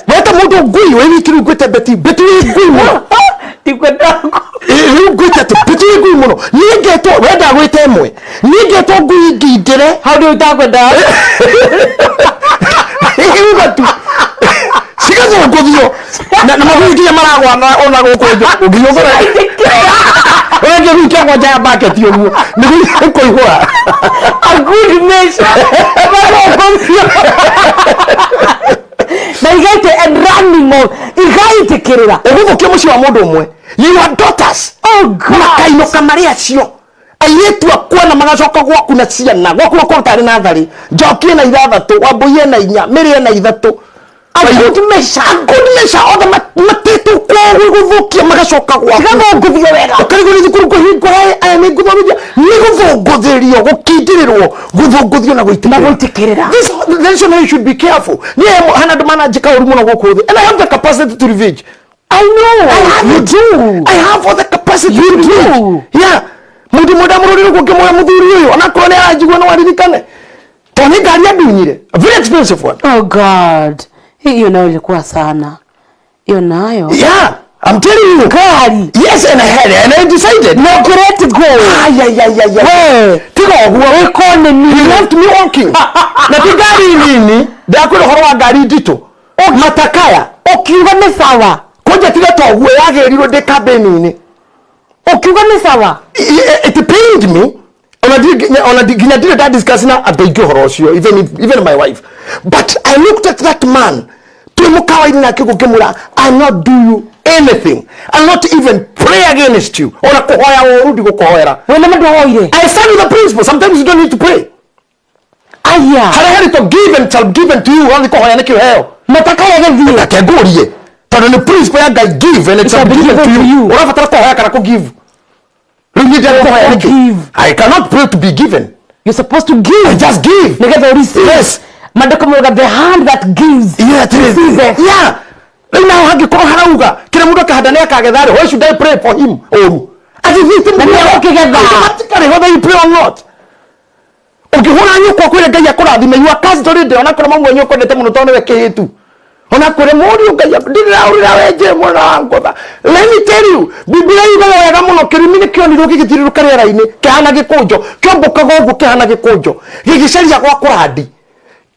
Weta mũndũ ngui, wĩ wiki rĩu ngwĩte beti, beti wĩ ngui mũno. Ndikwenda. Rĩu ngwĩte atĩ beti wĩ ngui mũno. Niĩ ngetwo, wenda gwĩte ĩmwe. Niĩ ngetwo ngui ngindĩre. Hau ndio utakwenda. Iuga tu cigathũngũthio na magui nginya maragwa na ona gũkũ nja nginya ũthore ũrĩa kĩgui kĩagwa nja ya baketi ũguo nĩguo kũihũra. A good measure. Mathũngũthio. Na igaite and running over. Igaitĩkĩrĩra. Ũgũthũkia mũciĩ wa mũndũ ũmwe, your daughters Oh God. makainũka marĩ acio airĩtu akua na magacoka gwaku na ciana gwaku gwakorwo tarĩ natharĩ, njoki ena ithathatũ, wambũi ena inya, mĩrĩ ena ithatũ. A good measure. A good measure, othe matĩtwo kwao gũthũkia magacoka gwaku. Igathũngũthio wega. Ũkarigwo nĩ thukuru kũhingũra, aya nĩ ngũthomithia nĩ gũthũngũthĩrio, gũkindĩrĩrwo, gũthũngũthio na gũitĩkĩrĩra. Na gũitĩkĩrĩra. This the reason why you should be careful. Niĩ hana andũ mananjĩka ũru mũno gũkũ thĩ, and I have the capacity to revenge. I know. I have You it. do. I have all the capacity You to revenge. do. Yeah. Mũndũ ũmwe ndamũrũrire ũguo ngĩmwĩra mũthuri ũyũ onakorwo nĩ aranjigua no aririkane tondũ nĩ ngari andunyire, a very expensive one. Oh God. Hiyo nayo ilikuwa sana. Hiyo nayo. Yeah, I'm telling you. Gari. Yes, and I had and I decided. No let go. Ay, ay, ay, ay, ay. We. Tiga ũguo. Wĩkone He nini. left me walking. Na ti ngari nini, ndakwĩra ũhoro wa ngari nditũ. Matakaya. Ũkiuga nĩ sawa. Kwanja tiga ta ũguo yagĩrirwo ndĩ kambĩni-inĩ. Ũkiuga nĩ sawa. It pained me. Ona nginya ndirĩ nda discuss na andũ aingĩ ũhoro ũcio, even my wife. But I looked at that man twĩ mũkawa-inĩ nake ũguo ngĩmwĩra, "I'll not do you anything. I'll not even pray against you. Ona kũhoya ũru ndigũkũhoera." We nĩ ndwoire. I stand with the principle. Sometimes you don't need to pray. Aya. Harĩa harĩtwo give and shall be given to you, ũrathiĩ kũhoya nĩkĩ ũheo? Matakaya gĩthiĩ. Reke ngũrie, tondũ nĩ principle ya Ngai, give and it shall be given to you. Ũrabatara kũhoya kana kũ give? Rĩu niĩ ndĩrakũhoya nĩkĩ? Give. I cannot pray to be given. You're supposed to give. I just give. Nĩgetha receive. Yes. Maandĩko mauga the hand that gives Yeah, it is. receiveth. Yeah. Rĩu naho hangĩkorwo harauga kĩrĩa mũndũ akahanda nĩ akagetha rĩ, why should I pray for him ũru? Atithite Na nĩ egũkĩgetha. Automatically whether you pray or not. Ũngĩhũra nyũkwa kwĩre Ngai akũrathime, you are cursed already, onakorwo mamu wanyu akwendete mũno tondũ nĩwe kĩhĩtu. Ona kwĩre mũriũ Ngai ndĩraũrĩra we nje mwana wa ngotha. Let me tell you, Biblia yugaga wega mũno kĩrumi nĩ kĩonirwo gĩgĩthiũrũrũka rĩera-inĩ kĩhana gĩkũnjo, kĩombũkaga ũguo kĩhana gĩkũnjo, gĩgĩcaria gwa kũrandi.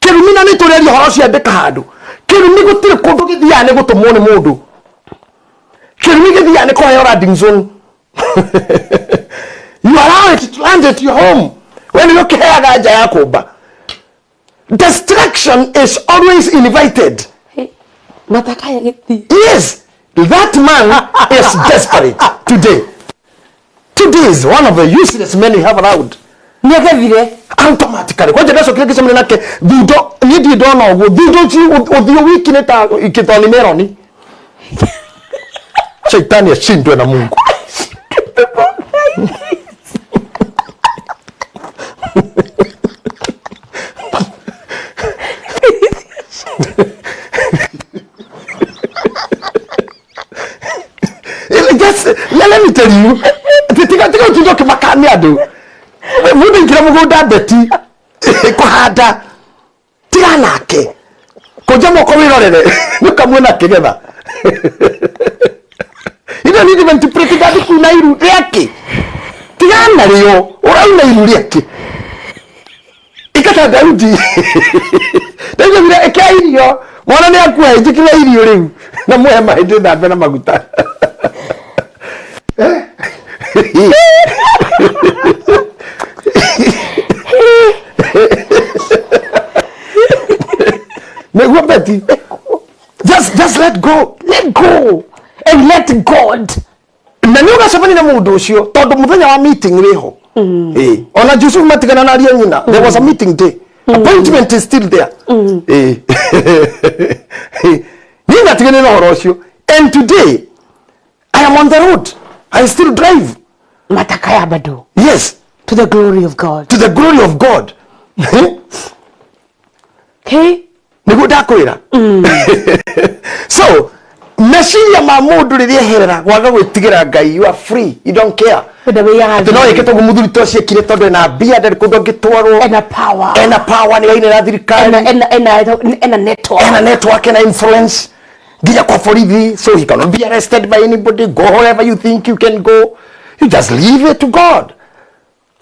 Kĩrumi na nĩ tũrĩaria ũhoro ũcio andĩka handũ. Kĩrumi gũtirĩ kũndũ gĩthiaga nĩ gũtũmwo nĩ mũndũ. Kĩrumi gĩthiaga nĩ kũheo landing zone. You allow it to land at your home. We nĩwe ũkĩheaga nja ya kũmba. Destruction is always invited. Matakaya gĩthiĩ. Yes, that man is desperate today. Today is one of the useless men we have around. Nĩagethire. Automatically. Kwanja ndacokire ngĩcemania nake thundo, niĩ ndirĩ ndona ũguo thundo ũthiũ wiki nĩ ta kĩtoni meroni. Shaitani ashindwe na Mungu. Just let me tell you, tiga tiga ũtinde ũkĩmakania andũ. Mũndũ aingĩra mũgũnda beti kũhanda tiga nake kũnja moko wĩrorere nĩũkamuona akĩgetha. You don't need even to pray tiga athiĩ kuuna iru rĩake. Tiga narĩo ũrauna iru rĩake. Ikata Daudi. Daudi augire ĩkĩra irio mwana nĩ akua njĩkĩra irio rĩu na muhe maĩ ndĩthambe na maguta. Nĩguo Betty. Just let go. Let go and let God. Na nĩ ũgacemania na mũndũ ũcio tondũ mũthenya wa meeting wĩho. Ĩĩ. Ona Yusuf matigana na ariũ a nyina, there was a meeting day. Appointment is still there. Ĩĩ. Niĩ ndatigane na ũhoro ũcio. And today I am on the road. I still drive. Matakaya bado. Yes, To the glory of God. to the glory of God. Okay? Nĩguo ndakwĩra. So meciria ma mũndũ rĩrĩa eherera gwaga gwĩtigĩra Ngai, you are free, you don't care. Wenda wĩyathi. Atĩ no ĩke toguo mũthuri to ciekire tondũ ena mbia ndarĩ kũndũ angĩtwarwo. Ena power. Ena power nĩ wainĩra thirikari. Ena network. Ena network, ena influence nginya kwa borithi, so he cannot be arrested by anybody. Go wherever you think you can go, you just leave it to God.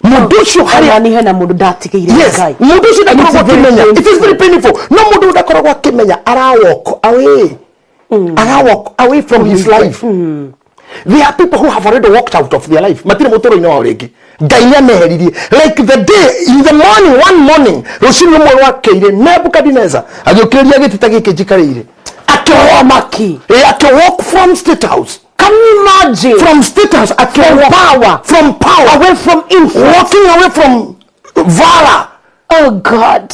Mũndũ ũcio harĩa Ona hena mũndũ ndatigĩire Yes, Ngai. mũndũ ũcio And it's ndakoragwo very akĩmenya. It is painful. very painful. No mũndũ ndakoragwo akĩmenya ara walk away. Ara walk away from his life. There are people who have already walked out of their life. Matirĩ mũtũũro-inĩ wao rĩngĩ. Ngai nĩ ameheririe. Like the day in the morning, one morning, rũcinĩ rũmwe rwakĩire, Nebuchadnezzar agĩũkĩrĩria gĩtĩ ta gĩkĩ njikarĩire. Akĩwalk, Maki. akĩwalk from state house. Can you imagine? From state house, akĩwalk. From power. From power. Away from influence. Walking away from valor. Oh God.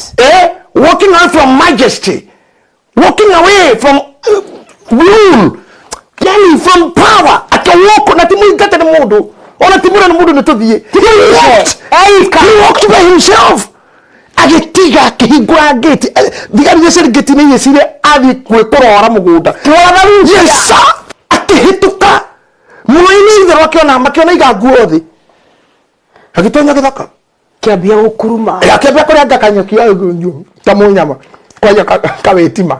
Walking away from majesty, walking away from rule, yani from power. Akawalk na timu ingate ni mundu, ona timu ni mundu nituthie. He walked. Eika. He walked by himself. Agĩtiga akĩhingũra gate. Thigari iria ciarĩ gate-inĩ iria cirĩ athiĩ gwĩkũrora mũgũnda. Yes, sir. Akĩhĩtũka mũno-inĩ itherũ akĩona makĩona iga nguo thĩ. Agĩtonya gĩthaka. Kĩambia gũkuruma. Akĩambia kũrenga kanyeki ta mũnyama kwanja kawĩtima.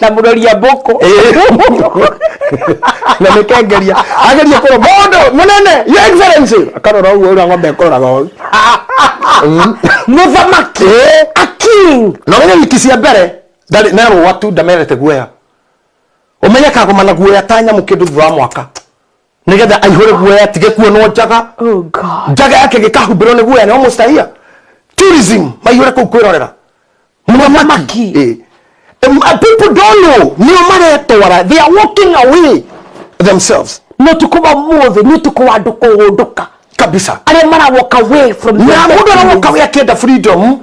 Na mũroria mbũkũ. Na nĩkengeria ageria kũrora mũndũ mũnene, your excellency, akarora ũguo ũrĩa ng'ombe ĩkũroraga ũũ. Mũthamaki. A king. Na ũmenye wiki cia mbere ndarĩ nerũa tu ndamerete guoya. Ũmenye kagoma na guoya ta nyamũ kĩndũ thutha wa mwaka nĩgetha aihũre guoya atige kuonwo njaga. Oh God. Njaga yake gĩkahumbĩrwo nĩ guoya nĩ almost a year. Tourism maihũre kũu kwĩrorera mũthamaki. People don't know nĩo maretwara, they are walking away themselves. Nĩ ũtukũ wa ũmũthĩ nĩ ũtukũ wa andũ kũhũndũka. Kabisa. Arĩa mara walk away from Na their mũndũ ara walk destinies. away akĩenda freedom.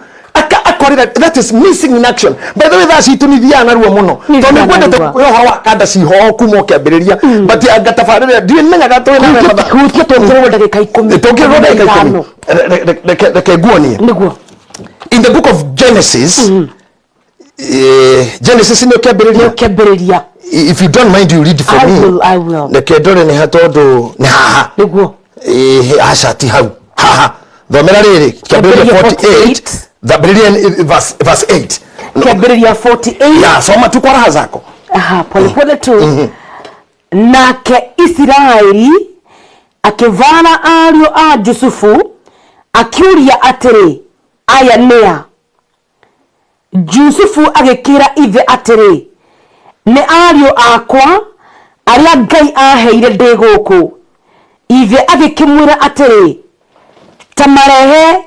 Nĩakorĩra, that is missing in action. By the way, thaa citũ nĩ ithiaga narua mũno. Nĩ tondũ ithiaga nĩngwendete narua. ũhoro wa kanda ciho kuma ũkĩambĩrĩria, but anga tabarĩra ndirĩ menyaga tũrĩ na mathaa. Hutia tũngĩrwo ndagĩka 10. Tũngĩrwo ndagĩka 10. 5. Reke nguonie. Nĩguo. In the book of Genesis, Genesis nĩ ũkĩambĩrĩria. Ũkĩambĩrĩria. If you don't mind, you read for I me. will, I will. Reke ndore nĩ ha, tondũ nĩ haha. Nĩguo. Aca, ti hau, haha. Thomera rĩrĩ kĩambĩrĩria. Kĩambĩrĩria. 48, thambĩrĩria verse 8. Kĩambĩrĩria 48. Ya, soma tu kwa raha zako. Aha, polepole tu. Nake Isiraeli akĩvara ariũ a Jusufu akiũria atĩrĩ, "Aya nĩa?" Jusufu agĩkĩra ithe atĩrĩ, "Nĩ ariũ akwa arĩa Ngai aheire ndĩ gũkũ." Ithe agĩkĩmwĩra atĩrĩ, "Ta marehe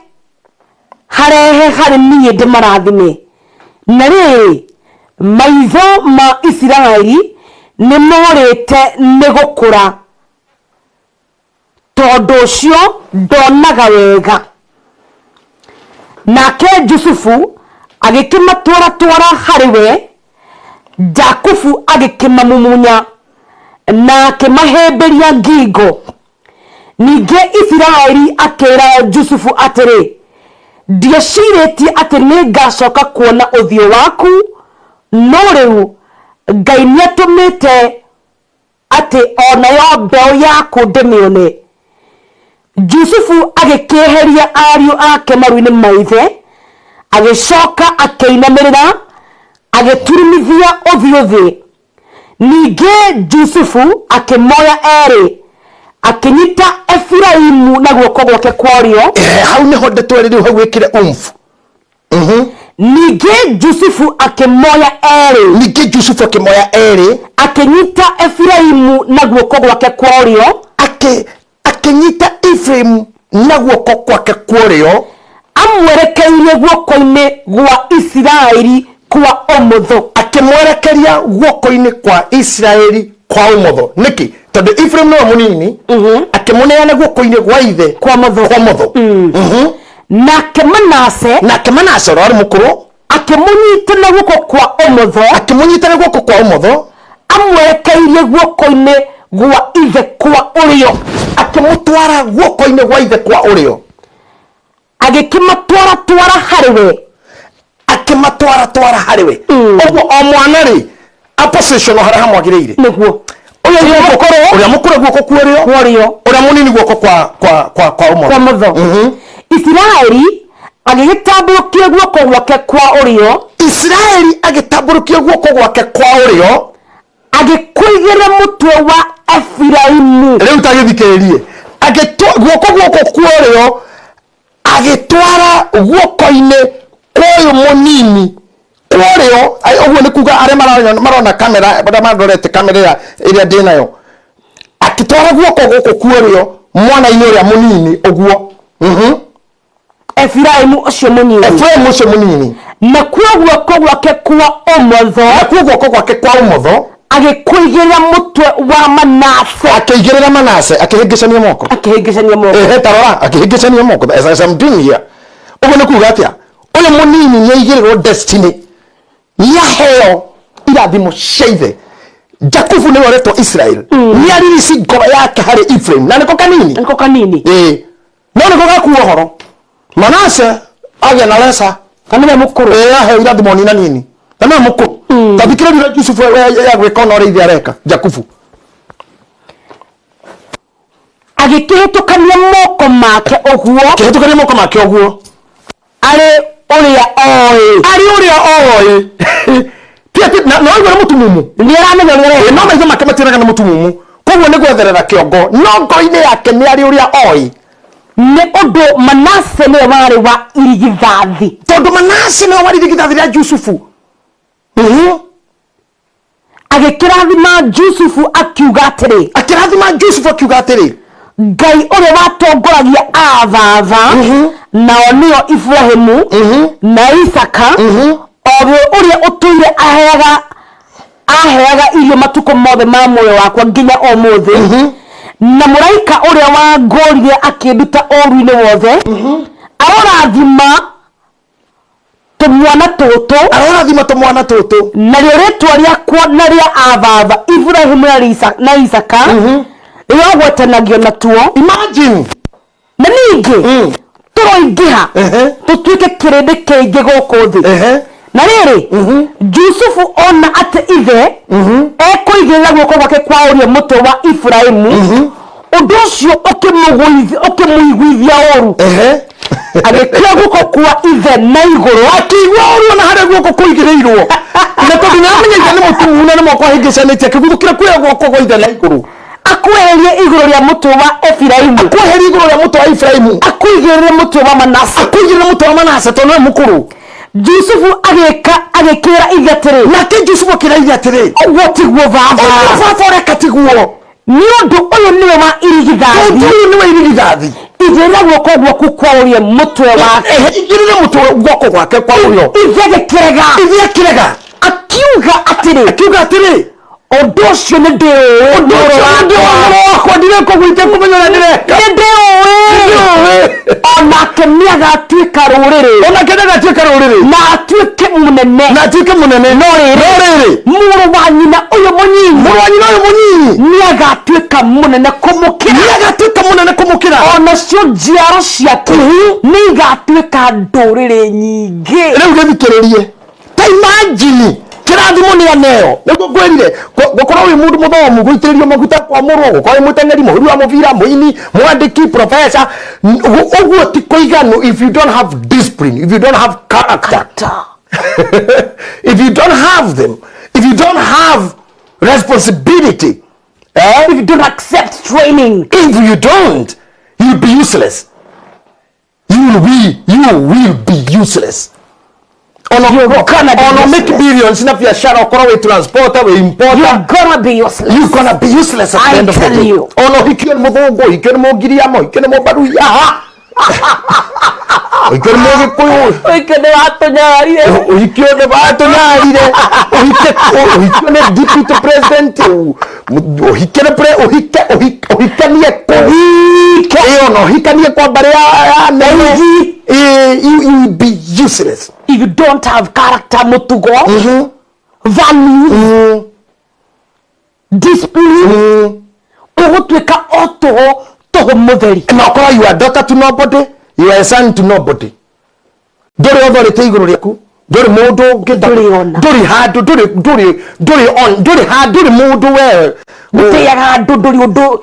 harehe harĩ niĩ ndĩmarathime." Na rĩrĩ, maitho ma Isiraeli nĩ morĩte nĩ gũkũra, tondũ ũcio ndonaga wega. Nake Jusufu agĩkĩmatwaratwara harĩ we, Jakubu agĩkĩmamumunya na akĩmahĩmbĩria ngingo. Ningĩ Isiraeli akĩra Jusufu atĩrĩ, "Ndiecirĩtie atĩ nĩ ngacoka kuona ũthiũ waku, no rĩu Ngai nĩatũmĩte atĩ o nayo mbeũ yaku ndĩmĩone." Jusufu agĩkĩeheria ariũ ake maru-inĩ ma ithe, agĩcoka akĩinamĩrĩra, agĩturumithia ũthiũ thĩ. Ningĩ Jusufu akĩmoya erĩ, akĩnyita Efiraimu na guoko gwake kwa ũrĩo. Hau nĩho ndeto ĩrĩ rĩu, hau wĩkĩre umfu. Ningĩ Jusufu akĩmoya erĩ. Ningĩ Jusufu akĩmoya erĩ. Akĩnyita Efiraimu na guoko gwake kwa ũrĩo. Akĩnyita Ephraim na guoko gwake kwa ũrĩo. Amwerekeirie guoko-inĩ gwa Isiraeli kwa ũmotho. Akĩmwerekeria guoko-inĩ kwa Isiraeli kwa ũmotho. Nĩkĩ? Tondũ Ephraim nĩwe mũnini, akĩmũneana guoko-inĩ gwa ithe kwa motho. Kwa motho. Nake Manase, Nake Manase ũrĩa warĩ mũkũrũ, akĩmũnyita na guoko kwa ũmotho. Akĩmũnyita na guoko kwa ũmotho. Amwerekeirie guoko-inĩ gwa ithe kwa ũrĩo. Akĩmũtwara guoko-inĩ gwa ithe kwa ũrĩo. Agĩkĩmatwaratwara harĩ we. Akĩmatwaratwara harĩ we. Ũguo o mwana rĩ aposition harĩa hamwagĩrĩire. Nĩguo. Ũyũ ũrĩa mũkũrũ guoko kwa ũrĩo, kwa ũrĩo. Ũrĩa mũnini guoko kwa ũmotho. Kwa motho. Isiraeli agĩgĩtambũrũkia guoko gwake kwa ũrĩo. Isiraeli agĩtambũrũkia guoko gwake kwa ũrĩo. Agĩkũigĩrĩra mũtwe wa Efiraimu. Rĩu ta gĩthikĩrĩrie, guoko kwa ũrĩo agĩtwara guoko-inĩ kwa ũyũ mũnini kwa ũrĩo. Ũguo nĩ kuga arĩa marona kamera, arĩa marorete kamera ĩrĩa ndĩ nayo, akĩtwara guoko gũkũ kwa ũrĩo mwana-inĩ ũrĩa mũnini ũguo. Efiraimu ũcio mũnini. Efraimu ũcio mũnini. Nakuo guoko gwake kwa ũmotho, Nakuo guoko gwake kwa ũmotho, agĩkũigĩrĩra mũtwe wa Manase. Akĩigĩrĩra Manase, akĩhĩngĩcania moko. Akĩhĩngĩcania moko. Ehe, tarora, akĩhĩngĩcania moko as I'm doing here. Ũguo nĩ kuga atĩa? Ũyũ mũnini nĩ aigĩrĩrwo destiny, nĩ aheo irathimo cia ithe. Jakubu nĩwe ũretwo Israel, nĩ aririsi ngoro yake harĩ Ephraim, na nĩko kanini. Nĩko kanini. Ĩĩ, no nĩko gakua ũhoro. Manase agĩa na lesa. Na nĩwe mũkũrũ. Ĩĩ, aheo irathimo nina nini na nĩwe mũkũrũ. Ta thikĩrĩria ũrĩa Jusufu ya gwĩka ona ũrĩa ithe areka, Jakubu. Agĩkĩhĩtũkania moko make ũguo. Akĩhĩtũkania moko make ũguo. Arĩ ũrĩa oĩ. Arĩ ũrĩa oĩ. Ti atĩ no aigua nĩ mũtumumu. Nĩ aramenya ũrĩa areka. Ĩĩ, no maitho make mationaga, nĩ mũtumumu, koguo nĩ gwetherera kĩongo, no ngoro-inĩ yake nĩ arĩ ũrĩa oĩ. Nĩ ũndũ Manase nĩwe warĩ wa irigithathi. Tondũ Manase nĩwe warĩ irigithathi rĩa Jusufu. Agĩkĩrathima Jusufu akiuga atĩrĩ, Akĩrathima Jusufu akiuga atĩrĩ, "Ngai ũrĩa watongoragia a baba, nao nĩo Iburahĩmu na Isaka, o we ũrĩa ũtũire aheaga irio matukũ mothe ma muoyo wakwa nginya ũmũthĩ, na mũraika ũrĩa wangũrire akĩnduta ũũru-inĩ wothe, arorathima. Tũmwana tũtũ. Arorathima tũmwana tũtũ. Narĩo rĩtwa rĩakwa na rĩa ababa Iburahimu na Isaka rĩrogwetanagio natuo. Imagine. Na ningĩ tũroingĩha tũtuĩke kĩrĩndĩ kĩingĩ gũkũ thĩ. Na rĩrĩ, Jusufu ona atĩ ithe ekũigĩrĩra guoko gwake kwa ũrĩo mũtwe wa Efiraimu, ũndũ ũcio ũkĩmũiguithia ũũru. Agĩkĩoya guoko kwa ithe na igũrũ. Akĩigua ũru ona harĩa guoko kũigĩrĩirwo, na tondũ nĩamenya ithe nĩ mũtumumu na nĩ moko ahĩngĩcanĩtie, akĩguthũkĩra kuoya guoko gwa ithe na igũrũ. Akweherie igũrũ rĩa mũtwe wa Efiraimu. Akweherie igũrũ rĩa mũtwe wa Efiraimu. Akũigĩrĩre mũtwe wa Manase. Akũigĩrĩre mũtwe wa Manase tondũ nĩwe mũkũrũ. Jusufu agĩka agĩkĩra ithe atĩrĩ. Nake Jusufu akĩra ithe atĩrĩ, ũguo tiguo baba. Ũguo baba ũreka tiguo. Nĩ ũndũ ũyũ nĩwe wa irigithathi. Ũndũ ũyũ nĩwe irigithathi. Igĩrĩra guoko gwaku kwa ũrĩo mũtwe wake. Igĩrĩra mũtwe guoko gwake kwa ũrĩo. Ithe agĩkĩrega. Ithe akĩrega. Akiuga atĩrĩ. Akiuga atĩrĩ. Ũndũ ũcio nĩ ndĩũĩ. Ũndũ ũcio nĩ ndĩũĩ mũrũ wakwa, ndirekũgwĩte kũmenya ũrĩa ndĩreka. Nĩ ndĩũĩ. Onake nĩagatuĩka rũrĩrĩ. Onake nĩagatuĩka rũrĩrĩ. Na atuĩke mũnene. Na atuĩke mũnene. No rĩrĩ. No rĩrĩ. Mũrũ wa nyina ũyũ mũnyinyi. Mũrũ wa nyina ũyũ mũnyinyi. Nĩagatuĩka mũnene kũmũkĩra. Nĩagatuĩka mũnene kũmũkĩra. Onacio njiaro ciake nĩigatuĩka ndũrĩrĩ nyingĩ. Rĩu gĩthikĩrĩrie. Ta imagine kĩrathimo nĩ aneo. Nĩguo ngwĩrire gũkorwo wĩ mũndũ mũthomu, gũitĩrĩrio maguta kwamũrwo, gũkorwo wĩ mũteng'eri, mũhũri wa mũbira, mũini, mwandĩki, professor, ũguo ti kũiganu if you don't have discipline, if you don't have character. If you don't have them, if you don't have responsibility, If you don't accept training, if you don't, you'll be useless. You will be useless. You're gonna be Ono make useless. billions na biashara, okorwo wĩ transporter, wĩ importer. You're gonna be useless. You're gonna be useless at the I end of the tell day. you. Ono hikio nĩ mũthũngũ, hikio nĩ mũngiriama, hikio nĩ mũmbaruya. Hikio nĩ mũgĩkũyũ. Ũike nĩ watũnyarire. Ũhikio nĩ watũnyarire. Ũhikio nĩ deputy president. Ũhike nĩ pre, ũhike, ũhike, ũhikanie kũ. Ũhike. Ĩyo no ũhikanie kwa mbarĩ ya nene. You will be useless. If you don't have character, mũtugo, values, discipline, ũgũtuĩka o tũhũ, tũhũ mũtheri. Na ũkorwo you are daughter to nobody, you are a son to nobody. Ndũrĩ authority igũrũ rĩaku, ndũrĩ mũndũ ũngĩ, Ndũrĩ ona. ndũrĩ handũ, ndũrĩ, ndũrĩ, ndũrĩ on, ndũrĩ handũ, ndũrĩ mũndũ we. Ndũtĩaga andũ, ndũrĩ ũndũ.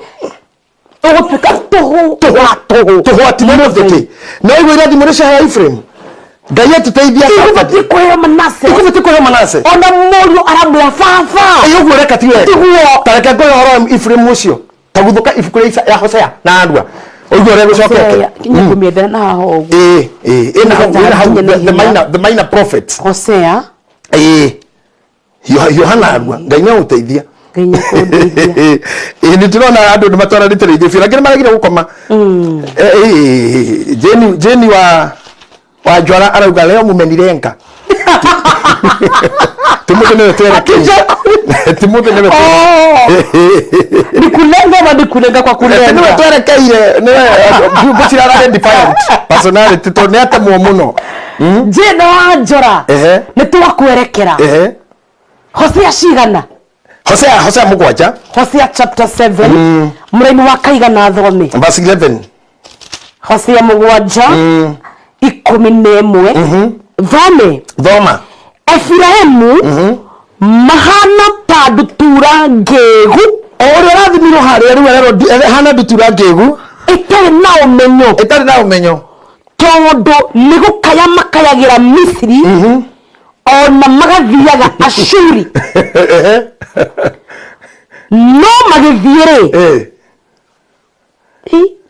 Ũgũtuĩka tũhũ, Tũhũ, wa tũhũ. Tũhũ at the end of the day. Na ũguo irathimo nĩ cia Ephraim. Ngai atũteithia. Ikũbatiĩ kũheo Manase. Ikũbatiĩ kũheo Manase. Ona mũriũ aramwĩra baba. Ĩ, ũguo ũreka ti wega. Tiguo. Ta reke ngũhe ũhoro wa Ephraim ũcio. Ta guthũka ibuku rĩa ya Hosea na Arua. Ũiguo ũrĩa gũcokete. Hosea, kinya kũmĩendera na haha ũguo. Ĩ, ĩ, ĩna hau, ĩna hau, Nginya the minor, the minor prophets. Hosea. Ĩ. Yohana Arua, Ngai nĩ agũteithia. Ngai nĩ akũndeithia. Ĩ, nĩ ndĩrona andũ nĩ matwaranĩte rĩngĩ biũ, angĩ nĩ maregire gũkoma. Ĩ, Jane wa Njwara arauga leo mumenilenga. Ti mũndũ nĩwe twerekeire. Ti mũndũ nĩwe Oh. Ni kulenga ama ni kulenga kwa Ti nĩwe kulenga? twerekeire, nĩwe ngwĩciria ararĩ defiant personality tondũ nĩ atemwo mũno. Jane wa Njora. Nĩ twakwerekera. Hosea cigana? Hosea 7. Hosea chapter 7. Mũraini wa kaigana thome. Verse 11. Hosea 7. 11. Thome. Thoma. Efiraimu mahana ta ndutura ngĩgu. O ũrĩa ũrathimirwo harĩa rĩu arerwo hana ndutura ngĩgu. Ĩtarĩ na ũmenyo. Ĩtarĩ na ũmenyo. Tondũ nĩ gũkaya makayagĩra Misiri. Ona magathiaga Ashuri. No magĩthiĩ rĩ,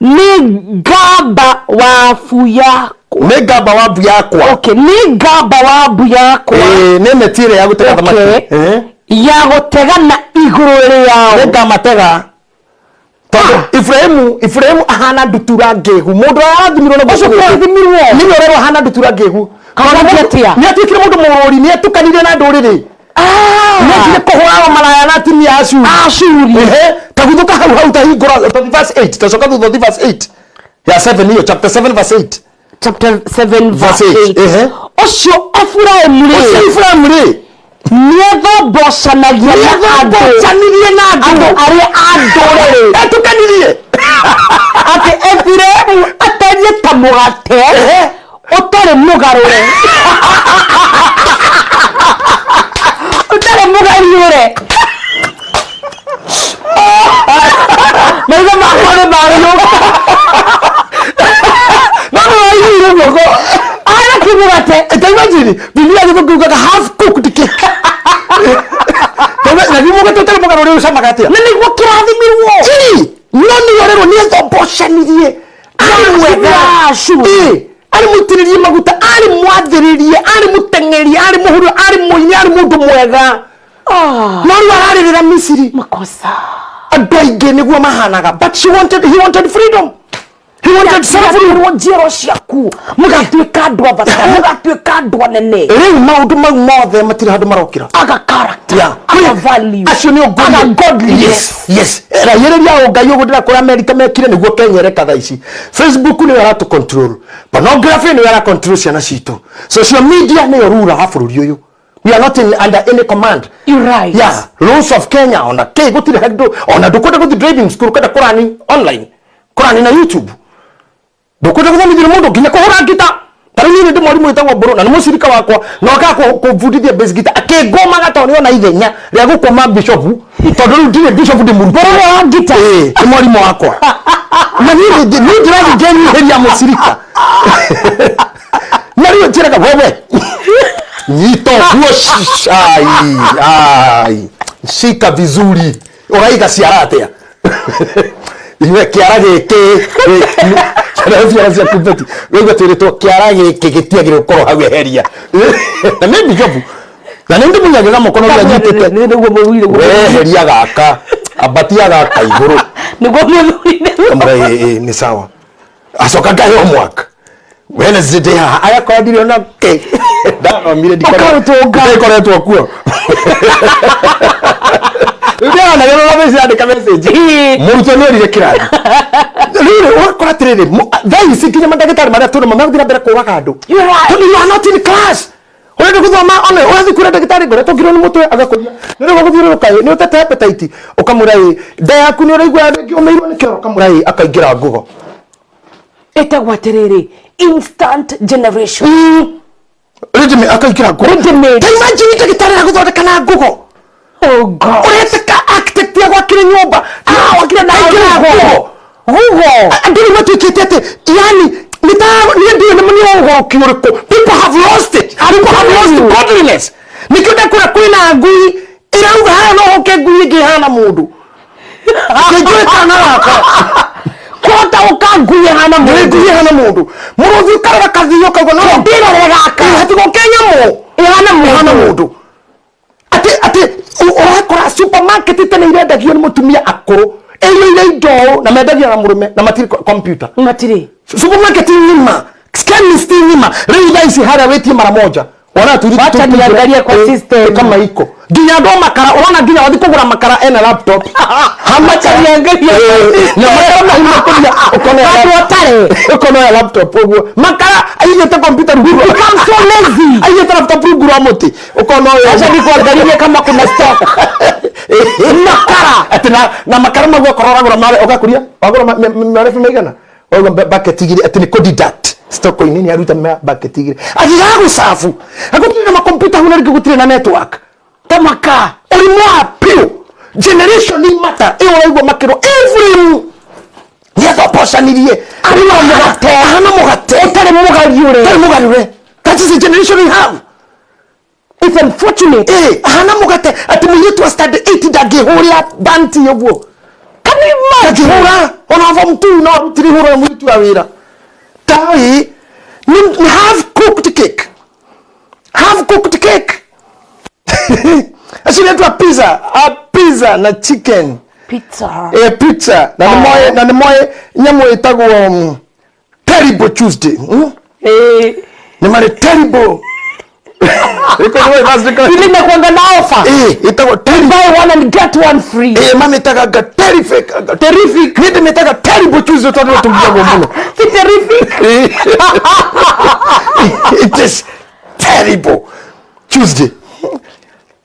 nĩ ngamba wa mbu yakwa. Nĩ ngamba wa mbu yakwa. Okay, nĩ ngamba wa mbu yakwa. Nĩ neti ĩrĩa ya gũtega thamaki. Ya gũtega na igũrũ rĩao. Nĩ ngamatega. Tondũ Efraimu ahana ndutura ngĩgu. Mũndũ ũrĩa arathimirwo na Ũcio guoko gũkũ. ũrathimirwo. Nĩwe ũrerwo ahana ndutura ngĩgu. Kana Tondũ atĩa? nĩ atuĩkire mũndũ mũrũri, nĩ atukanire na ndũrĩrĩ. Nĩ athire kũhũra maraya na atumia a Ashuri. Ashuri. Ta guthũka hau hau, ta hingũra, ta verse 8, ta coka thutha ũthiĩ verse 8. Ya 7 hiyo, chapter 7 verse 8. Chapter 7 Verse verse 8. 8. Ehe. Ũcio Efiraimu rĩ, Ũcio Efiraimu rĩ, nĩethombocanagia na andũ, nĩethombocanirie na andũ andũ arĩa a ndũrĩrĩ. Etukanirie. Atĩ Efiraimu atariĩ ta mũgate Ehe. ũtarĩ mũgarũre, ũtarĩ mũgariũre. Maitho makwa nĩ mariũka. No nĩ waiguire guoko. Ara kĩmũgate. Ta imagine Biblia gĩthũngũ yugaga half cooked cake. Na nĩ mũgate ũtarĩ mũgarũre ũcamaga atĩa? Na nĩguo kĩrathimirwo. Ii, no nĩ orerwo nĩ ethombocanirie, arĩ mwega. Ashuru. Ii, arĩ mũitĩrĩrie maguta, arĩ mwathĩrĩrie, arĩ mũteng'eri, arĩ mũhuru, arĩ mũini, arĩ mũndũ mwega. Ah, No rĩu ararĩrĩra Misiri. Makosa. Andũ aingĩ nĩguo mahanaga, but she wanted, he wanted freedom, he wanted self rule. Rwo njiaro ciaku mũgatuĩka andũ a bata, mũgatuĩka andũ anene. Rĩu maũndũ mau mothe matirĩ handũ marokĩra. Aga character, Yeah. aga value, acio nĩ aga godliness. Yes, raiyĩrĩria ũngai ũguo ndĩrakora Amerika mekire nĩguo Kenya ĩreka thaa ici. Facebook nĩyo ĩratũ control, pornography nĩyo ĩra control ciana citũ, social media nĩyo rura wa bũrũri ũyũ. We are not in, under any command. You're right. Yeah, laws of Kenya ona kĩ gũtirĩ handũ, ona ndũkwenda gũthiĩ driving school, kwenda kũrani online, kũrani na YouTube, ndukwenda guthomithio nĩ mũndũ nginya kũhũra ngita. Ta rĩu niĩ ndĩ mwarimũ wĩtagwo Mbũrũ na nĩ mũcirika wakwa, na okaga kũbundithia bass guitar akĩngũmaga tondũ nĩona ithenya rĩa gũkũma bishop, tondũ rĩu ndirĩ bishop, ndĩ mũrutwo. Mbũrũ wa ngita. Ĩĩ, nĩ mwarimũ wakwa, na niĩ niĩ ndĩrathiĩ ngenyihĩria mũcirika, na rĩu njĩraga wewe nyita ũguo, ai ai, shika vizuri, ũraiga ciara atĩa iwe kĩara gĩkĩ, ciara ciara ciaku beti wĩigua twĩrĩtwo kĩara gĩkĩ gĩtiagĩrĩire gũkorwo hau, eheria. Na nĩ bishopu na nĩ ndĩmũnyagĩra moko no nyitĩte. Nĩguo mũthuri, nĩguo. Weheria gaka, ambatia gaka igũrũ. Nĩguo mũthuri, nĩguo. Kamũra ĩ nĩ sawa, acoka ngahe homework Wednesday haha agakorwo ndirĩ ona kĩ ndathomire. Ũkaũtũnga. Ndikoretwo kuo rĩu ndĩranagĩrwo na message, andĩka message, mũrutwo nĩ orire kĩrathi. Rĩu ũgakora atĩrĩrĩ, thaa ici nginya mandagĩtarĩ marĩa tũrĩ megũthiĩ na mbere kũraga andũ You're right. tondũ you are not in class. Ũrenda gũthoma one ũrathiĩ kwĩra ndagĩtarĩ ngoretwo ngirwo nĩ mũtwe, agakũria nĩ rĩu gũthiũrũrũka ĩ nĩ ũtete hepatitis, ũkamwĩra ĩ nda yaku nĩ ũraigua rĩngĩ ũmĩirwo nĩ kĩoro, ũkamwĩra ĩ, akaingĩra ngugo. Ĩtagwo atĩrĩrĩ, instant generation. Ready akaingĩra ngugo. Ready made. Ta imagine ndagĩtarĩ agũthondeka na ngugo. Oh God. Ũretĩka architect agwakire nyũmba Wakire na aingĩra ngugo. Ngugo. Gugo. Andũ rĩu matuĩkĩte atĩ yani nĩ ta niĩ ndiũĩ nĩ nĩ ũgũrũki ũrĩkũ. People have lost it, people have lost godliness. Nĩkĩo ndakũra kwĩna ngui ĩrauga haha no hoke ngui ĩngĩ ĩhana mũndũ kĩnjũĩ kana gaka. Kũhota ũka ngui ĩhana nĩ mũndũ. Ngui ĩhana mũndũ, mũrũthi ũkarora kathio kauga no Ndĩrore gaka. Hatigoke nyamũ ĩhana ĩhana mũndũ. Mũndũ atĩ ũrakora supermarket tene irendagio nĩ mũtumia akũrũ ĩiyũire indo ũũ, na mendagia na mũrũme na matirĩ computer. Matirĩ. Supermarket ng'ima, chemist ng'ima, rĩu thaa ici harĩa wĩtie mara moja wona turi. Wacha niangalie kwa system. Kama iko nginya andũ a makara, ũrona nginya wathiĩ kũgũra makara ena laptop. Wacha niangalie kwa Na makara mau makũria ũkona ya Handũ ũtarĩ. Ũkona ya laptop ũguo makara aigĩte computer rungu Become so lazy. Aigĩte laptop rungu rwa mũtĩ, ũkona ũyũ. Acha nikuangalie kama kuna stock. Makara atĩ na makara mau akorwo ũragũra mare ũgakũria wagũra marebe maigana wauga bucket igĩrĩ, atĩ nĩ kũ-deduct stock-inĩ, nĩ aruta bucket igĩrĩ agĩgaga gũcabu gũtirĩ na makomputa hau na rĩngĩ gũtirĩ na network. Tamaka. Ũrimũ wa piũ, generation imata ĩyo ũraigua makĩrwo Ephraim nĩathobocanirie Arĩ na mũgate. Ahana mũgate ũtarĩ mũgariũre. Ũtarĩ mũgariũre. That is the generation we have. It's unfortunate. Eh, ahana mũgate atĩ mũirĩtu wa standard 8 ndangĩhũrĩra banti ũguo. Can you imagine? Ndangĩhũra ona form 2 no arutire hũra mũirĩtu wa wĩra tai nĩ half cooked cake, half cooked cake acio inaitwa pizza, a pizza na chicken. Pizza. Eh, pizza na nĩ moĩ, na nĩ moĩ nyamũ ĩtagwo Terrible Tuesday, Eh. Nĩ marĩ terrible Ĩkorwo Thursday class. Ile inakuanga na offer. Eh, ĩtagwo terrible. Buy one and get one free. Eh, mamĩtaga nga terrific. Terrific. Niĩ ndĩmĩtaga terrible Tuesday tondũ nĩ tũgiagwo mũno. Si terrific. It is terrible Tuesday.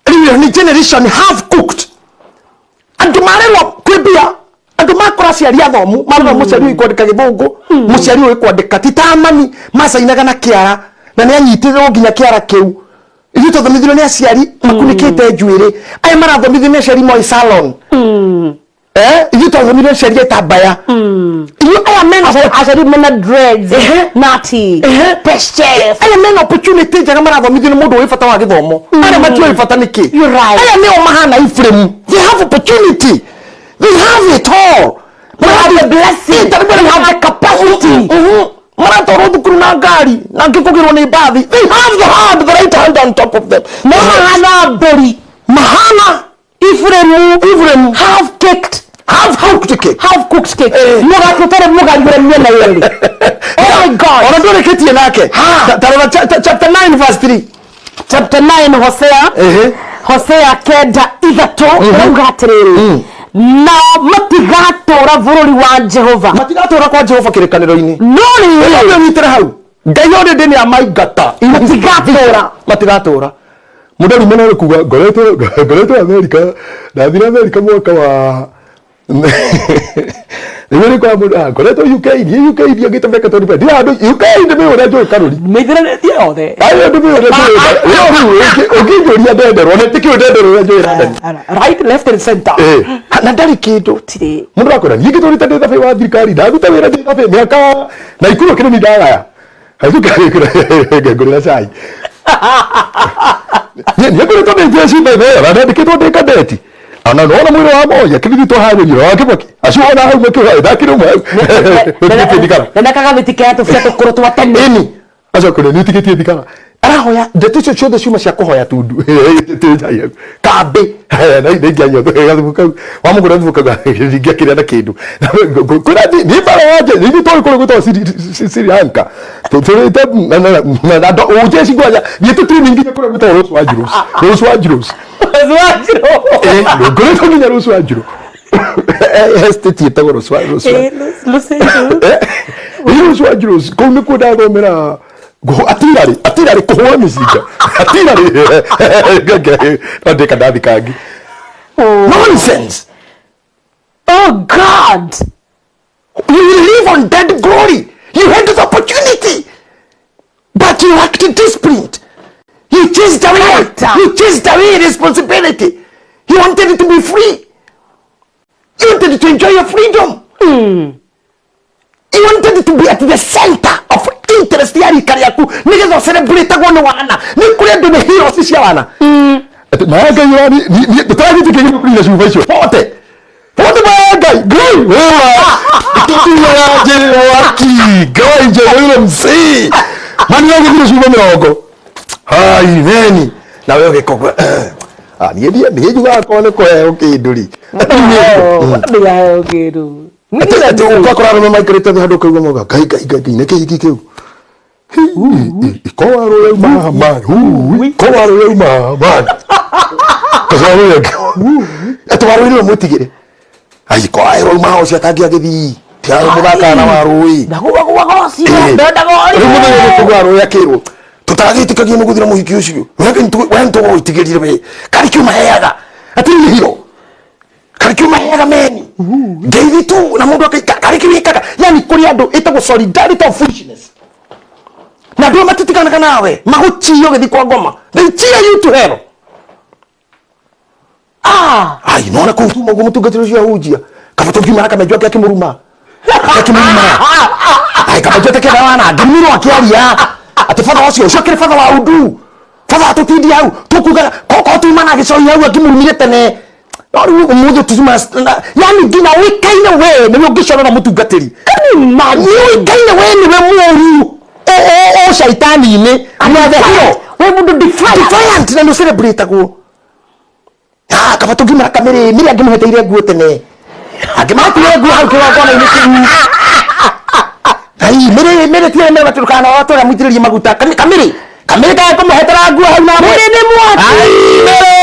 Rĩu nĩ generation half cooked. Andũ marerwo kwĩ mbia, andũ makora aciari athomu, marerwo mũciari ũyũ kwandĩka gĩthũngũ, mũciari ũyũ kwandĩka ti ta mami macainaga na kĩara na nĩ anyitĩrĩrwo nginya kĩara kĩu. Ithuĩ twathomithirio nĩ aciari makunĩkĩte njuĩrĩ, aya marathomithio nĩ aciari moĩ salon. Eh, ithuĩ twathomithirio nĩ aciari etambaya. Ithuĩ aya mena Aciari mena dreads. Ehe. Nati. Ehe. Peshchef. Aya mena opportunity njega marathomithio nĩ mũndũ wĩ bata wa gĩthomo. Arĩa matiũĩ bata nĩ kĩ. You're right. Aya nĩo mahana Ephraim. They have opportunity. They have it all. They have the blessing. They have the capacity. Maratwarwo thukuru na ngari na angĩ kũgĩrwo nĩ mbathi. They have the hand, the right hand on top of them. Mahana mbũri. Mahana Ephraim. Ephraim. Half cooked. Half cooked cake. Half cooked cake. Eh. Mũgate ũtarĩ mũgariũre mĩena yerĩ. Oh my God. Ona ndũrĩkĩtie nake. Ta rora chapter 9 verse 3. Chapter 9 Hosea. Ehe. Hosea 9:3 ũrauga atĩrĩrĩ, nao matigatũra bũrũri wa Jehova. Matigatũra kwa Jehova kĩrĩkanĩro-inĩ. No rĩrĩ, Ũyũ nyitĩre hau. Ngai already nĩ amaingata. Matigatũra. Matigatũra. Mũndũ arumana nĩ kuga ngoretwo Amerika, ndathire Amerika mwaka wa rĩu nĩ kwa mũndũ, ah, ngoretwo UK, niĩ UK ndiangĩte mĩaka 25, ndirĩ handũ UK ndĩmĩũĩ ũrĩa njũĩ karũri. Mĩithĩranĩtie yothe. Ayo ndĩmĩũĩ ũrĩa njũĩ. Rĩu rĩu ũngĩnjũria ndenderwo, na tikĩũĩ ndenderwo ũrĩa njũĩ London. Right, left and center. Eh, na ndarĩ kĩndũ. Gũtirĩ. Mũndũ akwĩra niĩ ngĩtũrĩte ndĩ thabĩ wa thirikari, ndaruta wĩra ndĩ thabĩ mĩaka na ikuru kĩrĩ ni ndagaya. Ngũrĩra cai. Niĩ ngoretwo ndĩ jeshi mbere na ndandĩkĩtwo ndĩ kadeti. Ona nona mwĩrĩ wa moja kĩrĩ twaharĩrio wa Kibaki. Acio ona hau makĩoya ndakĩrĩ ũmwe hau. Nĩtigĩtie thigara. Na nakagathĩti kea tũbia tũkũrũ twa tene. Ĩni. Acio kũrĩ nĩtigĩtie thigara. Arahoya ndeto icio ciothe ciuma cia kũhoya tundu. Kambĩ. Na ingĩanyua gathubu kau. Wamũgũra gathubu kau ndingĩakĩrĩa na kĩndũ. Kwĩra niĩ bara ya nje, ithuĩ tũĩ kũrĩa gwĩtagwo Sri Lanka. Tũrĩte na ũjeshi kwanja. Niĩ tũtirĩ nginya kũrĩa gwĩtagwo Los Angeles. Los Angeles. Eh, ngoretwo nginya Los Angeles. Estate ĩtagwo Los Angeles. Los Angeles kũu nĩkuo ndathomera atirarĩ atirarĩ kũhũra mĩcinga atirarĩ no ndĩka ndathi kangi. Nonsense. Oh God. You will live on dead glory. You had this opportunity, but you lacked discipline. You chased away. Character. You chased away responsibility. You wanted to be free. You wanted to enjoy your freedom. You wanted to be at the center of interest ya rika rĩaku nĩgetha ũcelebrate-agwo nĩ wana. Nĩ kũrĩ andũ nĩ heroes cia wana. Atĩ maya Ngai ũrani tũtaragĩtĩkĩria kũrira cuba icio bote. Bote maya Ngai Ngai wewe. Tutuya njĩra waki Ngai njĩra yule msee. Mani yangu kile cuba mĩrongo. Hai neni. Na wewe ũgĩkogwa. Ah niĩ niĩ njugaga korwo nĩ kũheo kĩndũ rĩ. Ndĩraheo kĩndũ. Atĩ ũgakora arũme maikarĩte thĩ handũ ũkaigua mauga Ngai Ngai Ngai Ngai nĩkĩ hiki kĩu. Ikowa rũrauma mani. Ikowa rũrauma mani. Kacarũya. Atĩ warũĩ nĩwe mwĩtigĩre. Ai kowa rũrauma ũcio atangĩagĩthiĩ. Tiarĩ mũthaka na warũĩ. Ndaguaguaga ũcio. Ndendaga Rĩu mũthenya ũrĩa. nĩ kũgwa rũĩ akĩrwo tũtagĩtĩkagia nĩ gũthira mũhiki ũcio. We nĩtũgũgwĩtigĩrire we. Karĩ kĩu maheaga. Atĩ nĩ hero. Karĩ kĩu maheaga meni. Ngeithi tu na mũndũ akaika karĩ kĩu ĩkaga. Yani kũrĩ andũ ĩtagwo solidarity of foolishness. Na andũ matitiganaga nawe magũchiyo gĩthiĩ kwa ngoma. They cheer you to hell. Ah. Ai nona kũu tuma ũguo mũtungatĩri ũcio ahunjia. Kaba tũngiuma na kamenjo ake akĩmũruma. Akĩmũruma. Ai kamenjo atakĩenda wana ngĩrumirwo akĩaria. Atĩ batha ũcio ũcio akĩrĩ batha wa undu. Batha atũtindie hau tũkuga koko tuma na gĩcoi hau akĩmũrumire tene. No rĩu ũmũthĩ tuma yani nginya ũĩkaine we nĩwe ũngĩcorera mũtungatĩri. Can you imagine? Nĩũĩkaine we nĩwe mũũru o caitani-inĩ. You are the hero. We mũndũ defiant. Defiant na nĩ ũcelebrate-agwo. Ah, kaba tũngiumĩra kamĩrĩ mĩrĩ angĩmũheteire nguo tene. Angĩmakuire nguo hau kĩgongona-inĩ kĩu. Ai, mĩrĩ mĩrĩ tiarĩ mĩrĩ matũrũkana na watũra mũitĩrĩrie maguta. Kamĩrĩ. Kamĩrĩ kae kũmũhetera nguo hau na Mĩrĩ nĩ mwaki. Ai, mĩrĩ.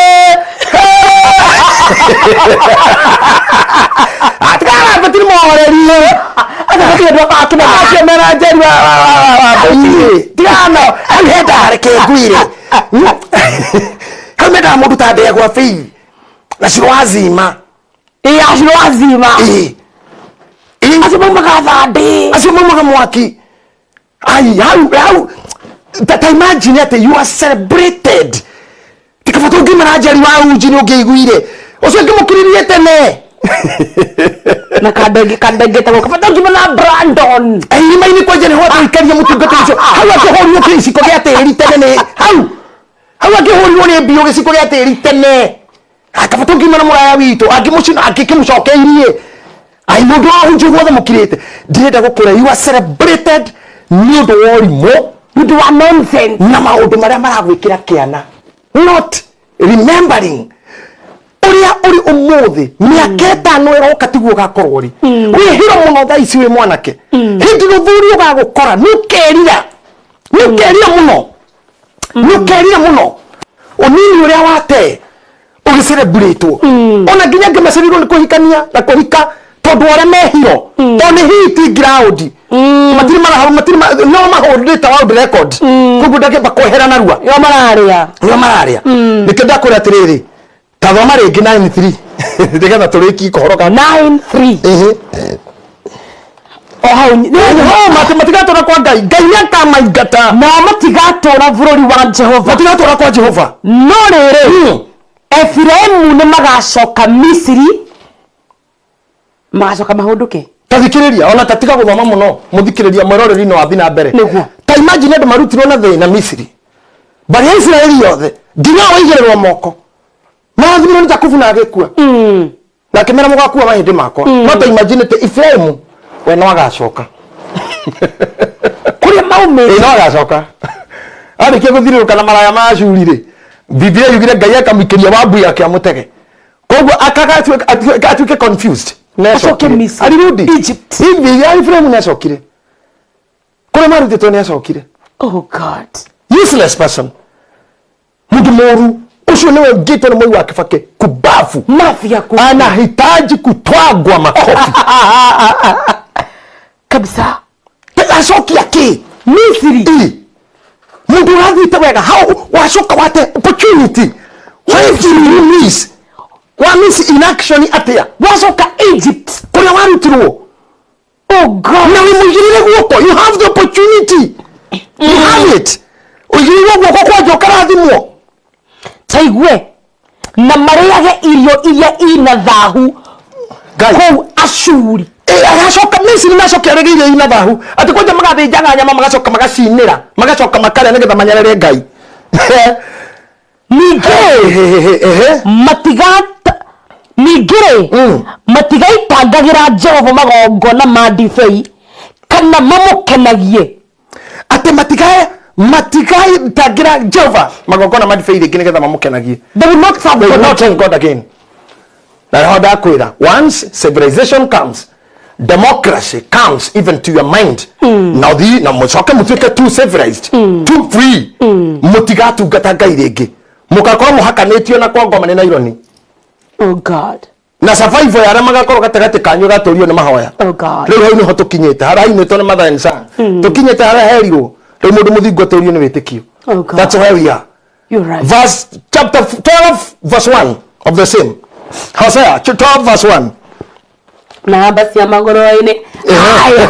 Atigara betiri mworerie. Acio andũ akakĩmenya. Acio mena njeri wa wa wa wa wa betiri. Tigana hau hendaga reke ngwire. Hau mendaga mũndũ ta ndegwa bei. Na ciro wazima. Ĩĩ acio wazima. Ĩĩ. Ĩĩ. Acio maumaga thandĩ. Acio maumaga mwaki. Ai, hau hau ta ta imagine atĩ you are celebrated. Tikaba tũngĩmera njeri wa uji nĩ ũngĩaiguire. Ũcio ũngĩmũkiririe tene. Na kandenge kandenge tagwo kabata ngima na Brandon. Irima-inĩ kwanja nĩho atũikaria mũtungata ũcio. Hau akĩhũrirwo gĩciko gĩa tĩri tene nĩ hau. Hau akĩhũrirwo nĩ mbiũ gĩciko gĩa tĩri tene. Akaba tũngĩmera mũraya witũ angĩmũcina angĩkĩmũcokeirie. Ai mũndũ wa hunjio guothe mũkirĩte. Ndĩrenda gũkũra you are celebrated nĩ ũndũ wa ũrimũ. Nĩ ũndũ wa nonsense. Na maũndũ marĩa maragwĩkĩra kĩana. Not remembering ũrĩa ũrĩ ũmũthĩ mĩaka ĩtano ĩroka tiguo ũgakorwo rĩ wĩhĩro mũno thaa ici wĩ mwanake hĩndĩ rũthuri ũgagũkora nĩ ũkerira nĩ ũkerira mũno nĩ ũkerira mũno ũnini ũrĩa wate ũgĩcereburetwo ona nginya angĩ macereirwo nĩ kũhikania na kũhika tondũ arĩa mehiro tondũ nĩ hiti ground matirĩ maraha matirĩ no mahũrĩte world record koguo ndangĩamba kwehera narua Yo mararĩa. nĩo mararĩa nĩkĩo ndakwĩra atĩrĩrĩ ta thoma rĩngĩ 93 nĩgetha tũrĩkie kohoro ka 9-3. Ĩhĩ. O hau Matigatũra kwa Ngai Ngai nĩakamaingata nao matigatũra bũrũri wa Jehova. Matigatũra kwa Jehova. No rĩrĩ Efiraimu nĩ magacoka Misiri magacoka mahũndũke. Tathikĩrĩria ona tatiga gũthoma mũno mũthikĩrĩria mwĩroreri no athi na mbere. Nĩguo. Ta imagine andũ marutirwo na thĩna Misiri mbarĩ ya Isiraeli yothe nginya waigĩrĩrwo moko marathimirwo nĩ Jakubu na agĩkua na akĩmera mũgakua mahĩndĩ makwa no ta imagine atĩ Efiraimu we no agacoka Kũrĩa maumĩte. Ĩĩ no agacoka arĩkia gũthirĩrũka na maraya ma Ashuri rĩ Biblia yugire Ngai akamũikĩria wabu yake amũtege koguo akaga atuĩke confused. Acoke Misiri. Alirudi Egypt. Hivi ya Efraimu nĩacokire kũrĩa marutĩtwo nĩacokire. Oh God. Useless person mũndũ mũru ũcio nĩwe ũngĩtwo nĩ Mwai wa Kibaki kubafu. Mafia ku. Anahitaji kutwagwa makofi. Kabisa. Acokia kĩ? Misiri. Ĩ. Mũndũ ũrathiĩte wega how wacoka wate opportunity why did you miss wa miss in action atĩa? Wacoka Egypt. Kũrĩa warutirwo. Oh God. Na wĩmũigĩrĩre guoko you have the opportunity you have it ũigĩrĩirwo guoko kwanja ũkarathimwo. Taigue na marĩage irio iria ina thahu Ngai. kũu Ashuri. Agacoka Misiri macoke arĩge irio ina thahu atĩ kwanja magathĩnjaga nyama magacoka magacinĩra magacoka makarĩa nĩgetha manyarere Ngai. Ningĩ matigata ningĩ rĩ matigaitangagĩra Jehova magongona ma ndibei kana mamũkenagie. Atĩ matigaitangĩra Jehova magongona ma ndibei rĩngĩ nĩgetha mamũkenagie. They will not serve They will God. not serve God again. Na nĩho ndakwĩra once civilization comes democracy comes even to your mind na ũthiĩ na mũcoke mũtuĩke too civilized too free mũtigatungata Ngai rĩngĩ mũgakorwo mũhakanĩtio na kwa ngoma nĩ naironi. Oh God. Na survival ya arĩa magakorwo gatagatĩ kanyu ĩgatũrio nĩ mahoya. Oh God. Rĩu hau nĩho tũkinyĩte harĩa hainĩtwo nĩ Mother and Son tũkinyĩte harĩa herirwo rĩu mũndũ mũthingu atũrio nĩ wĩtĩkio. Oh God. That's where we are. You're right. Verse chapter 12 verse 1 of the same Hosea 12 verse 1. Namba cia magũrũ-inĩ. Haya.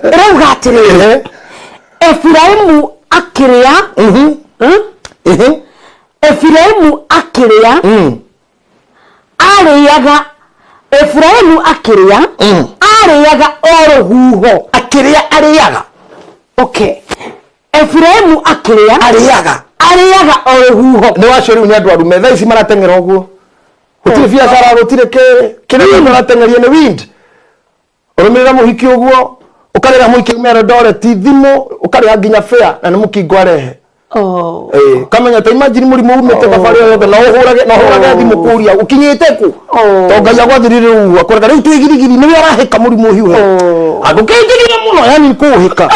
Rĩu atĩrĩrĩ Efiraimu akĩrĩa Efiraimu akĩrĩa arĩaga Efiraimu akĩrĩa arĩaga o rũhuho. Akĩrĩa arĩaga. Okay. Efiraimu akĩrĩa arĩaga arĩaga o rũhuho. Nĩ wacio rĩu nĩ andũ arume thaa ici marateng'era ũguo gũtirĩ biacara gũtirĩ kĩrĩa marateng'eria nĩ wind ũrũmĩrĩra mũhiki ũguo ũkarĩra mũhiki mero Eldoret thimũ ũkarĩha nginya fare na nĩ mũkingo arehe. Oh. Kamenya ta imagine mũrimũ umĩte thabarĩ o yothe na ũhũrage na ũhũrage thimũ kũria ũkinyĩte kũ to Ngai agwathirire rĩu akwĩraga rĩu twĩ girigiri nĩwe ũrahĩka mũrimũ ũhiũhe andũkĩnjĩrire mũno yani kũũhĩka.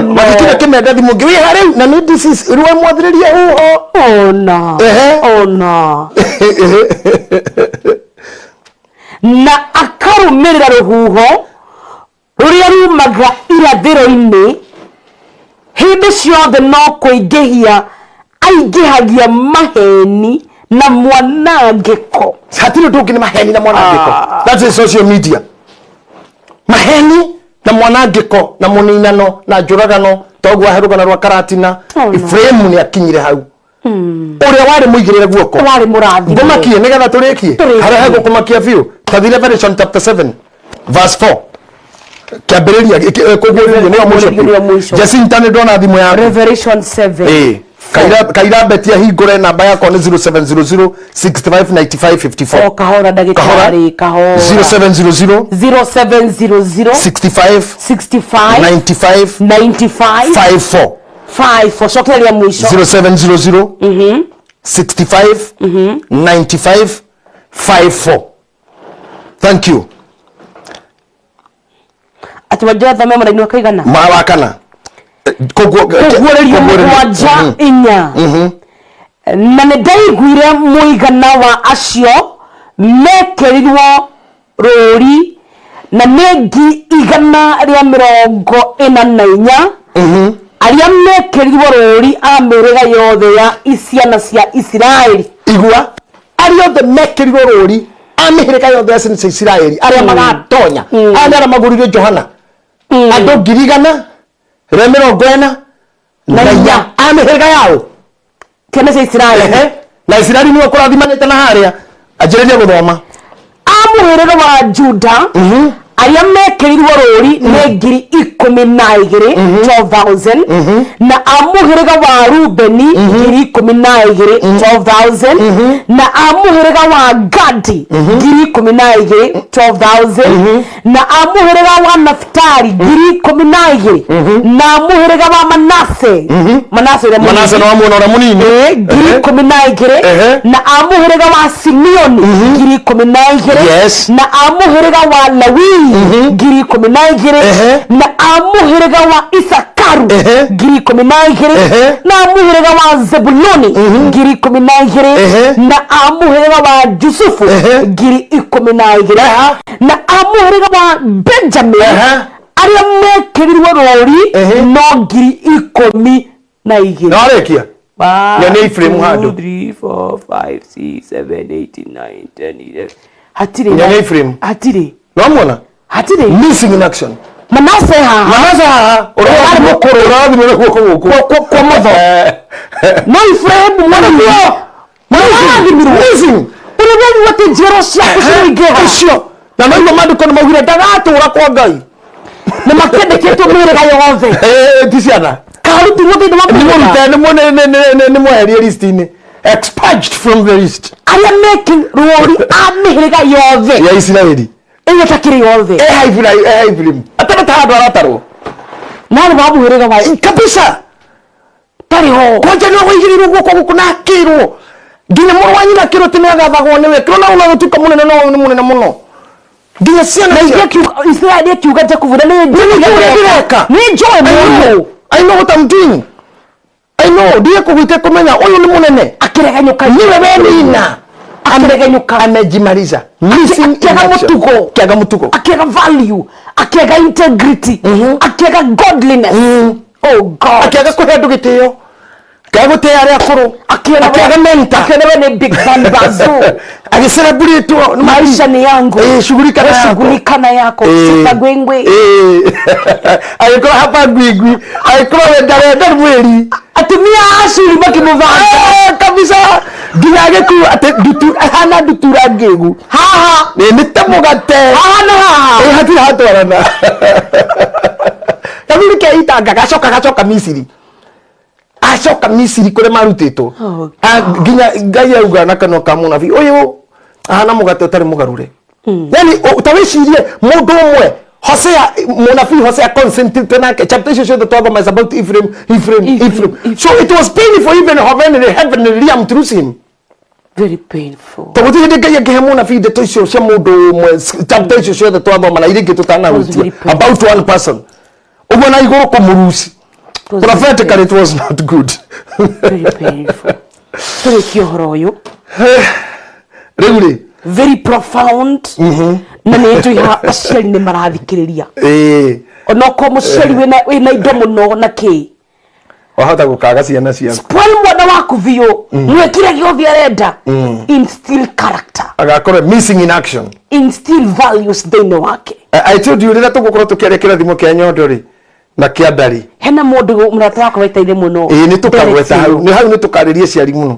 no. Magĩkinya kĩmenda thimũ ngĩ wĩha rĩu na nĩ disease rĩu mwathĩrĩria huho. Oh no. Ehe. Oh no. Na akarũmĩrĩra rũhuho rũrĩa rumaga irathĩro-inĩ, hĩndĩ ciothe no kũingĩhia aingĩhagia maheni na mwanangĩko. Hatirĩ ũndũ ũngĩ, nĩ maheni na mwanangĩko. Ah. That is social media, maheni na mwanangĩko na mũninano na njũragano. Toguo ahe rũgano rwa Karatina. Oh, no. Efraimu nĩ akinyire hau, ũrĩa warĩ mũigĩrĩre guoko. Warĩ mũrathime. Ngũmakie nĩgetha tũrĩkie. Tũrĩkie. Harĩa hegũkũmakia biũ, tathi Revelation chapter 7 verse 4, kĩambĩrĩria kũguũrĩrio nĩyo mũico. Nĩyo mũico. Jacinta, nĩ ndona thimũ yaku. Revelation 7. Ĩĩ. Kaira Beti ahingũre namba yakwa nĩ 0700 65 95 54. O kahora, ndagĩtarĩ, kahora. 0700 0700 65 65 95 95 54. 5. Cokereria mũico. 0700 65 95 54. Thank you. Atĩ wanjĩra thome mũraini wa kaigana? Ma wa kana. Kũguũrĩrio mũgwanja inya. Na nĩ ndaiguire mũigana wa acio mekĩrirwo rũũri, na nĩ 144,000, arĩa mekĩrirwo rũũri a mĩhĩrĩga yothe ya ciana cia Isiraeli. Igua, arĩa othe mekĩrirwo rũri a mĩhĩrĩga yothe ya ciana cia Isiraeli, arĩa magatonya, aya nĩ arĩa magũrire Johana, andũ 144,000 a mĩhĩrĩga yao. Ciana cia Isiraeli. Ehe. Na Isiraeli nĩwe kũrathimanĩte na harĩa anjĩrĩria gũthoma. A mũhĩrĩga wa Juda, arĩa mekĩrirwo rũũri nĩ 12,000, 12,000, na a mũhĩrĩga wa Rubeni 12,000, 12,000, na a mũhĩrĩga wa Gadi 12,000, 12,000, na a mũhĩrĩga wa Naftali 12,000, na a mũhĩrĩga wa Manase, Manase ũrĩa Manase mũnini. nĩ wamuona ũrĩa mũnini. 12,000. Ehe. Na a mũhĩrĩga wa Simeoni 12,000. Na a mũhĩrĩga wa Lawi 12,000. Na a mũhĩrĩga wa Isakaru 12,000. Na a mũhĩrĩga wa Zebuluni 12,000. Na a mũhĩrĩga wa Jusufu 12,000. Na a mũhĩrĩga wa Benjamin, arĩa mekĩrirwo rũũri no 12,000. Na warĩkia. One, Nyonia Ephraim two, handũ. 3, 4, 5, 6, 7, 8, 9, 10, 11. Hatirĩ. Nyonia Ephraim. Hatirĩ. Nĩwamuona? Hatirĩ. Missing in action. Manase haha. Manase haha. Arĩ mũkũrũ. Ũrathimwo na guoko gũkũ. Kwa motho. No Ephraim mwana mũrathimirwo. Missing. Ũrĩa werirwo atĩ njiaro ciaku ciroingĩha. Ũcio na noiguo maandĩko nĩ maugire ndagatũra kwa Ngai. Nĩ makĩandĩkĩtwo mĩhĩrĩga yothe. Eh, ti ciana. Karutirwo thĩinĩ wa nĩ mĩhĩrĩga. mũrute nĩ mweherie list-inĩ, expunged from the list. Arĩa mekĩ rũũri a mĩhĩrĩga yothe. Ya Isiraeli. Ĩyo takĩrĩ yothe. Eha Ibrahim, eha Ibrahim atarĩ handũ aratarwo. Narĩ wa mũhĩrĩga wa kabisa. Tarĩ ho. Kwanja nĩ waigĩrĩirwo guoko gũkũ na akĩrwo nginya mũrũ wa nyina akĩrwo atĩ nĩ agathagwo nĩwe, kĩrwo na ũna gũtuĩka mũnene, no nĩ mũnene mũno nginya ciana Na Isiraeli akiuga Jakubu, na nĩ Nĩ njũĩ ũrĩa ndĩreka. Nĩ njũĩ mũndũ. I know what I'm doing. I know ndiye kũgwĩte kũmenya ũyũ nĩ mũnene. Akĩregenyũka. Niwe wenina. Akĩregenyũka. Amejimaliza. Missing in Akĩaga action. mũtugo. Akĩaga mũtugo. Akĩaga value, akĩaga integrity, akĩaga godliness. Oh God. Akĩaga kũhe andũ gĩtĩo, akĩaga gũtĩa arĩa akũrũ. Akĩaga mentor. Akĩona we nĩ big fan bazoo. Agĩcelebrate. Maisha ni yangu. Eh, shughulika na We yako. shughulika na yako. Sitagwengwe. Agĩkorwo hapa ngwingwi, agĩkorwo we ndarenda mwĩri. Atumia a Ashuri makĩmũthaka. Eh, kabisa, nginya agĩkua atĩ ndutu ahana ndutura ngĩgu. Haha. Nĩ ta mũgate. Haha na haha. Ĩ, hatirĩ hatwarana. Kathuri ke itanga gacoka gacoka Misiri, acoka Misiri kũrĩa marutĩtwo. Oh, Ah, nginya Ngai auga na kanua ka mũnabii, ũyũ ahana mũgate ũtarĩ mũgarũre. Yani ta wĩcirie mũndũ ũmwe Hosea, mũnabii Hosea concentrated nake, chapter icio ciothe twathoma is about Ephraim, Ephraim, Ephraim. Ephraim. So it was painful even heaven heaven Liam to lose him. Very painful. Tondũ gũtirĩ hĩndĩ Ngai angĩhe mũnabii ndeto icio cia mũndũ ũmwe, chapter icio ciothe twathoma na iria ingĩ Was tũtanahutia very painful. about one person ũguo na igũrũ kũmũruci. Was Prophetically it was not good. Very painful. Tũrĩkie ũhoro ũyũ. Rĩu rĩ, Very profound. Na nĩ njũĩ haha aciari nĩ marathikĩrĩria. Onokorwo mũciari wĩna indo mũno na kĩ. Wahota gũkaga ciana ciaku. Spoil mwana waku biũ. Mwĩkĩre gĩothe arenda. Instill character. Agakorwo missing in action. Instill values thĩinĩ wake. I told you rĩrĩa tũgũkorwo tũkĩaria kĩrathimo kĩa nyondo rĩ na kĩa ndari. Hena mũndũ mũrata wakwa wetaire mũno. Ĩĩ nĩ tũkagweta Derek hau. Sino. Nĩ hau nĩ tũkarĩrie aciari mũno.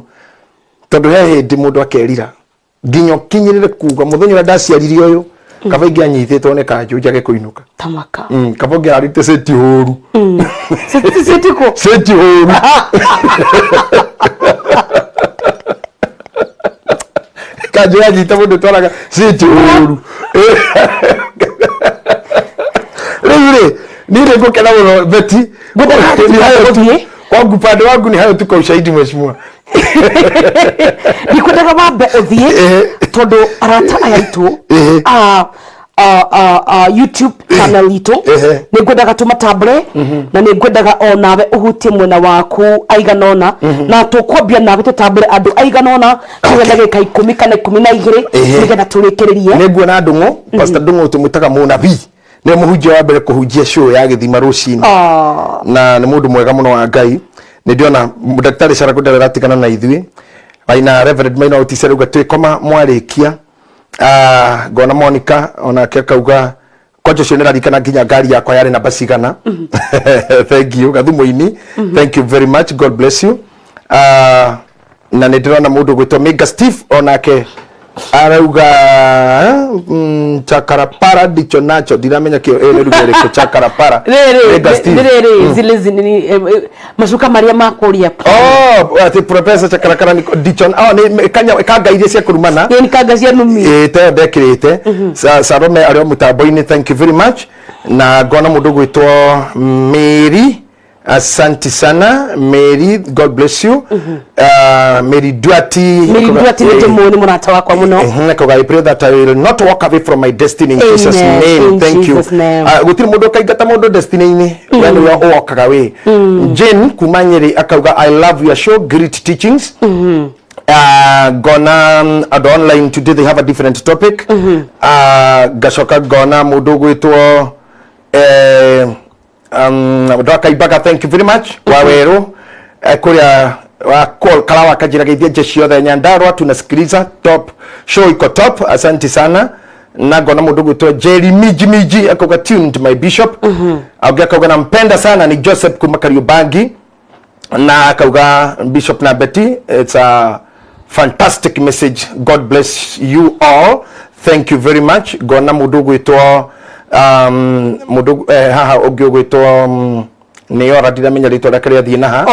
Tondũ he hĩndĩ mũndũ akerira nginya ũkinyĩrĩre kuga mũthenya ũrĩa ndaciarire ũyũ kaba ingĩanyitĩtwo nĩ kanjũ njage kũinũka. Tamaka. Kaba ũngĩararĩte cĩti hũru. Sitiko. Cĩti hũru. Kanjũ yanyita mũndũ twaraga cĩti hũru. Rĩu rĩ niĩ nĩ ngũkena mũno Betty. Ngwendaga Ni hayo tu. tũthiĩ. Kwangu pande wangu ni hayo tu kwa ushahidi mheshimiwa. Ndikwendaga wambe ũthiĩ tondũ arata aya aitũ a YouTube channel itũ nĩ ngwendaga tũmatambũre na nĩ ngwendaga o nawe ũhutie mwena waku aigana ũna na tũkwambia nawe tũtambũre andũ aigana ũna tuge ndagĩka 10 kana 12 nĩgetha tũrĩkĩrĩrie. Nĩ nguona Ndung'u, Pastor Ndung'u tũmwĩtaga mũnabii, nĩwe mũhunjia wa mbere kũhunjia show ya gĩthima rũcinĩ na nĩ mũndũ mwega mũno wa Ngai. Nĩ ndĩrona ndagĩtarĩ Carago ndarĩ aratigana na ithuĩ, aina Reverend Maina Otise rauga twĩkoma mwarĩkia. Ngona Monica onake akauga kwanja ũcio nĩrarikana nginya ngari yakwa yarĩ namba cigana. Thank you Gathumoini, thank you very much, God bless you. Na nĩ ndĩrona mũndũ ũgwĩtwo Mega Steve onake arauga chakarapara ndicho nacho ndiramenya kĩo ĩyo nĩ ruga ĩrĩkũ chakarapara. Mega Steve. Rĩrĩ zile macuka marĩa makũria. Oh, ati professor chakarakara ni ndicho oh nĩ kanya kanga iria cia kũrumana. Nĩ kanga cia numi. Ĩĩ teyo ndekĩrĩte. Salome arĩ o mũtambo-inĩ, thank you very much. Na ngona mũndũ ũgwĩtwo Mary, asante sana Mary, God bless you. Mary Duati. Mary Duati nĩ ndĩmũĩ, nĩ mũrata wakwa mũno. Akauga I pray that I will not walk away from my destiny in Jesus Amen. name. In Thank you. Jesus' name. Gũtirĩ mũndũ ũkaingata mũndũ destiny-inĩ, we nĩwe ũwokaga wĩ. Jane kuma Nyĩrĩ akauga I love your show, great teachings. Ngona andũ online today they have a different topic. Ngacoka ngona mũndũ ũgwĩtwo Ndakaimbaga, thank you very much. Wawerũ kũrĩa wa Kalawa kanjĩra geithia jeshi yothe Nyandarua tunasikiliza top show iko top, asante sana. Na ngona mũndũ ũgwĩtwo Jerry Miji Miji akauga tuned my bishop. Auga akauga nampenda sana ni Joseph kuma Kariobangi na akauga Bishop na Betty, it's a fantastic message, God bless you all, thank you very much. Ngona mũndũ ũgwĩtwo mũndũ haha ũngĩ ũgwĩtwo nĩ ora ndiramenya rĩtwa rĩake rĩathiĩ naha.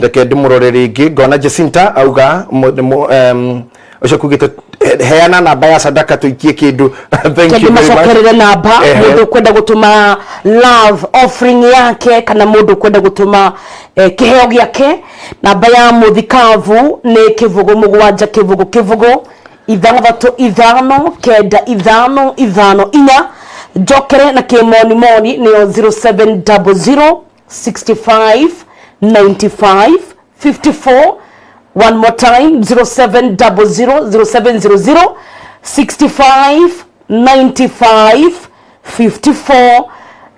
Reke ndĩmũrore rĩngĩ. Ngona Jacinta auga ũcio kugĩte heana namba ya sadaka tũikie kĩndũ. Thank Kende you very much. macokerere namba. Mũndũ ũkwenda gũtũma love offering yake kana mũndũ ũkwenda gũtũma kĩheo gĩake, namba ya mũthikabu nĩ 0 7 0 0 6 5 9 5 5 4. Njokere na kĩmonimoni nĩyo 0700 65 95 54. One more time, 0700 0700 65 95 54.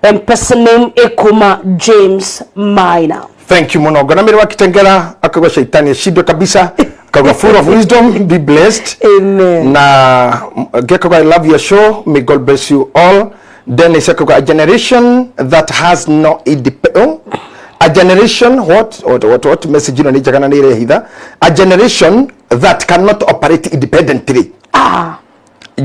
M-Pesa name Ekuma James Minor. Thank you muno. Ngona Mary wa Kitengela akauga shaitani ashindwe kabisa, akauga full of wisdom, be blessed. Amen. Na Gekauga I love your show, may God bless you all. Dennis akauga a generation that has no oh, a generation what message ino nĩ njega na nĩ ĩrehitha, a generation that cannot operate independently.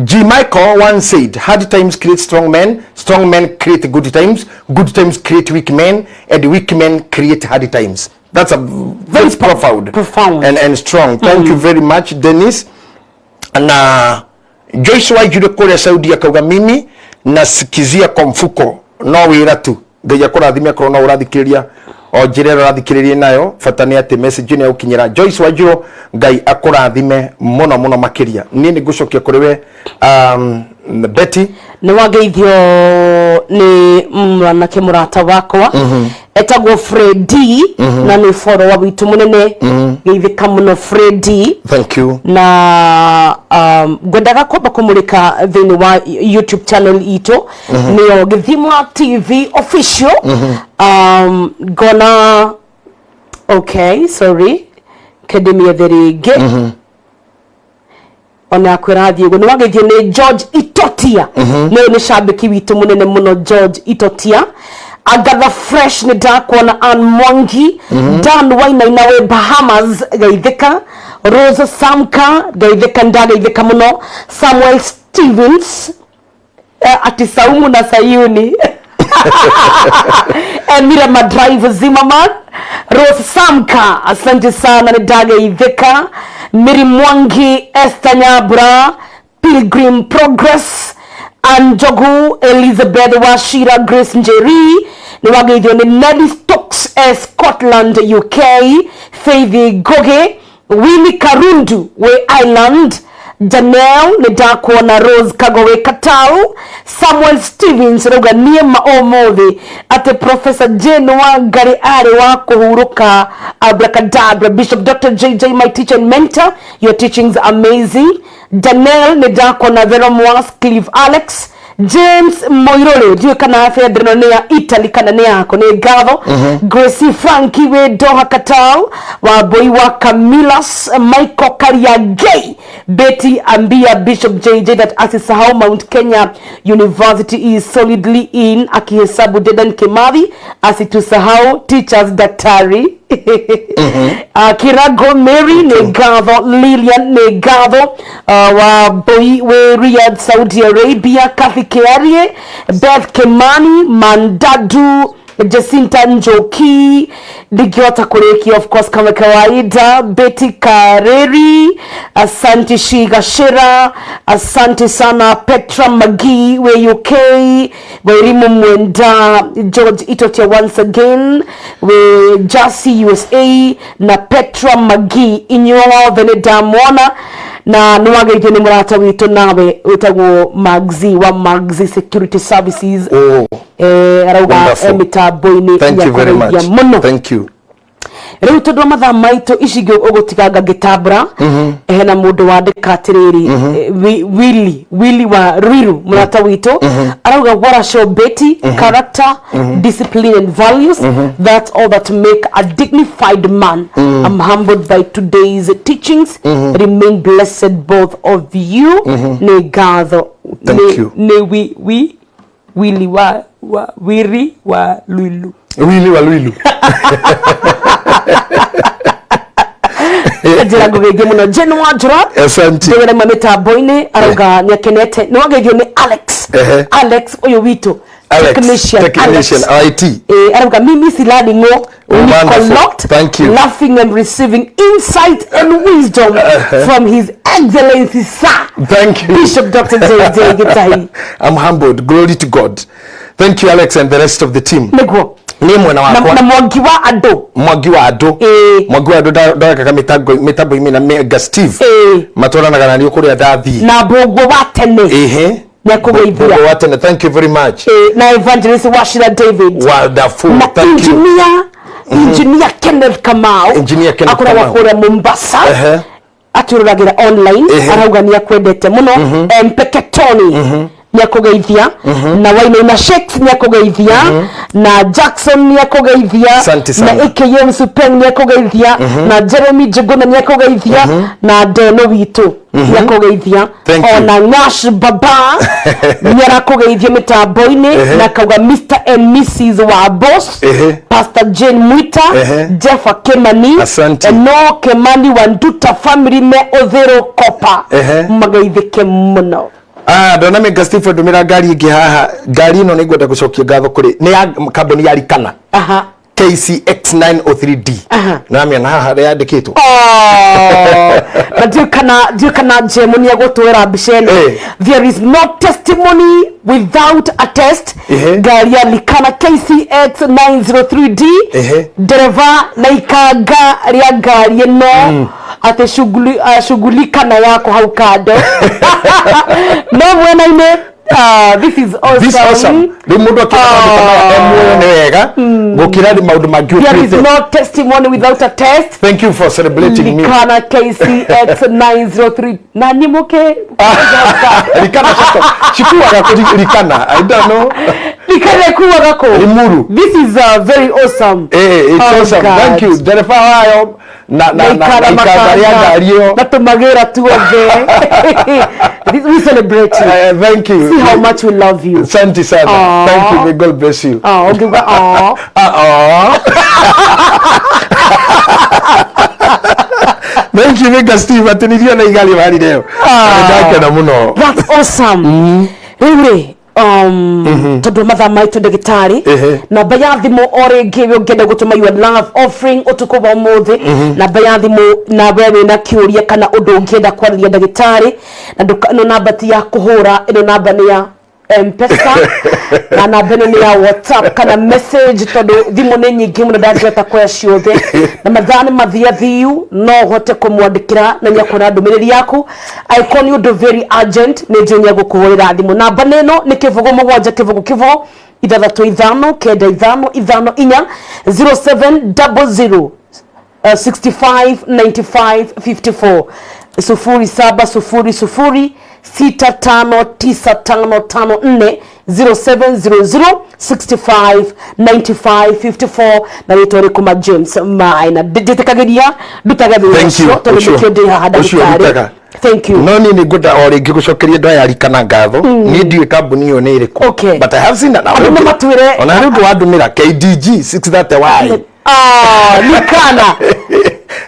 G. Michael once said, hard times create strong men, strong men create good times, good times create weak men, and weak men create hard times. That's a very profound, profound. And strong. Thank you very much, Dennis. Na Joyce Wanjiru kũrĩa Saudi akauga mimi nasikizia kwa mfuko no wĩra tu. Ngai akũrathime akorwo no ũrathikĩrĩria o njĩra ĩrĩa ũrathikĩrĩria nayo, bata nĩ atĩ message nĩ yagũkinyĩra. Joyce Wanjiru, Ngai akũrathime mũno mũno makĩria. Niĩ nĩ ngũcokia kũrĩ we Betty. Nĩ wangeithio nĩ mwanake mũrata wakwa. Etagwo Fredi na nĩ follower witũ mũnene. Geithĩka mũno, Fredi. Thank you. Na ngwendaga kwamba kũmũrĩka thĩinĩ wa YouTube channel itũ, nĩyo Gĩthima TV Official. Ngona, okay, sorry, kendĩmiethe rĩngĩ ona kwĩrathiĩ ũguo. Nĩ wageithio nĩ George Itotia, nĩ nĩ cambĩki witũ mũnene mũno, George Itotia. Agatha Fresh, nĩ ndakuona. Ann Mwangi, Dan Wainaina we Bahamas, geithĩka. Rose Samka, geithĩka, ndageithĩka mũno. Samuel Stevens, ati Saumu na Sayuni. Emira Madrive Zimmerman, Rose Samka, asante sana, nĩ ndageithĩka. Miri Mwangi, Esther Nyabura, Pilgrim Progress, Anjogu Elizabeth Washira, Grace Njeri, nĩ wageithio nĩ Nelly Stokes, Scotland, UK, Faith Goge, Winnie Karundu we Ireland, Janel, nĩ ndakuona. Rose Kagowe Katau, Samuel Stevens rauga niĩ ma ũmũthĩ atĩ Professor Jane Wangari arĩ wa kũhurũka. Abracadabra, Bishop Dr. JJ, my teacher and mentor, your teachings are amazing. Janel, nĩ ndakuona. Vero Mwas, Clive, Alex James Moirore, ndiũĩ kana bendera ĩno nĩ ya Italy kana nĩ yako, nĩ ngatho. Gracie Franki wĩ Doha, Qatar, Wambui wa Camillus, Michael Kariangei, Betty, ambia Bishop JJ that asisahau Mount Kenya University is solidly in, akihesabu Dedan Kimathi asitusahau teachers, daktari. Kirago Mary, nĩ ngatho. Lilian, nĩ ngatho. Wambui wĩ Riyadh, Saudi Arabia, Kathy Kiarie, Beth Kimani, Mandadu, Jacinta Njoki, ndingĩhota kũrĩkia, of course, kama kawaida, Betty Kareri, asante. Shiga Shira, asante sana. Petra Magi we UK, Wairimu Mwenda, George Itotia once again we Jasi USA na Petra Magi, inyuothe nĩ ndamwona. Na nĩ wageithio nĩ mũrata witũ nawe wĩtagwo Magzi wa Magzi Security Services. Oh, arauga wonderful. Mĩtambo-inĩ Thank you very much. Mũno. Thank you. Rĩu tondũ wa mathaa maitũ, ici ingĩ ũgũtiganga ngĩtambũra, hena mũndũ wandĩka atĩrĩrĩ, Willy wa Ruiru, mũrata witũ, arauga, "What a show, Betty. Character, discipline and values, that's all that make a dignified man. I'm humbled by today's teachings. Remain blessed, both of you." Nĩ ngatho. Thank you. Nĩ wi Willy wa Wiri wa Luilu. Willy wa Luilu. Njĩra ngũgeithie mũno, Jane Wanjũra. Asante. Ndĩwĩraima mĩtambo-inĩ, arauga nĩakenete. Nĩ wageithio nĩ Alex. Alex ũyũ witũ. Alex, technician, technician, Alex. IT. Arauga, "Mimi silali ng'o." Oh, Niko wonderful. locked, Thank you. laughing and receiving insight and wisdom from His Excellency Sir Thank you. Bishop Dr. JJ Gitahi. I'm humbled. Glory to God. Thank you, Alex, and the rest of the team. Nĩguo. Nĩ mwena wakwa. Na Mwangi wa andũ. Mwangi wa andũ. Mwangi wa andũ ndarekaga mĩtambo-inĩ na Mega Steve. Matwaranaga na niĩ kũrĩa ndathiĩ. Na mbũguo wa tene. Nĩakũgeithia. Mbũguo wa tene, thank you very much. Na Evangelist Washira David. Wonderful. Na Thank you. engineer Kenneth Kamau. Engineer Kenneth akoragwo Kamau. kũrĩa Mombasa, atũroragĩra online. Arauga nĩ akwendete mũno. Mpeketoni nĩ akũgeithia, na Wainaina Shakes nĩ akũgeithia, na Jackson nĩ akũgeithia. Asante Na sana. AKM Supeng nĩ akũgeithia, na Jeremy Njuguna nĩ akũgeithia, na Ndeno witũ nĩ akũgeithia. Thank you. Ona Ngash Baba nĩ arakũgeithia mĩtambo-inĩ na akauga Mr and Mrs wa Boss, Pastor Jane Mwita, Jeffa Kimani. Asante. No Kimani wa Nduta family me Uthero Kopa, magaithĩke mũno. Ah, ndona Mega Steve ndũmĩra ngari ĩngĩ haha. Ngari ĩno nĩ ngwenda gũcokia ngatho kũrĩ nĩ ya kambuni ya Rikana KCX 903D. Namĩona haha harĩa yandĩkĩtwo. Oh, na ndiũ kana Jemu nĩ egũtwĩra mbica ĩno. There is no testimony without a test. Ngari ya Likana KCX 903D, ndereba na ikanga rĩa ngari ĩno atĩ shughuli, shughulika na yako hau kando no mwena-inĩ. Ah, this is awesome. This awesome. Rĩu mũndũ akĩona e muoyo nĩ wega gũkĩra maũndũ mangĩ There is ũkuĩte. no testimony without a test. Thank you for celebrating me. Likana KCX 903 na nĩ mũke Likana ciko cikuaga kũ Likana, I don't know. Likana ĩkuaga kũ? Limuru. This is very awesome. Eh, it's Oh, awesome. God. Thank you. Ndereba wayo na na na na ikamba rĩa ngari ĩyo. Na tũmagĩra tuothe. We celebrate you. Thank you. See how much we love you. Asante sana. Aw. Thank you. May God bless you. Oh, ũngiuga aw. Ah, aw. Thank you, Mega Steve. Atĩ nithiĩ na igali bari leo. Ndakena mũno. That's awesome. Rĩu rĩ, tondũ mathaa maitũ ndagĩtarĩ, namba ya thimũ o rĩngĩ we ũngĩenda gũtũma your love offering ũtukũ wa ũmũthĩ, namba ya thimũ, na we wĩna kĩũria kana ũndũ ũngĩenda kwarĩria ndagĩtarĩ, na ĩno namba ti ya kũhũra, ĩno namba nĩ ya Mpesa na namba ĩno nĩ ya WhatsApp kana message, tondũ thimũ nĩ nyingĩ mũno ndangĩhota kuoya ciothe na mathaa nĩ mathiathiu, no ũhote kũmwandĩkĩra na nĩekuona ndũmĩrĩri yaku. Angĩkorwo nĩ ũndũ very urgent, nĩ njũĩ nĩegũkũhũrĩra thimũ. Namba nĩ ĩno, nĩ 0 7 0 0 6 5 9 5 5 4, 0700 65 95 54, 0700 659554, 0700 65 95 54, na rĩtwa rĩkuma James Maina. Njĩtĩkagĩria ndutage wĩra Thank you. ũcio tondũ Ũcio. nĩkĩo ndĩ haha, Ũcio ndagĩtarĩ. ndutaga. Thank you. No niĩ nĩ ngwenda o rĩngĩ gũcokeria andũ aya Arikana ngatho. Niĩ ndiũĩ kambuni ĩyo nĩ ĩrĩkũ, Okay. but I have seen that. Andũ no matwĩre. Ona harĩ ũndũ wandũmĩra KDG 630Y. Ah, Likana.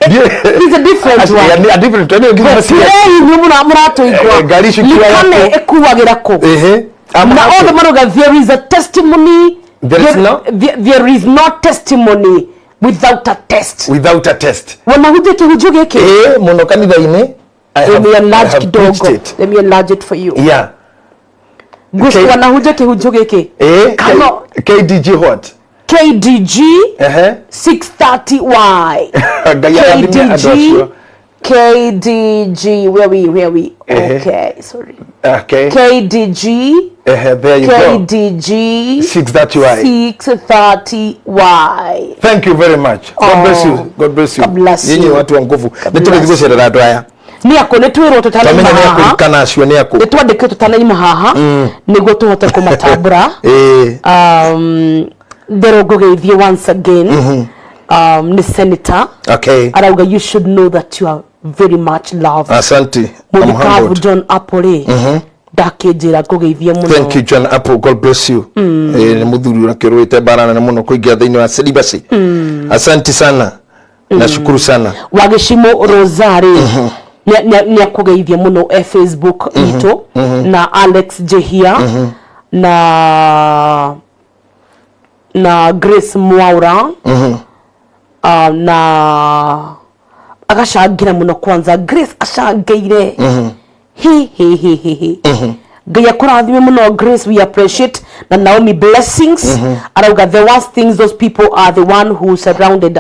It's a different one. A different one. Nginya Twĩrei inyuĩ mũratũigua. Eh, ngari icio ikuaga Likana kũ? ĩkuagĩra kũ? Ehe. Na othe maruga there is a testimony. There is no? There is no testimony without a test. Without a test. Wanahunjia kĩhunjio gĩkĩ? Eh, mũno kanitha-inĩ. I Let have- me I enlarge have kidogo. preached it. Let me enlarge it for you. Yeah. Wanahunjia kĩhunjio gĩkĩ? Eh, Kano KDG what? KDG Ehe. 630Y. Ngai arathime andũ KDG acio. KDG, where we Ehe. okay, sorry. Okay. KDG. Ehe, there you go. KDG 630Y. 630Y. Thank you very much. God bless you. God bless you. God bless Nyinyi you. watu wa nguvu. God Nĩ tũgĩthiĩ bless. gũcerera andũ aya. Nĩ akũ nĩ twĩrwo tũtanaima Twamenya nĩ haha. akũrikana acio nĩ akũ. Nĩ twandĩkĩtwo tũtanaima haha nĩguo tũhote kũmatambũra. Eh. Ndĩrwo ngũgeithie once again, nĩ senator. Arauga you should know that you are very much loved. Asante. I'm Mũthikabu humbled. John Apple rĩ, ndakĩnjĩra ngũgeithie mũno. Thank you, John Apple. God bless you. Eh, nĩ mũthuri ũrakĩrũĩte mbara nene mũno kũingĩra thĩinĩ wa celibacy. Asante sana. Nashukuru sana. Wagĩcimo Rosari nĩ akũgeithia mũno e Facebook itũ, na Alex Jehia na Grace Mwaura, na agacangĩra mũno. Kwanza Grace acangĩire hi hi hi hi hi. Ngai akũrathime mũno, Grace, we appreciate. Na Naomi Blessings arauga the worst things, those people are the one who surrounded.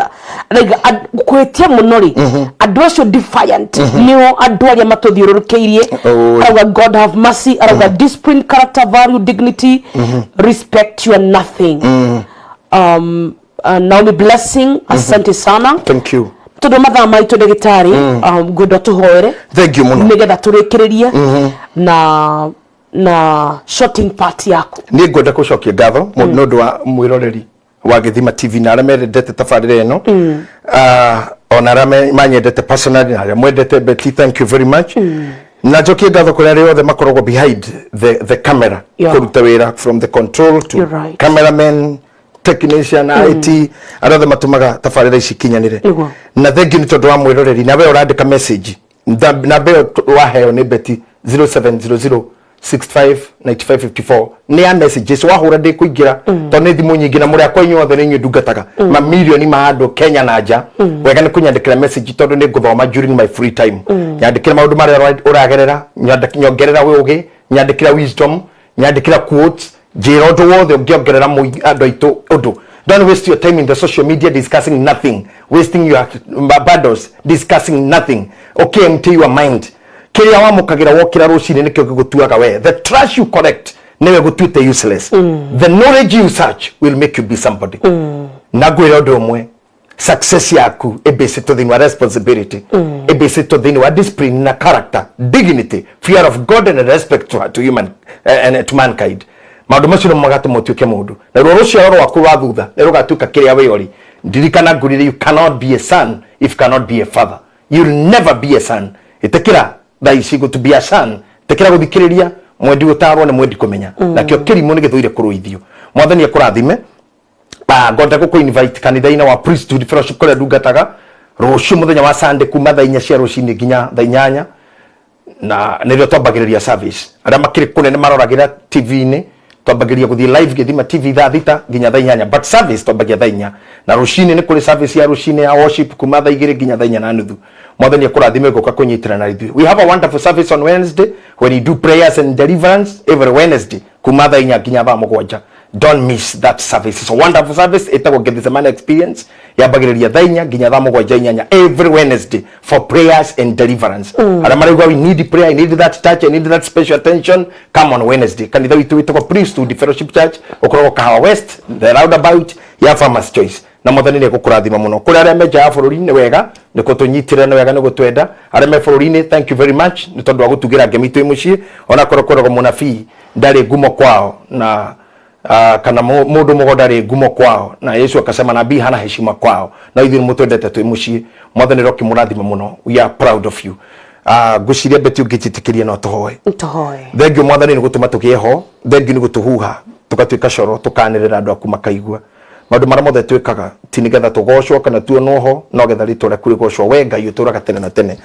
Arauga kũhĩtia mũno rĩ, andũ acio defiant nĩo andũ arĩa matũthiũrũrũkĩirie. Oi. Arauga God have mercy. Arauga discipline, character, value, dignity, respect, you are nothing. Naomi Blessing, asante sana. Thank you. Tondũ mathaa maitũ, ndagĩtarĩ, ngwenda tũhoere Thank you mũno. nĩgetha tũrĩkĩrĩrie na shorting part yaku. Niĩ ngwenda gũcokia ngatho nĩ ũndũ wa mwĩroreri wa Gĩthima TV na arĩa mendete tabarĩra ĩno. Ah, ona arĩa manyendete personally na arĩa mwendete Betty, thank you very much. Na njokie ngatho kũrĩ arĩa othe makoragwo behind the camera kũruta wĩra, from the control to You're right. cameraman, technician, IT, arĩa othe matũmaga tabarĩra ici kinyanĩre. Na thank you nĩ tondũ wa mwĩroreri na we ũrandĩka message. Namba ĩyo waheo nĩ Betty, 0700 65 95 54, nĩ ya messages. Wahũra ndĩkũingĩra tondũ nĩ thimũ nyingĩ, na mũrĩ akwa inyuothe nĩ inyuĩ ndungataga mamirioni ma andũ Kenya na nja. Wega nĩ kũnyandĩkĩra message tondũ nĩ ngũthoma during my free time. Nyandĩkĩra maũndũ marĩa ũragerera, nyongerera ũgĩ, nyandĩkĩra wisdom, nyandĩkĩra quotes, njĩra ũndũ wothe ũngĩongerera andũ aitũ ũndũ. Don't waste your time in the social media discussing nothing, wasting your bundles discussing nothing. Okay, empty your mind. Kĩrĩa wamũkagĩra wokĩra rũcinĩ nĩkĩo gĩgũtuaga we. The trash you collect nĩwe gũtuĩte useless. The knowledge you search will make you be somebody. Na ngwĩre ũndũ ũmwe, success yaku ĩbĩcĩtwo thĩinĩ wa responsibility, ĩbĩcĩtwo thĩinĩ wa discipline na character, dignity, fear of God and respect to human and to mankind. Maũndũ macio nĩmo magatũma ũtuĩke mũndũ, naruo rũciaro rwaku rwa thutha nĩ rũgatuĩka kĩrĩa wĩori. Ndirikana ngũrire, you cannot be a son if you cannot be a father. You'll never be a son. Ĩtĩkĩra thaa ici to be a son, ĩtĩkĩra gũthikĩrĩria. Mwendi gũtarwo nĩ mwendi kũmenya, nakĩo kĩrimũ nĩ gĩthũire kũrũithio. Mwathani akũrathime. Ngwenda gũkũ invite kanitha-inĩ wa Priesthood Fellowship kũrĩa ndungataga rũciũ mũthenya wa Sunday kuma thaa 4 cia rũcinĩ nginya thaa 8, na nĩrĩo twambagĩrĩria service. Arĩa makĩrĩ kũnene maroragĩra TV-inĩ, twambagĩrĩria gũthiĩ live Gĩthima TV thaa 6 nginya thaa 8, but service twambagia thaa 4. Na rũcinĩ nĩ kũrĩ service ya rũcinĩ ya worship kuma thaa 2 nginya thaa 4:30. Mwathani akũrathime gũka kũnyitĩra na ithuĩ. We have a wonderful service on Wednesday when you do prayers and deliverance every Wednesday kuma thaa 4 nginya thaa 7. Don't miss that service. It's a wonderful service ĩtagwo Gethsemane Experience, yambagĩrĩria thaa 4 nginya thaa 7 8 every Wednesday for prayers and deliverance. Arĩa marauga, "We need prayer, I need that touch, I need that special attention," come on Wednesday. Kanitha witũ wĩtagwo Priesthood Fellowship Church, ũkoragwo Kahawa West, the roundabout ya Farmers Choice. Na Mwathani nĩ egũkũrathima mũno. Kũrĩ arĩa me nja ya bũrũri, nĩ wega nĩ kũtũnyitĩrĩra, nĩ wega nĩ gũtwenda. Arĩa me bũrũri-inĩ, thank you very much nĩ tondũ wa gũtugĩra ngemi twĩ mũciĩ, ona korwo kwĩragwo mũnabii ndarĩ ngumo kwao na kana mũndũ mũgo ndarĩ ngumo kwao, na Yesu akasema nabii hana heshima kwao, no ithuĩ nĩ mũtwendete twĩ mũciĩ. Mwathani rokĩmũrathima mũno. We are proud of you. Ngwĩciria Beti ũngĩnjĩtĩkĩria no tũhoe. Tũhoe. Thengiũ Mwathani nĩ gũtũma tũgĩe ho, thengiũ nĩ gũtũhuha tũgatuĩka coro, tũkanĩrĩra andũ aku makaigua. Maũndũ marĩa mothe twĩkaga ti nĩgetha tũgocwo kana tuonwo ho, no getha rĩtwa rĩaku rĩgocwo, we Ngai ũtũraga tene na tene.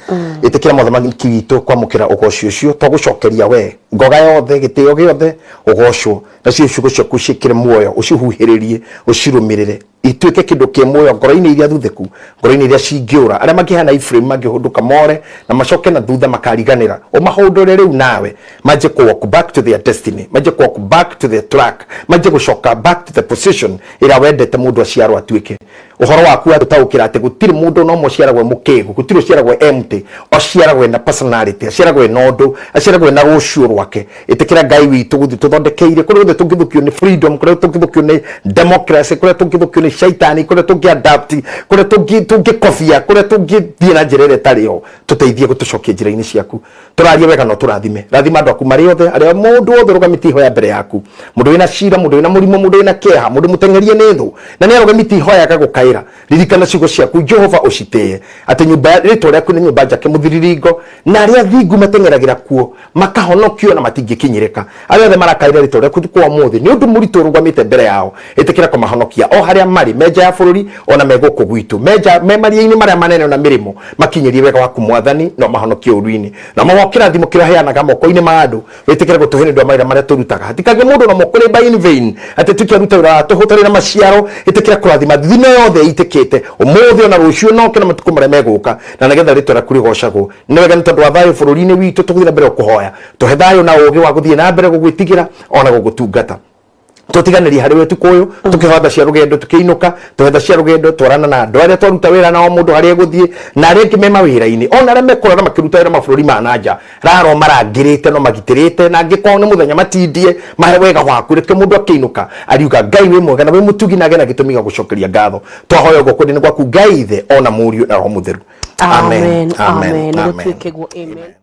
Ĩtĩkĩra Mothamaki witũ kwamũkĩra ũgoci ũcio, twagũcokeria we ngoga yothe, gĩtĩo gĩothe, ũgocwo. Nacio ciugo ciaku ciĩkĩre muoyo, ũcihuhĩrĩrie, ũcirũmĩrĩre, ituĩke kĩndũ kĩ muoyo ngoro-inĩ iria thuthĩku, ngoro-inĩ iria cingĩũra, arĩa mangĩhana Ephraim, mangĩhũndũka more na macoke na thutha makariganĩra. Ũmahũndũre rĩu nawe manjie kũ walk back to their destiny, manjie kũ walk back to their track, manjie gũcoka back to the position ĩrĩa wendete mũndũ aciarwo atuĩke. Ũhoro waku atũtaũkĩra atĩ gũtirĩ mũndũ no ũmwe ũciaragwo e mũkĩgu, gũtirĩ ũciaragwo e empty, aciaragwo ena personality, aciaragwo ena ũndũ, aciaragwo ena rũciũ rwake. Ĩtĩkĩra Ngai witũ gũthiĩ tũthondekeire kũrĩa guothe tũngĩthũkio nĩ freedom, kũrĩa tũngĩthũkio nĩ democracy, kũrĩa tũngĩthũkio nĩ shaitani, kũrĩa tũngĩ adapt, kũrĩa tũngĩkobia, kũrĩa tũngĩthiĩ na njĩra ĩrĩa ĩtarĩ yo. Tũteithie gũtũcokia njĩra-inĩ ciaku. Tũrarie wega no tũrathime. Rathima andũ aku marĩ othe, arĩa mũndũ wothe ũrũgamĩtie ihoya mbere yaku, mũndũ wĩna cira, mũndũ wĩna mũrimũ, mũndũ wĩna kĩeha, mũndũ mũteng'erie nĩ thũ na nĩ arũgamĩtie ihoya agagũkaĩra. Ririkana ciugo ciaku Jehova, ũcitĩe atĩ nyũmba rĩtwa rĩaku nĩ nyũmba njake mũthiriringo, na arĩa athingu mateng'eragĩra kuo makahonokio na matingĩkinyĩrĩka. Arĩa othe marakaĩra rĩtwa rĩaku thukũ wa ũmũthĩ nĩ ũndũ mũritũ ũrũgamĩte mbere yao, ĩtĩkĩra kũmahonokia o harĩa marĩ, me nja ya bũrũri ona me gũkũ gwitũ, me nja, me maria-inĩ marĩa manene na mĩrĩmo, makinyĩrie wega waku Mwathani na ũmahonokie ũru-inĩ na mawa kĩrathimo kĩrĩa heanaga moko-inĩ ma andũ. Wĩtĩkĩre gũtũhe nĩ ũndũ wa mawĩra marĩa tũrutaga. Hatikagĩe mũndũ na mũkũrĩ in vain atĩ tũkĩaruta wĩra wa tũhũ ũtarĩ na maciaro. Ĩtĩkĩra kũrathima thino yothe ĩitĩkĩte ũmũthĩ ona rũciũ noke na matukũ marĩa megũka, na nĩgetha rĩtwa rĩaku rĩgocagwo. Nĩ wega nĩ tondũ wa thayũ bũrũri-inĩ witũ. Tũgũthiĩ na mbere kũhoya tũhe thayũ na ũũgĩ wa gũthiĩ na mbere gũgwĩtigĩra ona gũgũtungata. Tũtiganĩrie harĩ we tukũ ũyũ, tũkĩhoya tha cia rũgendo, tũkĩinũka tũhe tha cia rũgendo, twarana na andũ arĩa twaruta wĩra nao, mũndũ harĩa egũthiĩ na arĩa angĩ me mawĩra-inĩ, ona arĩa mekũrara makĩruta wĩra mabũrũri ma na nja, raro marangĩrĩte no magitĩrĩte, na angĩkorwo nĩ mũthenya matindie mahe wega waku. Reke mũndũ akĩinũka ariuga, "Ngai wĩ mwega na wĩ mũtugi," na agĩe na gĩtũmi gĩa gũcokeria ngatho. Twahoya ũguo kwenda-inĩ gwaku, Ngai Ithe ona Mũriũ na Roho Mũtheru. Amen, amen. Gũtuĩke guo, amen.